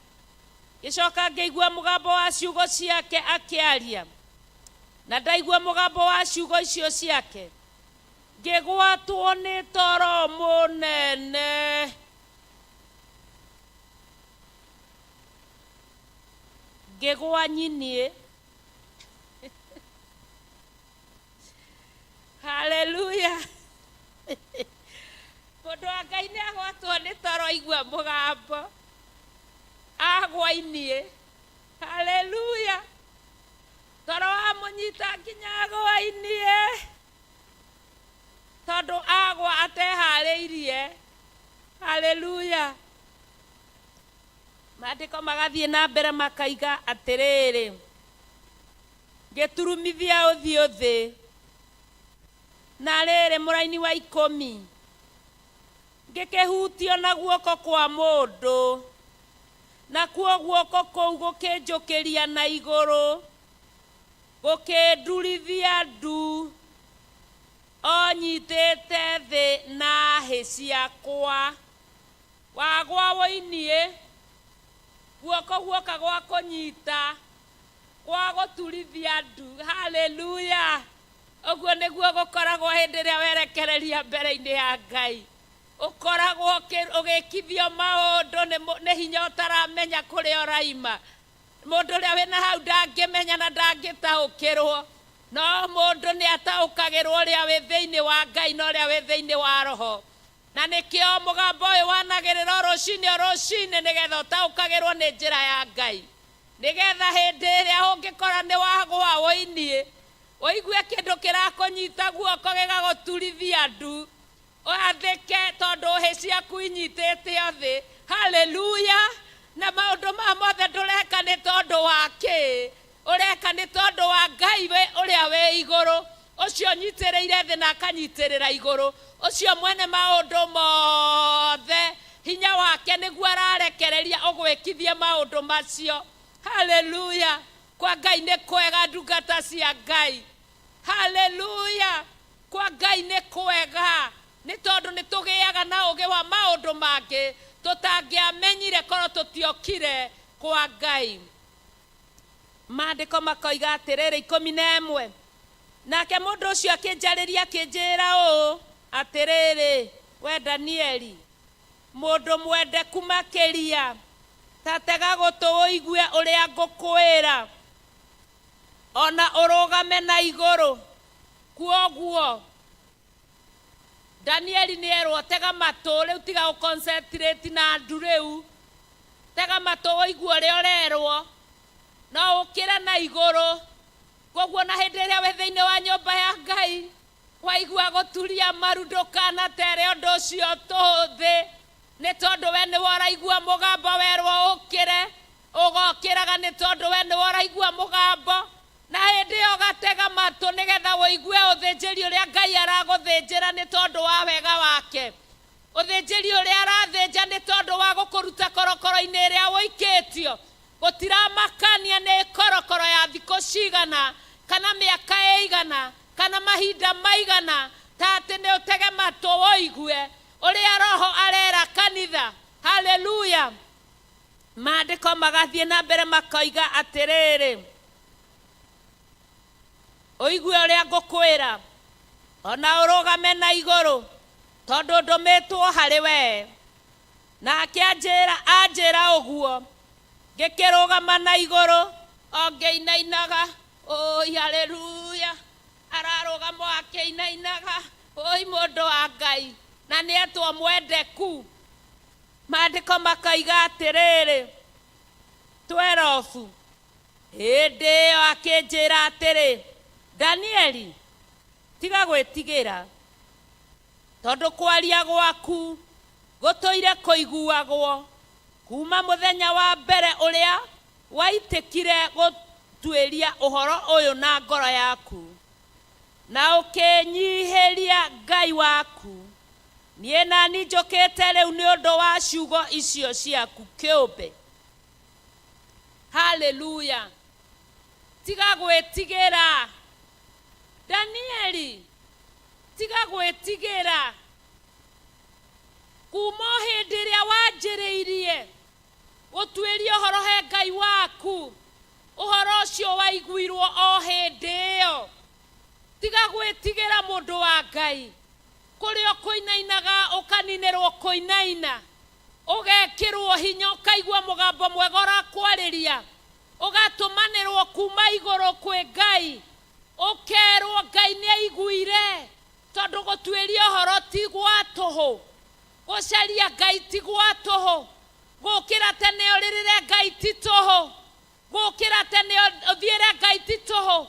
gĩcoka ngĩigua mũgambo wa ciugo ciake akĩaria, na ndaigua mũgambo wa ciugo icio ciake, ngĩgwatwo nĩ toro mũnene, ngĩgwa nyiniĩ. Haleluya! Mũndũ wa Ngai nĩ agwatwo nĩ toro aigua mũgambo, agwa iniĩ. Haleluya! Toro wamũnyita nginya agwa iniĩ, tondũ agwa ateharĩirie. Haleluya! Maandĩko magathiĩ na mbere makaiga atĩrĩrĩ, ngĩturumithia ũthiũ thĩ. Na rĩrĩ, mũraini wa 10, ngĩkĩhutio na guoko kwa mũndũ, nakuo guoko kũu gũkĩnjũkĩria na igũrũ, gũkĩndurithia ndu, o nyitĩte thĩ na hĩ ciakwa. Wagwa wũiniĩ, guoko guoka gwa kũnyita, gwa gũturithia ndu. Haleluya! Ũguo nĩguo gũkoragwo hĩndĩ ĩrĩa werekereria mbere-inĩ ya Ngai. Ũkoragwo ũgĩkithio maũndũ nĩ hinya ũtaramenya kũrĩa ũraima. Mũndũ ũrĩa wĩna hau ndangĩmenya na ndangĩtaũkĩrwo. No mũndũ nĩ ataũkagĩrwo ũrĩa wĩ thĩinĩ wa Ngai na ũrĩa wĩ thĩinĩ wa Roho. Na nĩkĩo mũgambo ũyũ wanagĩrĩra o rũcinĩ o rũcinĩ, nĩgetha ũtaũkagĩrwo nĩ njĩra ya Ngai. Nĩgetha hĩndĩ ĩrĩa ũngĩkora nĩ wagũa wũiniĩ, ũigue kĩndũ kĩrakũnyita guoko gĩgagũturithia ndu, ũathĩke tondũ hĩ ciaku inyitĩte o thĩ. Haleluya! Na maũndũ maya mothe ndũreka nĩ tondũ wa kĩ? Ũreka nĩ tondũ wa Ngai ũrĩa wĩ igũrũ, ũcio ũnyitĩrĩire thĩ na akanyitĩrĩra igũrũ, ũcio mwene maũndũ mothe. Hinya wake nĩguo ararekereria ũgwĩkithie maũndũ macio. Haleluya! Kwa Ngai nĩ kwega, ndungata cia Ngai. Haleluya! Kwa Ngai nĩ kwega, nĩ tondũ nĩ tũgĩaga na ũgĩ wa maũndũ mangĩ tũtangĩamenyire korwo tũtiokire kwa Ngai. Maandĩko makoiga atĩrĩrĩ, 11, nake mũndũ ũcio akĩnjarĩria akĩnjĩra ũũ, atĩrĩrĩ, we Danieli, mũndũ mwendeku makĩria, ta tega gũtũ ũigue ũrĩa ngũkwĩra, ona ũrũgame na igũrũ. Kwoguo Danieli nĩ erwo, tega matũ rĩu, tiga gũconcentrate na ndu rĩu, tega matũ ũigue ũrĩa ũrerwo, no ũkĩre na igũrũ. Koguo na hĩndĩ ĩrĩa wĩ thĩinĩ wa nyũmba ya Ngai, waigua gũturia maru, ndũkanatere ũndũ ũcio tũhũ thĩ, nĩ tondũ we nĩwe ũraigua mũgambo werwo ũkĩre, ũgokĩraga nĩ tondũ we nĩwe ũraigua mũgambo. Na hĩndĩ ĩyo ũgatega matũ nĩgetha ũigue ũthĩnjĩri ũrĩa Ngai aragũthĩnjĩra nĩ tondũ wa wega wake, ũthĩnjĩri ũrĩa arathĩnja nĩ tondũ wa gũkũruta korokoro-inĩ ĩrĩa ũikĩtio. Gũtiramakania nĩ korokoro ya thikũ cigana, kana mĩaka ĩigana, kana mahinda maigana, ta atĩ nĩ ũtege matũ ũigue ũrĩa Roho arera kanitha. Haleluya! Maandĩko magathiĩ na mbere makoiga atĩrĩrĩ, ũigue ũrĩa ngũkwĩra, ona ũrũgame na igũrũ, tondũ ndũmĩtwo harĩ wee. Nake anjĩra anjĩra ũguo, ngĩkĩrũgama na igũrũ o ngĩinainaga. Ũi haleluya! Ararũgama o akĩinainaga. Ũi mũndũ wa Ngai, na nĩ etwo mwendeku. Maandĩko makoiga atĩrĩrĩ, 12, hĩndĩ ĩyo akĩnjĩra atĩrĩ, Danieli, tiga gwĩtigĩra, tondũ kwaria gwaku gũtũire kũiguagwo kuma mũthenya wa mbere ũrĩa waitĩkire gũtuĩria ũhoro ũyũ na ngoro yaku, na ũkĩnyihĩria Ngai waku. Niĩ nani njũkĩte rĩu nĩ ũndũ wa ciugo icio ciaku kĩũmbe. Haleluya! Tiga gwĩtigĩra, Danieli, tiga gwĩtigĩra. Kuma o hĩndĩ ĩrĩa wanjĩrĩirie gũtuĩria ũhoro he Ngai waku, ũhoro ũcio waiguirwo o hĩndĩ ĩyo. Tiga gwĩtigĩra, mũndũ wa Ngai. Kũrĩa ũkũinainaga ũkaninĩrwo kũinaina, ũgekĩrwo hinya, ũkaigua mũgambo mwega ũrakwarĩria, ũgatũmanĩrwo kuma igũrũ kwĩ Ngai, ũkerwo Ngai nĩ aiguire, tondũ gũtuĩria ũhoro ti gwa tũhũ, gũcaria Ngai ti gwa tũhũ, gũkĩra tene ũrĩrĩre Ngai ti tũhũ, gũkĩra tene ũthiĩre Ngai ti tũhũ,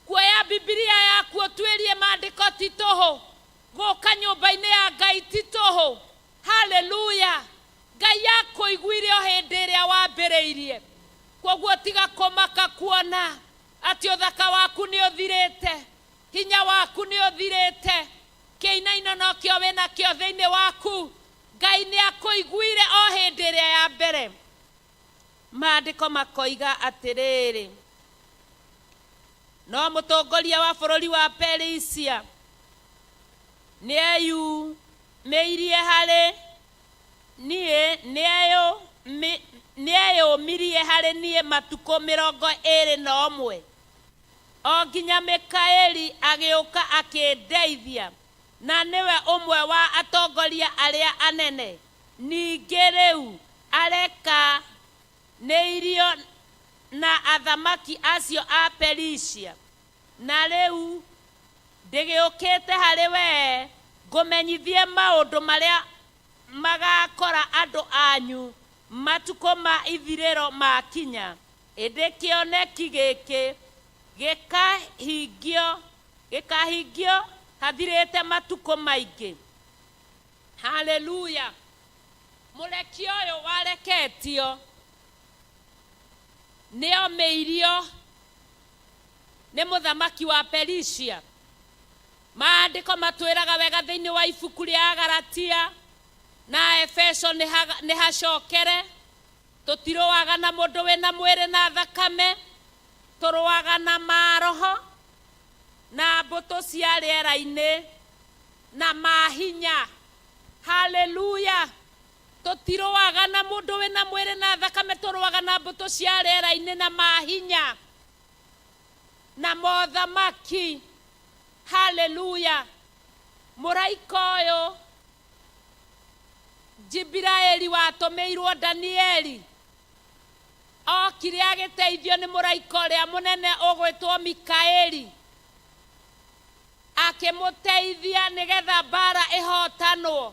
kuoya Bibilia yaku ũtuĩrie maandĩko ti tũhũ, gũka nyũmba-inĩ ya Ngai ti tũhũ. Haleluya! Ngai akũiguire o hĩndĩ ĩrĩa wambĩrĩirie. Koguo tiga kũmaka kuona atĩ ũthaka waku nĩ ũthirĩte, hinya waku nĩ ũthirĩte, kĩinaino nokĩo wĩnakĩo thĩinĩ waku. Ngai nĩ akũiguire o hĩndĩ ĩrĩa ya mbere. Maandĩko makoiga atĩrĩrĩ, no mũtongoria wa bũrũri wa Perisia nĩ eyumĩirie harĩ Niĩ nĩeyũmirie harĩ niĩ matukũ 21, o nginya Mikaeli agĩũka akĩndeithia, na nĩwe ũmwe wa atongoria arĩa anene. Ningĩ rĩu arekanĩirio na athamaki acio a Perisia. Na rĩu ndĩgĩũkĩte harĩ wee ngũmenyithie maũndũ marĩa magaakora andũ anyu matukũ ma ithirĩro makinya. Ĩndĩ kĩoneki gĩkĩ gĩkahingio hathirĩte matukũ maingĩ. Haleluya! Mũrekio ũyũ wareketio nĩomĩirio nĩ mũthamaki wa Perisia. Maandĩko matwĩraga wega thĩinĩ wa ibuku rĩa Agalatia na Efeso nĩ hacokere, tũtirũaga na mũndũ wĩna mwĩrĩ na thakame, tũrũaga na maroho na mbũtũ cia rĩera-inĩ na mahinya. Haleluya! Tũtirũaga na mũndũ wĩna mwĩrĩ na thakame, tũrũaga na mbũtũ cia rĩera-inĩ na mahinya na mothamaki. Haleluya! Mũraika ũyũ Jibiraeli watũmĩirwo Danieli okire agĩteithio nĩ mũraika ũrĩa mũnene ũgwĩtwo Mikaeli, akĩmũteithia nĩgetha mbara ĩhotanwo.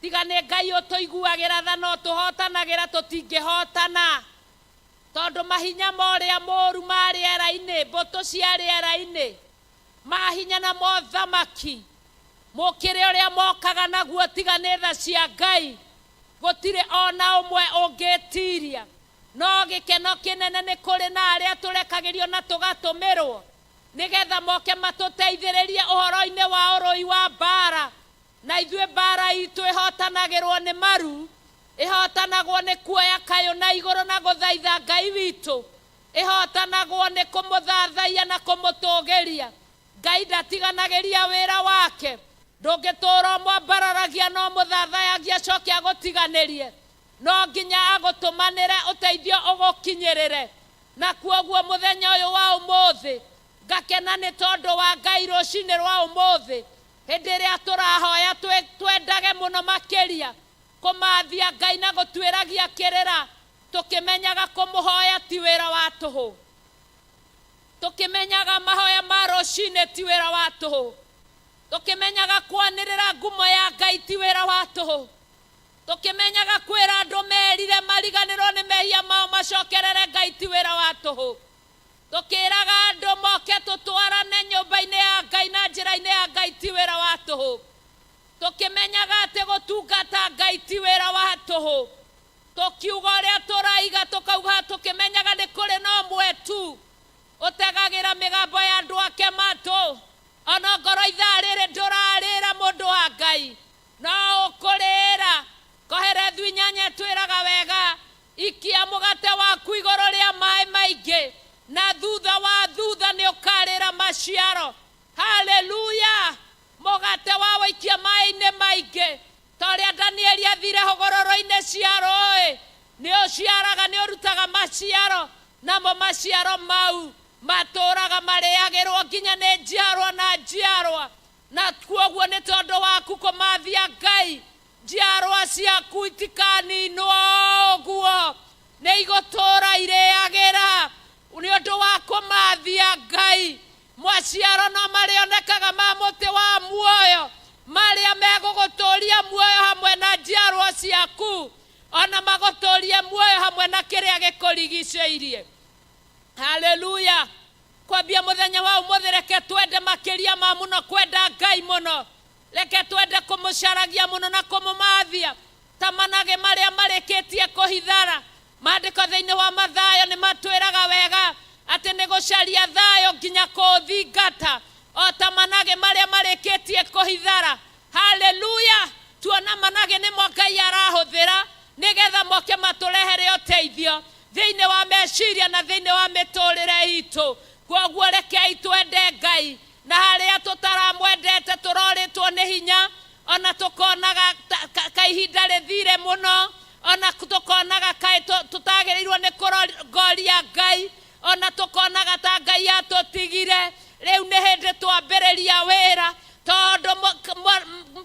Tiga nĩ Ngai ũtũiguagĩra tha no tũhotanagĩra, tũtingĩhotana, tondũ mahinya ma ũrĩa mũũru ma rĩera-inĩ, mbũtũ cia rĩera-inĩ, mahinya na mothamaki, mũkĩrĩ ũrĩa mokaga naguo, tiga nĩ tha cia Ngai, gũtirĩ ona ũmwe ũngĩtiria. No gĩkeno kĩnene nĩ kũrĩ na arĩa tũrekagĩrio na tũgatũmĩrwo nĩgetha moke matũteithĩrĩrie ũhoro-inĩ wa ũrũi wa mbara. Na ithuĩ mbara itũ ĩhotanagĩrwo nĩ maru, ĩhotanagwo nĩ kuoya kayũ na igũrũ na gũthaitha Ngai witũ, ĩhotanagwo nĩ kũmũthathaiya na kũmũtũgĩria. Ngai ndatiganagĩria wĩra wake. Ndũngĩtũũra ũmwambararagia no mũthathayagia acoke agũtiganĩrie. No nginya agũtũmanĩre ũteithio ũgũkinyĩrĩre. Na kuoguo mũthenya ũyũ wa ũmũthĩ ngakena nĩ tondũ wa Ngai rũcinĩ rwa ũmũthĩ, hĩndĩ ĩrĩa tũrahoya twendage mũno makĩria kũmathia Ngai na gũtuĩragia kĩrĩra, tũkĩmenyaga kũmũhoya ti wĩra wa tũhũ, tũkĩmenyaga mahoya ma rũcinĩ ti wĩra wa tũhũ, tũkĩmenyaga kwanĩrĩra ngumo ya Ngai ti wĩra wa tũhũ, tũkĩmenyaga kwĩra andũ merire mariganĩrwo nĩ mehia mao macokerere Ngai ti wĩra wa tũhũ, tũkĩraga andũ moke tũtwarane nyũmba-inĩ ya Ngai na njĩra-inĩ ya Ngai ti wĩra wa tũhũ, tũkĩmenyaga atĩ gũtungata Ngai ti wĩra wa tũhũ, tũkiuga ũrĩa tũraiga tũkauga tũkĩmenyaga nĩ kũrĩ na ũmwe tu ũtegagĩra mĩgambo ya andũ ake matũ. Ona ngoro ithaa rĩrĩ ndũrarĩra mũndũ wa Ngai, no ũkũrĩra. Koherethu 8 ĩtwĩraga wega, ikia mũgate waku igũrũ rĩa maĩ maingĩ, na thutha wa thutha nĩ ũkarĩra maciaro. Haleluya! Mũgate wa wĩikia maĩ-inĩ maingĩ, ta ũrĩa Danieli athire hũgũrũrũ-inĩ cia rũĩ, nĩ ũciaraga, nĩ ũrutaga maciaro, namo maciaro mau matũũraga marĩagĩrwo nginya nĩ njiarwa na njiarwa. Na kuoguo nĩ tondũ waku kũmathia Ngai, njiarwa ciaku itikaninwo ũguo, nĩ igũtũũra irĩagĩra nĩ ũndũ wa kũmathia Ngai. Maciaro no marĩonekaga ma mũtĩ wa muoyo, marĩa megũgũtũũria muoyo hamwe na njiarwa ciaku, ona magũtũũrie muoyo hamwe na kĩrĩa gĩkũrigicĩirie. Haleluya! Kwambia mũthenya wa ũmũthĩ, reke twende makĩria ma mũno kwenda Ngai mũno, reke twende kũmũcaragia mũno na kũmũmathia ta managĩ marĩa marĩkĩtie kũhithara. Maandĩko thĩinĩ wa Mathayo nĩ matwĩraga wega atĩ nĩ gũcaria thayũ nginya kũũthingata o ta managĩ marĩa marĩkĩtie kũhithara. Haleluya! Tuona managĩ nĩmo Ngai arahũthĩra nĩgetha moke matũrehere ũteithio thĩinĩ wa meciria na thĩinĩ wa mĩtũrĩre itũ. Kwoguo rekei twende Ngai, na harĩa tũtaramwendete tũrorĩtwo nĩ hinya, ona tũkonaga kaingĩ Ihinda rĩthire mũno, ona tũkonaga kaĩ tũtagĩrĩirwo nĩ kũrongoria Ngai, ona tũkonaga ta Ngai atũtigire. Rĩu nĩ hĩndĩ twambĩrĩria wĩra, tondũ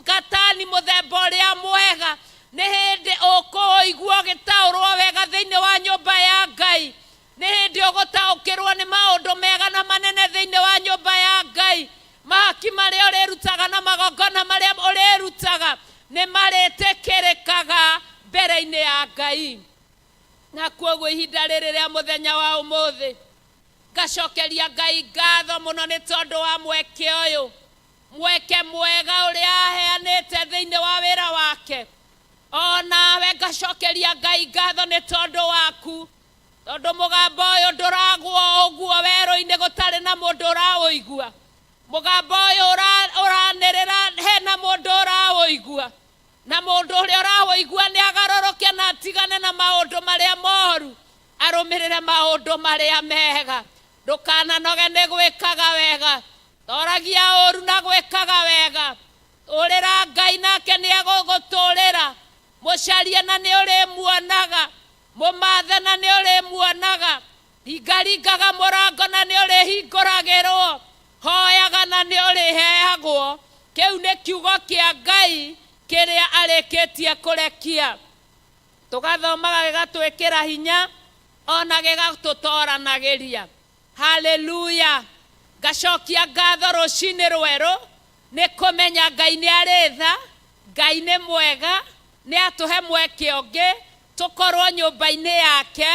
gatani mũthemba ũrĩa mwega nĩ hĩndĩ ũkũũigua ũgĩtaũrwo wega thĩinĩ wa nyũmba ya Ngai. Nĩ hĩndĩ ũgũtaũkĩrwo nĩ maũndũ mega na manene thĩinĩ wa nyũmba ya Ngai. Mahaki marĩa ũrĩrutaga na magongona marĩa ũrĩrutaga nĩ marĩtĩkĩrĩkaga mbere-inĩ ya Ngai. Na kwoguo ihinda rĩrĩ rĩa mũthenya wa ũmũthĩ, ngacokeria Ngai ngatho mũno nĩ tondũ wa mweke ũyũ, mweke mwega ũrĩa aheanĩte thĩinĩ wa wĩra wake. O nawe ngacokeria Ngai ngatho nĩ tondũ waku, tondũ mũgambo ũyũ ndũragwo ũguo werũ-inĩ gũtarĩ na mũndũ ũraũigua. Mũgambo ũyũ ũranĩrĩra hena mũndũ ũraũigua, na mũndũ ũrĩa ũraũigua nĩ agarũrũke na atigane na maũndũ marĩa moru, arũmĩrĩre maũndũ marĩa mega. Ndũkananoge nĩ gwĩkaga wega, toragia ũru na gwĩkaga wega. Tũrĩra Ngai nake nĩ egũgũtũrĩra. Mũcarie na nĩ ũrĩmuonaga, mũmathe na nĩ ũrĩmuonaga. Ringaringaga mũrango na nĩ ũrĩhingũragĩrwo, hoyaga na nĩ ũrĩheagwo. Kĩu nĩ kiugo kĩa Ngai kĩrĩa arĩkĩtie kũrekia. Tũgathomaga gĩgatwĩkĩra hinya, ona gĩgatũtoranagĩria. Haleluya! Ngacokia ngatho rũcinĩ rwerũ nĩ kũmenya Ngai nĩ arĩ tha, Ngai nĩ mwega, nĩ atũhe mweke ũngĩ tũkorwo nyũmba-inĩ yake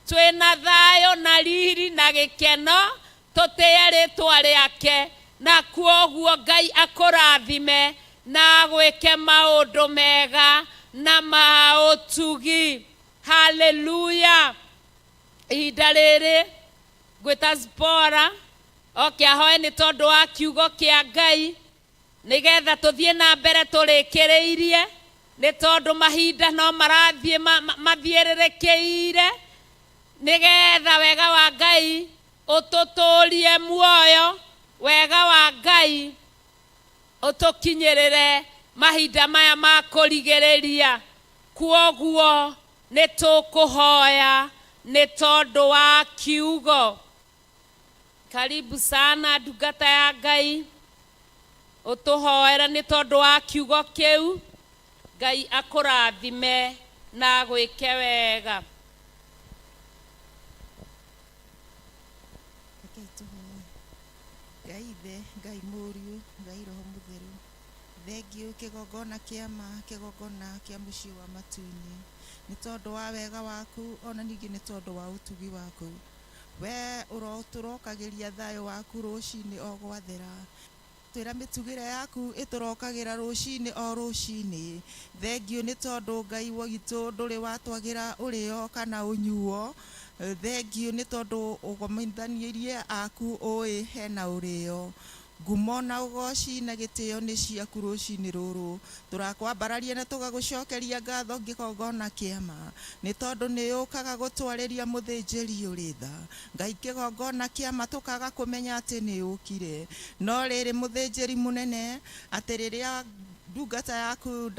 twĩna thayũ na riri na gĩkeno, tũtĩe rĩtwa rĩake. Na kwoguo Ngai akũrathime na agwĩke maũndũ mega na ma ũtugi. Haleluya! Ihinda rĩrĩ ngwĩta Zipora oke ahoe nĩ tondũ wa kiugo kĩa Ngai, nĩgetha tũthiĩ na mbere tũrĩkĩrĩirie, nĩ tondũ mahinda no marathiĩ mathiĩrĩrĩkĩire, nĩgetha wega wa Ngai ũtũtũrie muoyo, wega wa Ngai ũtũkinyĩrĩre mahinda maya ma kũrigĩrĩria. Kwoguo nĩ tũkũhoya nĩ tondũ wa kiugo. Karibu sana ndungata ya Ngai, ũtũhoere nĩ tondũ wa kiugo kĩu. Ngai akũrathime na agwĩke wega. Rekei tũhoe. Ngai Ithe, Ngai Mũriũ, Ngai Roho Mũtheru, thengiũ kĩgongona kĩa ma, kĩgongona kĩa mũciĩ wa matu-inĩ, nĩ tondũ wa wega waku, ona ningĩ nĩ tondũ wa ũtugi waku. We ũrotũrokagĩria thayũ waku rũcinĩ o gwathera. Twĩra mĩtugĩre yaku ĩtũrokagĩra rũcinĩ o rũcinĩ. Thengiũ nĩ tondũ Ngai witũ ndũrĩ watwagĩra ũrĩo kana ũnyuo. Thengiũ nĩ tondũ ũgomithanirie aku ũĩ hena ũrĩo. Ngumo na ũgoci na gĩtĩo nĩ ciaku rũcinĩ rũrũ. Tũrakwambararia na tũgagũcokeria ngatho kĩgongona kĩa ma, nĩ tondũ nĩ ũkaga gũtwarĩria mũthĩnjĩri ũrĩ tha. Ngai kĩgongona kĩa ma tũkaga kũmenya atĩ nĩ ũkire. No rĩrĩ mũthĩnjĩri mũnene, atĩ rĩrĩa ndungata yaku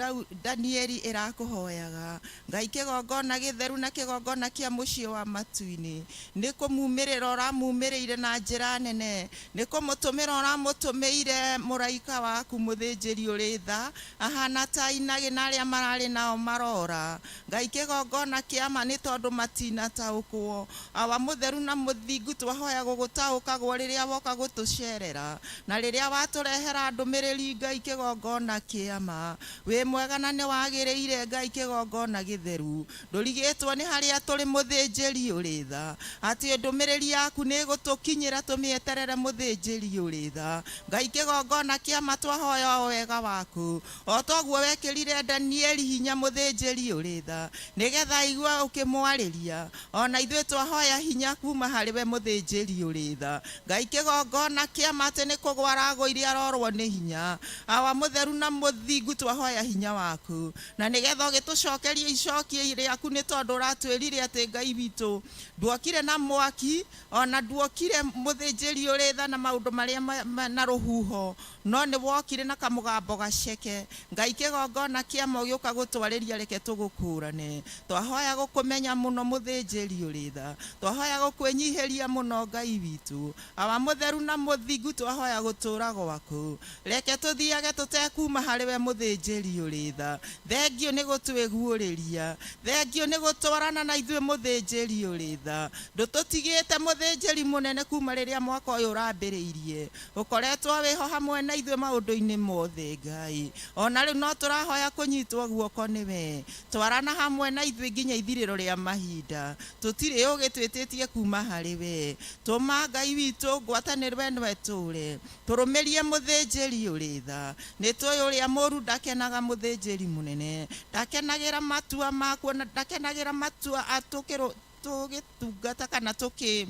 Danieli ĩrakũhoyaga, Ngai kĩgongona gĩtheru na kĩgongona kĩa mũciĩ wa matu-inĩ, nĩ kũmumĩrĩra ũramumĩrĩire na njĩra nene, nĩ kũmũtũmĩra ũramũtũmĩire mũraika waku mũthĩnjĩri ũrĩ tha, ahana ta inagĩ na arĩa mararĩ nao marora. Ngai kĩgongona kĩa ma nĩ tondũ matinataũkwo. Awa mũtheru na mũthingu, twahoya gũgũtaũkagwo rĩrĩa woka gũtũcerera, na rĩrĩa watũrehera ndũmĩrĩri. Ngai kĩgongona kĩa ma, wĩ mwega na nĩ wagĩrĩire. Ngai kĩgongona gĩtheru, ndũrigĩtwo nĩ harĩa tũrĩ mũthĩnjĩri ũrĩ tha, atĩ ndũmĩrĩri yaku nĩ ĩgũtũkinyĩra, tũmĩeterere mũthĩnjĩri ũrĩ tha. Ngai kĩgongona kĩa ma, twahoya o wega waku, o toguo wekĩrire Danieli hinya mũthĩnjĩri ũrĩ tha, nĩgetha aigue ũkĩmwarĩria, ona ithuĩ twahoya hinya kuma harĩ we mũthĩnjĩri ũrĩ tha. Ngai kĩgongona kĩa ma, atĩ nĩ kũgwa aragũire arorwo nĩ hinya. Awa mũtheru na mũthingu. Mũthingu, twahoya hinya waku na nĩgetha ũgĩtũcokerie icokia rĩaku, nĩ tondũ ũratwĩrire atĩ Ngai witũ nduokire na mwaki ona nduokire mũthĩnjĩri ũrĩ tha na maũndũ marĩa na rũhuho, no nĩ wokire na kamũgambo gaceke. Ngai, kĩgongona kĩa ma ũgĩũka gũtwarĩria, reke tũgũkũrane. Twahoya gũkũmenya mũno, mũthĩnjĩri ũrĩ tha. Twahoya gũkwĩnyihĩria mũno, Ngai witũ, Awa mũtheru na mũthingu. Twahoya gũtũra gwaku, reke tũthiage tũtekuma harĩ we, mũthĩnjĩri ũrĩ tha. Thengiũ nĩ gũtwĩguũrĩria, thengiũ nĩ gũtwarana na ithuĩ, mũthĩnjĩri ũrĩ tha. Ndũtũtigĩte, mũthĩnjĩri mũnene, kuma rĩrĩa mwaka ũyũ ũrambĩrĩirie, ũkoretwo wĩho hamwe na ithuĩ maũndũ-inĩ mothe. Ngai, ona rĩu no tũrahoya kũnyitwo guoko nĩwe, twarana hamwe na ithuĩ nginya ithirĩro rĩa mahinda. Tũtirĩ ũgĩ twĩtĩtie kuma harĩ we. Tũma, Ngai witũ, ngwatanĩro ĩno ĩtũre tũrũmĩrie, mũthĩnjĩri ũrĩ tha. Nĩ tũĩ ũrĩa mũru ndakenaga, mũthĩnjĩri mũnene ndakenagĩra matua makuo na ndakenagĩra matua atũkĩrũ tũgĩtungata kana tũkĩ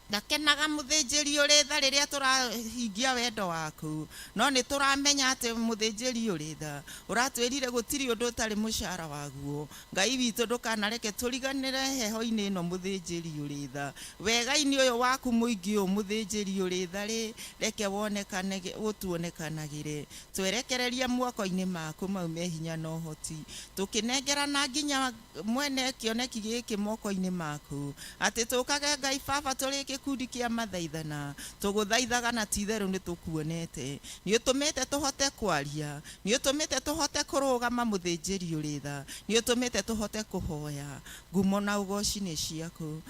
ndakenaga, mũthĩnjĩri ũrĩ tha, rĩrĩa tũrahingia wendo waku. No nĩ tũramenya atĩ, mũthĩnjĩri ũrĩ tha, ũratwĩrire gũtirĩ ũndũ ũtarĩ mũcara waguo. Ngai witũ, ndũkanareke tũriganĩre heho-inĩ ĩno, mũthĩnjĩri ũrĩ tha. Wega-inĩ ũyũ waku mũingĩ ũyũ, mũthĩnjĩri ũrĩ tha rĩ, reke wonekane, ũtuonekanagĩre. Twerekereria moko-inĩ maku mau me hinya na ũhoti, tũkĩnengerana nginya mwene kĩoneki gĩkĩ moko-inĩ maku, atĩ tũkage, Ngai Baba, tũrĩ gĩkundi kĩa mathaithana, tũgũthaithaga na ti-itherũ nĩ tũkuonete. Nĩ ũtũmĩte tũhote kwaria, nĩ ũtũmĩte tũhote kũrũgama, mũthĩnjĩri ũrĩ tha, nĩ ũtũmĩte tũhote kũhoya. Ngumo na ũgoci nĩ ciaku.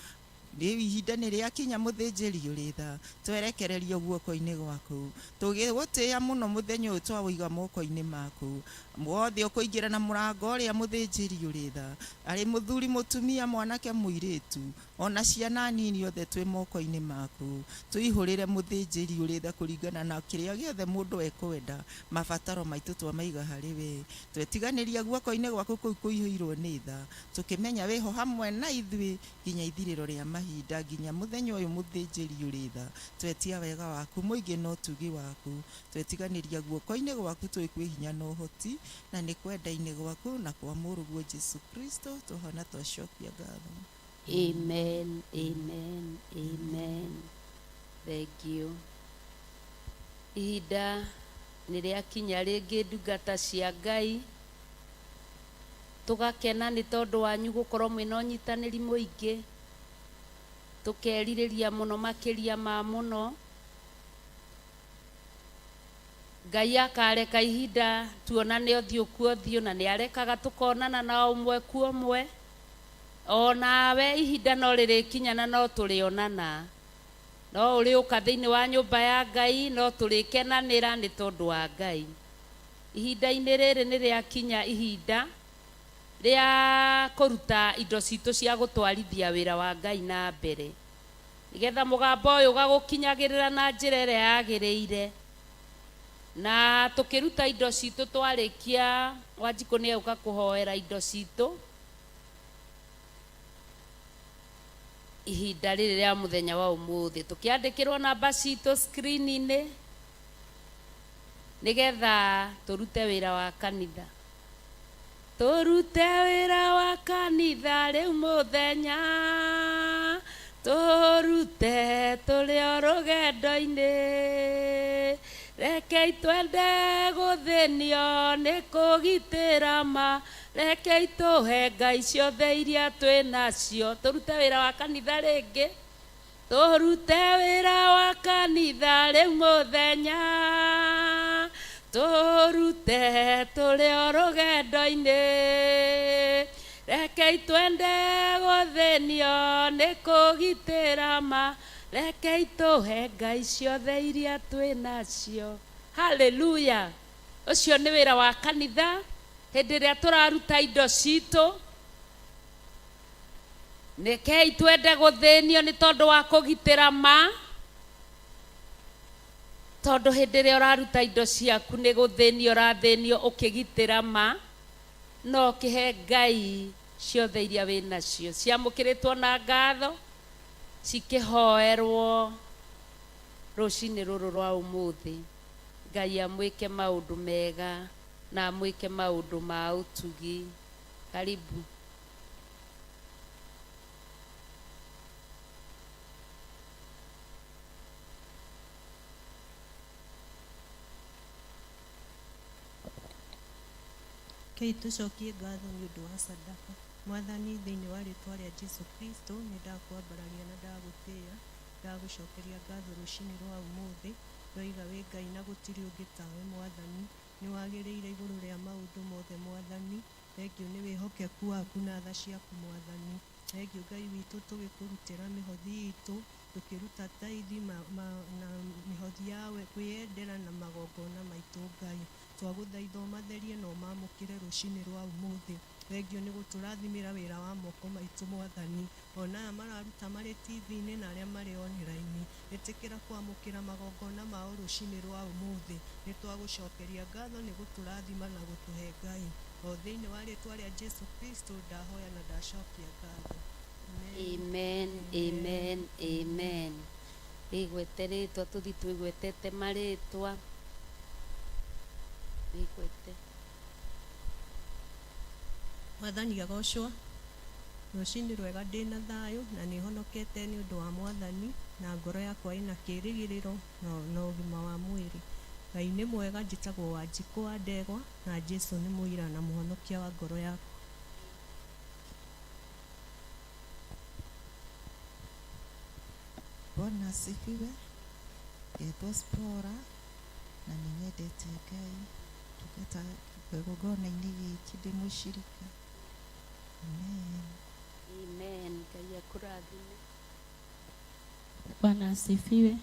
Rĩu ihinda nĩ rĩakinya, mũthĩnjĩri ũrĩ tha, twerekererio guoko-inĩ gwaku, tũgĩgũtĩĩa mũno. Mũthenya ũyũ twawĩiga moko-inĩ maku wothe ũkũingĩra na mũrango ũrĩa, mũthĩnjĩri ũrĩ tha, arĩ mũthuri, mũtumia, mwanake, mũirĩtu, ona ciana nini, othe twĩ moko-inĩ maku. Tũihũrĩre, mũthĩnjĩri ũrĩ tha, kũringana na kĩrĩa gĩothe mũndũ ekwenda. Mabataro maitũ twamaiga harĩ we, twetiganĩria guoko-inĩ gwaku kũu kũihũirwo nĩ tha, tũkĩmenya wĩho hamwe na ithuĩ nginya ithirĩro rĩa mahinda, nginya mũthenya ũyũ. Mũthĩnjĩri ũrĩ tha, twetia wega waku mũingĩ na ũtugi waku. Twetiganĩria guoko-inĩ gwaku, tũĩ kwĩ hinya na ũhoti, na nĩ kwenda-inĩ gwaku na kwa mũrũguo Jesu Kristo twahona, twacokia ngatho. Amen, amen, amen. Thank you. Ihinda nĩ rĩakinya rĩngĩ, ndungata cia Ngai, tũgakena nĩ tondũ wanyu gũkorwo mwĩna ũnyitanĩri mũingĩ. Tũkerirĩria mũno makĩria ma mũno Ngai akareka ihinda tuonane ũthiũ kwa ũthiũ, na nĩ arekaga tũkonana na ũmwe kwa ũmwe. Onawe ihinda no rĩrĩkinya na no tũrĩonana, no ũrĩũka thĩinĩ wa nyũmba ya Ngai, no tũrĩkenanĩra nĩ tondũ wa Ngai. Ihinda-inĩ rĩrĩ nĩ rĩakinya ihinda rĩa kũruta indo citũ cia gũtwarithia wĩra wa Ngai na mbere, nĩgetha mũgambo ũyũ ũgagũkinyagĩrĩra na njĩra ĩrĩa yagĩrĩire. Na tũkĩruta indo citũ, twarĩkia, Wanjikũ nĩ egũka kũhoera indo citũ. Ihinda rĩrĩ rĩa mũthenya wa ũmũthĩ tũkĩandĩkĩrwo namba citũ screen-inĩ, nĩgetha tũrute wĩra wa kanitha, tũrute wĩra wa kanitha rĩu mũthenya, tũrute tũrĩ o rũgendo-inĩ. Rekei twende gũthĩnio nĩ kũgitĩra ma, rekei tũhe Ngai ciothe iria twĩ nacio. Tũrute wĩra wa kanitha rĩngĩ, tũrute wĩra wa kanitha rĩu mũthenya, tũrute tũrĩ o rũgendo-inĩ. Rekei twende gũthĩnio nĩ kũgitĩra ma, rekei tũhe Ngai ciothe iria twĩ nacio. Haleluya! Ũcio nĩ wĩra wa kanitha hĩndĩ ĩrĩa tũraruta indo citũ. Rekei twende gũthĩnio nĩ tondũ wa kũgitĩra ma, tondũ hĩndĩ ĩrĩa ũraruta indo ciaku nĩ gũthĩnio ũrathĩnio ũkĩgitĩra ma, no ũkĩhe Ngai ciothe iria wĩ nacio, ciamũkĩrĩtwo na ngatho, cikĩhoerwo rũcinĩ rũrũ rwa ũmũthĩ. Ngai amwĩke maũndũ mega na amwĩke maũndũ ma ũtugi. Karibu. Rekei tũcokie ngatho nĩ ũndũ wa sadaka. Mwathani, thĩinĩ wa rĩtwa rĩa Jesu Kristo, nĩ ndakwambararia na ndagũtĩĩa, ndagũcokeria ngatho rũcinĩ rwa ũmũthĩ. Ndoiga wĩ Ngai na gũtirĩ ũngĩ tawe Mwathani. Nĩ wagĩrĩire igũrũ rĩa maũndũ mothe Mwathani. Thengiũ nĩ wĩhokeku waku na tha ciaku Mwathani. Thengiũ Ngai witũ tũgĩkũrutĩra mĩhothi itũ, tũkĩruta taithi na mĩhothi ya kwĩyendera na magongona maitũ Ngai. Twagũthaitha ũmatherie na ũmamũkĩre rũcinĩ rwa ũmũthĩ. Thengiũ nĩ gũtũrathimĩra wĩra wa moko maitũ Mwathani. Ona aya mararuta marĩ TV-inĩ na arĩa marĩ online. Ĩtĩkĩra kwamũkĩra magongona mao rũcinĩ rwa ũmũthĩ. Nĩ twagũcokeria ngatho nĩ gũtũrathima na gũtũhe Ngai. O thĩinĩ wa rĩtwa rĩa Jesu Kristo ndahoya na ndacokia ngatho. Amen, amen, amen. Wĩgwete rĩtwa tũthi twĩgwetete marĩtwa. Wĩgwete. Mwathani agocwo. Rũcinĩ rwega ndĩna thayũ na nĩ honokete nĩ ũndũ wa Mwathani na ngoro yakwa ĩna kĩrĩgĩrĩro na ũgima wa mwĩrĩ. Ngai nĩ mwega, njĩtagwo Wanjikũ wa Ndegwa na Jesu nĩ mũira na mũhonokia wa ngoro yakwa. Bwana asifiwe. Ngetwo Spora na nĩ nyendete Ngai. Ndungata kĩgongona-inĩ gĩkĩ ndĩ mũcirika. Amen. Amen. Ngai akũrathime. Bwana asifiwe.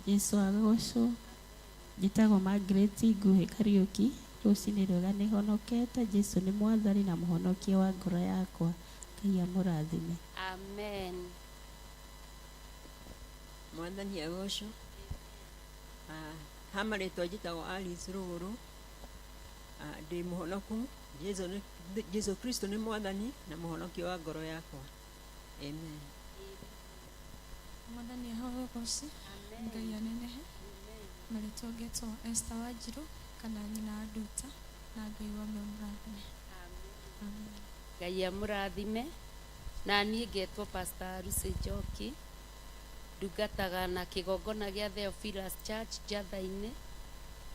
Jesu agocwo. Njĩtagwo Margaret Nguhĩ Kariũki. Rũcinĩ rwega nĩ honokete. Jesu nĩ mwathani na mũhonokia wa ngoro yakwa. Ngai amũrathime. Amen. Mwathani agocwo. Ha marĩtwa njĩtagwo Alice Rũgũrũ. Ndĩ mũhonoku. Jesu Kristo nĩ mwathani na mũhonokia wa ngoro yakwa. Amen. Mwathani aheo ũgoci, Ngai anenehe. Marĩtwa ngetwo Esther Wanjirũ kana nyina wa Nduta na Ngai wa amũrathime. Amen. Ngai amũrathime. Na niĩ ngetwo Pastor Lucy Njoki. Ndungataga na kĩgongona gĩa Theophilus Church Njatha-inĩ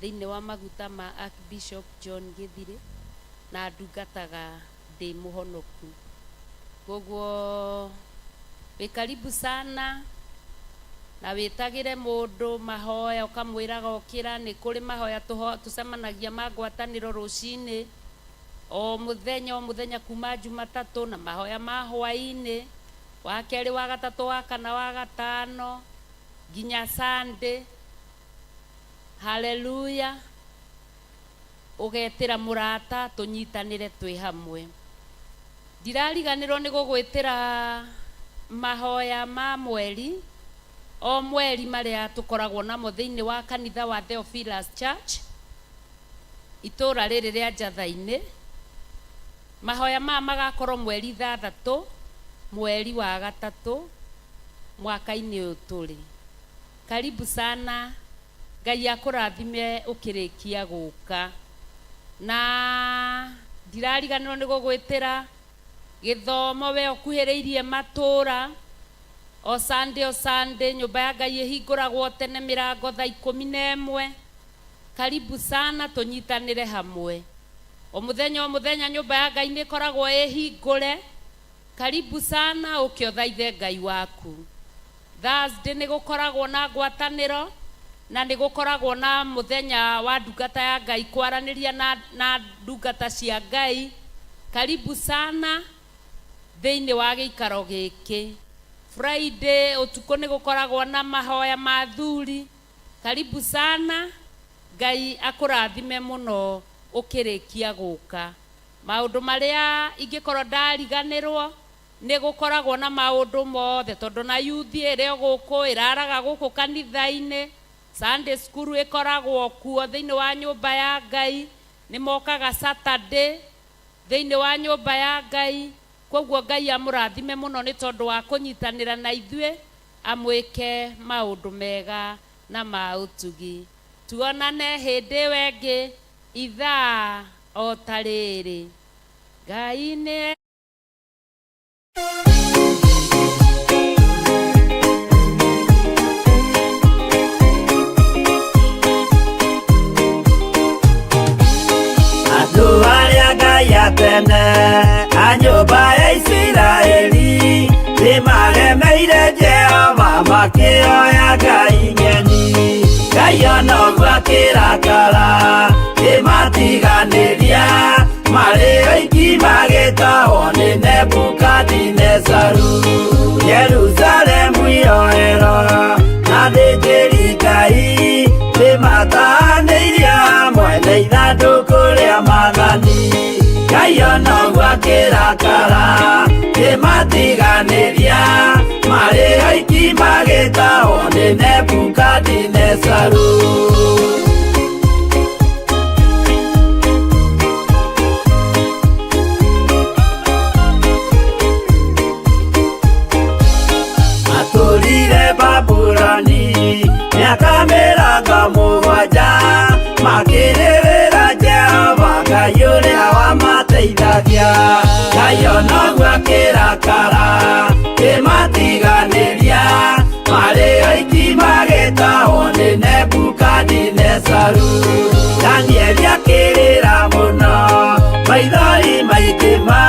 thĩinĩ wa maguta ma Archbishop John Gĩthirĩ na ndungataga ndĩ mũhonoku. Koguo wĩ karibu sana na wĩtagĩre mũndũ mahoya ũkamwĩraga ũkĩra nĩ kũrĩ mahoya tũcemanagia ma ngwatanĩro rũcinĩ o mũthenya o mũthenya kuma Jumatatũ na mahoya ma hwaĩ-inĩ wa kerĩ wa gatatũ wa kana wa gatano nginya Sunday. Haleluya. Ũgetĩra mũrata tũnyitanĩre twĩ hamwe. Ndirariganĩrwo nĩ gũgwĩtĩra mahoya ma mweri o mweri marĩa tũkoragwo namo thĩinĩ wa kanitha wa Theophilus Church itũra rĩrĩ rĩa Njatha-inĩ. Mahoya maya magakorwo mweri 6 mweri wa gatatũ mwaka-inĩ ũyũ tũrĩ. Karibu sana. Ngai akũrathime ũkĩrĩkia gũka. Na ndirariganĩrwo nĩ gũgwĩtĩra gĩthomo we ũkuhĩrĩirie matũra o Sunday o Sunday nyũmba ya Ngai ĩhingũragwo tene mĩrango thaa 11. Karibu sana tũnyitanĩre hamwe. O mũthenya o mũthenya nyũmba ya Ngai nĩ ĩkoragwo ĩhingũre. Karibu sana ũke ũthaithe Ngai waku. Thursday nĩ gũkoragwo na ngwatanĩro na nĩ gũkoragwo na mũthenya wa ndungata ya Ngai kwaranĩria na ndungata cia Ngai. Karibu sana thĩinĩ wa gĩikaro gĩkĩ. Friday ũtukũ nĩ gũkoragwo na mahoya ma athuri. Karibu sana. Ngai akũrathime mũno ũkĩrĩkia gũka. Maũndũ marĩa ingĩkorwo ndariganĩrwo nĩ gũkoragwo na maũndũ mothe tondũ na youth ĩrĩa gũkũ ĩraraga gũkũ kanitha-inĩ. Sunday school ĩkoragwo kuo thĩinĩ wa nyũmba ya Ngai. Nĩ mokaga Saturday thĩinĩ wa nyũmba ya Ngai. Koguo Ngai amũrathime mũno nĩ tondũ wa kũnyitanĩra na ithuĩ, amwĩke maũndũ mega na ma ũtugi. Tuonane hĩndĩ ĩyo ĩngĩ ithaa o ta rĩrĩ. Ngai nĩ Andũ arĩa Ngai a tene a nyũmba ya Isiraeli nĩmaremeire Jehova makĩoya ngai ng'eni. Ngai ona ũguo akĩrakara kĩmatiganĩria marĩ oiki magĩtahwo nĩ Nebukadinezaru. Jerusalemu iroero na athĩnjĩri Ngai nĩmatahanĩirie hamwe na ithandũkũ rĩa maathani. Ngai ona ũguo akĩrakara kĩmatiganĩria marĩ oiki magĩtahwo nĩ Nebukadinezaru. Matũrire Babuloni mĩaka mĩrongo mũgwanja makĩrĩrĩra Jehova Ngai ũrĩa wamateithagia. Ngai ona ũguo akĩrakara kĩmatiganĩria marĩ oiki magĩtahwo nĩ Nebukadinezaru. Danieli akĩrĩra mũno maithori maingĩ ma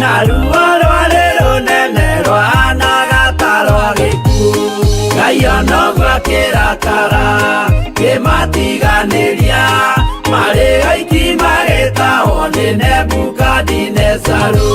na ruo rwarĩ rũnene rwahanaga ta rwa gĩkuũ. Ngai ona ũguo akĩrakara kĩmatiganĩria marĩ oiki magĩtahwo nĩ Nebukadinezaru.